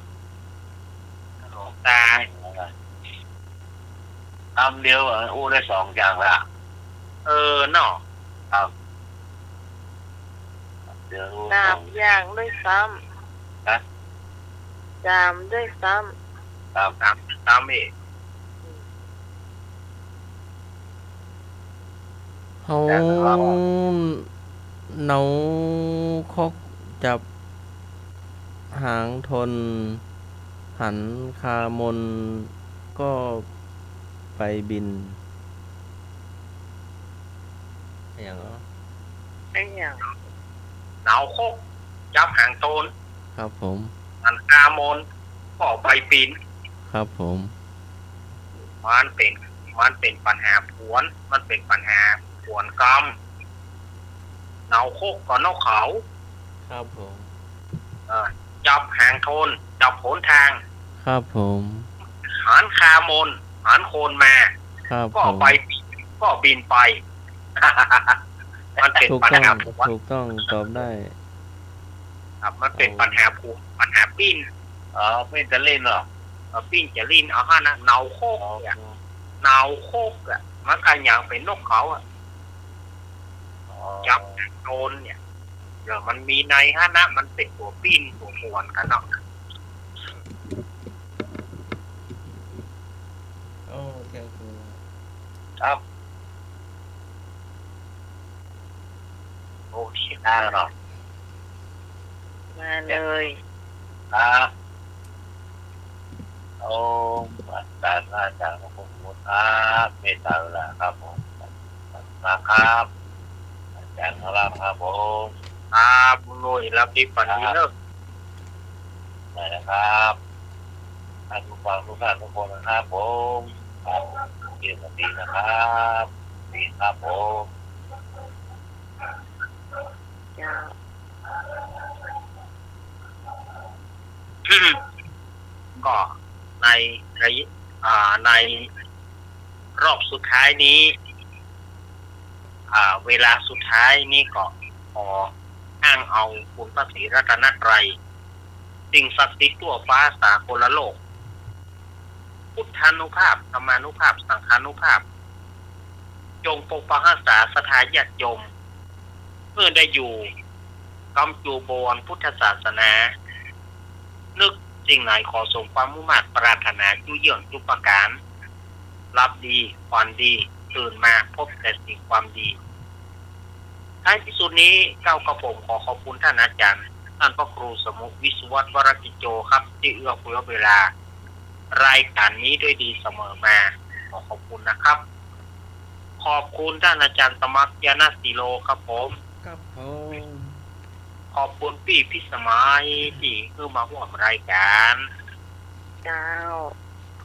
หลวงตา คำเดียวอะ อู้ได้สองอย่างละ เออ เนาะ ครับ เดี๋ยวอู้ สามอย่างด้วยซ้ำ ฮะ สามด้วยซ้ำ ครับ สาม สามอีก เฮา เนาคกจับหางทน หันคามนก็ไปบิน อะหยังเหรอ อะหยัง เนาคกจับหางทน ครับผม หันคามนก็ไปบิน ครับผม มันเป๋น มันเป๋นปัญหาผวน มันเป๋นปัญหาผวนกำ เนาคกก็นกเขา ครับผม เอ่อ จับหางทน จับหนทาง ครับผม หันคามน หันคนมา ครับผม ก็ไป ก็บินไป มันเป๋นปัญหาผวน ถูกต้อง ถูกต้อง ตอบได้ ครับ มันเป๋นปัญหาผวน ปัญหาปิ้น อ๋อ ปิ้นจะเล่นเหรอ เออ ปิ้นจะเล่น เอาหั้นนะ เนาคกเนี่ย อ๋อ เนาคกอะ มันก็ยังเป๋นนกเขาอะ อ๋อ จับโจรเนี่ย เดี๋ยวมันมีในหั้นนะ มันเป๋นตั๋วปิ้นตั๋วผวนกั๋นเนาะ โอ้ เที่ยงคืนแล้ว ครับ โอเค ได้แล้วเนาะ มาเลย ครับ โอ้ อาจารย์ อาจารย์ขอบคุณครับ เมตตาเวลาครับผม มาครับ อาจารย์ครับผม ครับ บุญรวย หลับดีฝันดีเนอะ ได้แล้วครับ ท่านผู้ฟังทุกท่านทุกคนนะครับผม ครับ สวัสดีนะครับ สวัสดีครับผม เจ้า ก็ ในระยะ อ่า ในรอบสุดท้ายนี้ อ่า เวลาสุดท้ายนี้ก็ขออ้างเอาคุณพระศรีรัตนตรัย สิ่งศักดิ์สิทธิ์ทั่วฟ้าสากลโลก พุทธานุภาพ ธรรมานุภาพ สังฆานุภาพ จงปกปักรักษาศรัทธาญาติโยม หื้อได้อยู่ กำจูบวรพุทธศาสนา นึกสิ่งไหนขอสมความมุ่งมาดปรารถนา จุเยื่องจุประก๋าน หลับดี ฝันดี ตื่นมาพบแต่สิ่งความดี ท้ายที่สุดนี้ เก้ากระผมขอขอบคุณท่านอาจารย์ ท่านพระครูสมุห์ วิศวัฒน์ วรกิจโจ ครับ ที่เอื้อเฟื้อเวลา รายการนี้ด้วยดีเสมอมา ขอขอบคุณนะครับ ขอบคุณท่านอาจารย์สมัคร ญาณศิโล ครับผม ครับผม ขอบคุณปี้พิสมัยตี้หื้อมาฮ่วมรายก๋าน เจ้า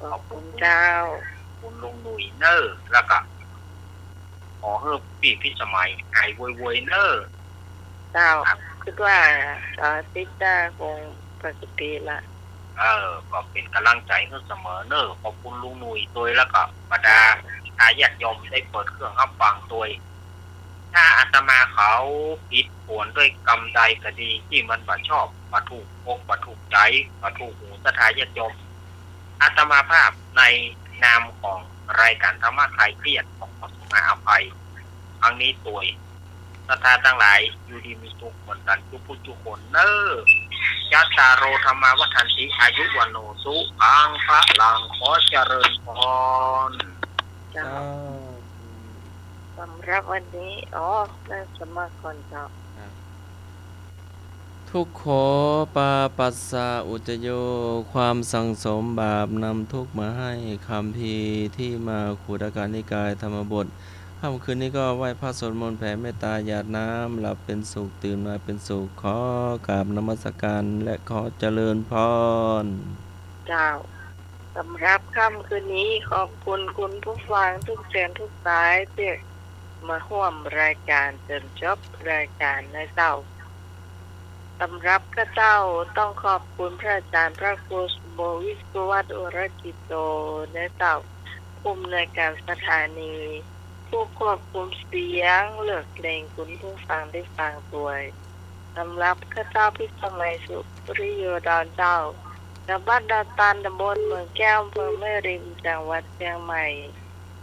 ขอบคุณเจ้า ขอบคุณลุงหนุ่ยเน่อ แล้วก็ ขอหื้อปี้พิสมัยหายไวๆ เน่อ เจ้า ครับ กึ๊ดว่าเสาร์อาทิตย์หน้าคงปกติละ เออ ก็เป๋นก๋ำลังใจ๋หื้อเสมอเน่อ ขอบคุณลุงหนุ่ยตวย แล้วก็บรรดาศรัทธาญาติโยมได้เปิดเครื่องฮับฟังตวย ถ้าอาตมาเขาผิดผวนด้วยกำใดก็ดี ตี้มันบ่ชอบ บ่ถูกอก บ่ถูกใจ๋ บ่ถูกหูศรัทธาญาติโยม อาตมาภาพในนามของรายการธรรมะคลายเครียด ขอขมาอภัยครั้งนี้ตวย ศรัทธาตังหลายอยู่ดีมีสุขเหมือนกั๋นกู้ผู้กู้คนเน่อ จัตตาโร ธัมมา วัฑฒันติ อายุ วัณโณ สุขัง พลัง ขอเจริญพร เจ้า สำหรับวันนี้ อ๋อ นั่งสมาธิก่อนเจ้า ครับ ทุกโข ปาปัสสะ อุจจโย ความสั่งสมบาปนำทุกข์มาให้ คัมภีร์ทีฆมคคูฐกนิกาย ธรรมบท ค่ำคืนนี้ก็ไหว้พระสวดมนต์แผ่เมตตาหยาดน้ำ หลับเป็นสุข ตื่นมาเป็นสุข ขอกราบนมัสการและขอเจริญพร เจ้า สำหรับค่ำคืนนี้ ขอบคุณคุณผู้ฟังทุกเสียงทุกสายตี้มาฮ่วมรายการจนจบรายการนะเจ้า สำหรับข้าเจ้าต้องขอบคุณพระอาจารย์พระครูสมุห์ วิศวัฒน์ วรกิจโจ นะเจ้า ผู้อำนวยการสถานี ผู้ควบคุมเสียง เลือกเพลงคุณผู้ฟังได้ฟังตวย สำหรับข้าเจ้าพิสมัย สุริโยดรเจ้า จากบ้านดอนตาล ตำบลเมืองแก้ว อำเภอแม่ริม จังหวัดเชียงใหม่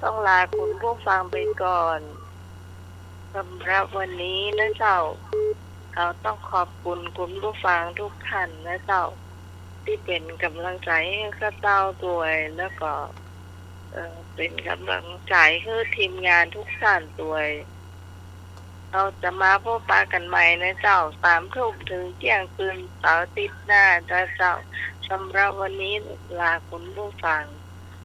ต้องลาคุณผู้ฟังไปก่อน สำหรับวันนี้นะเจ้า ข้าต้องขอบคุณคุณผู้ฟังทุกท่านนะเจ้า ตี้เป๋นก๋ำลังใจ๋หื้อข้าเจ้าตวย แล้วก็ เอ่อ เป๋นก๋ำลังใจ๋หื้อทีมงานทุกท่านตวย เฮาจะมาพบปะกั๋นใหม่นะเจ้า สามทุ่มเถิงเตี้ยงคืน เสาร์อาทิตย์หน้านะเจ้า สำหรับวันนี้ลาคุณผู้ฟัง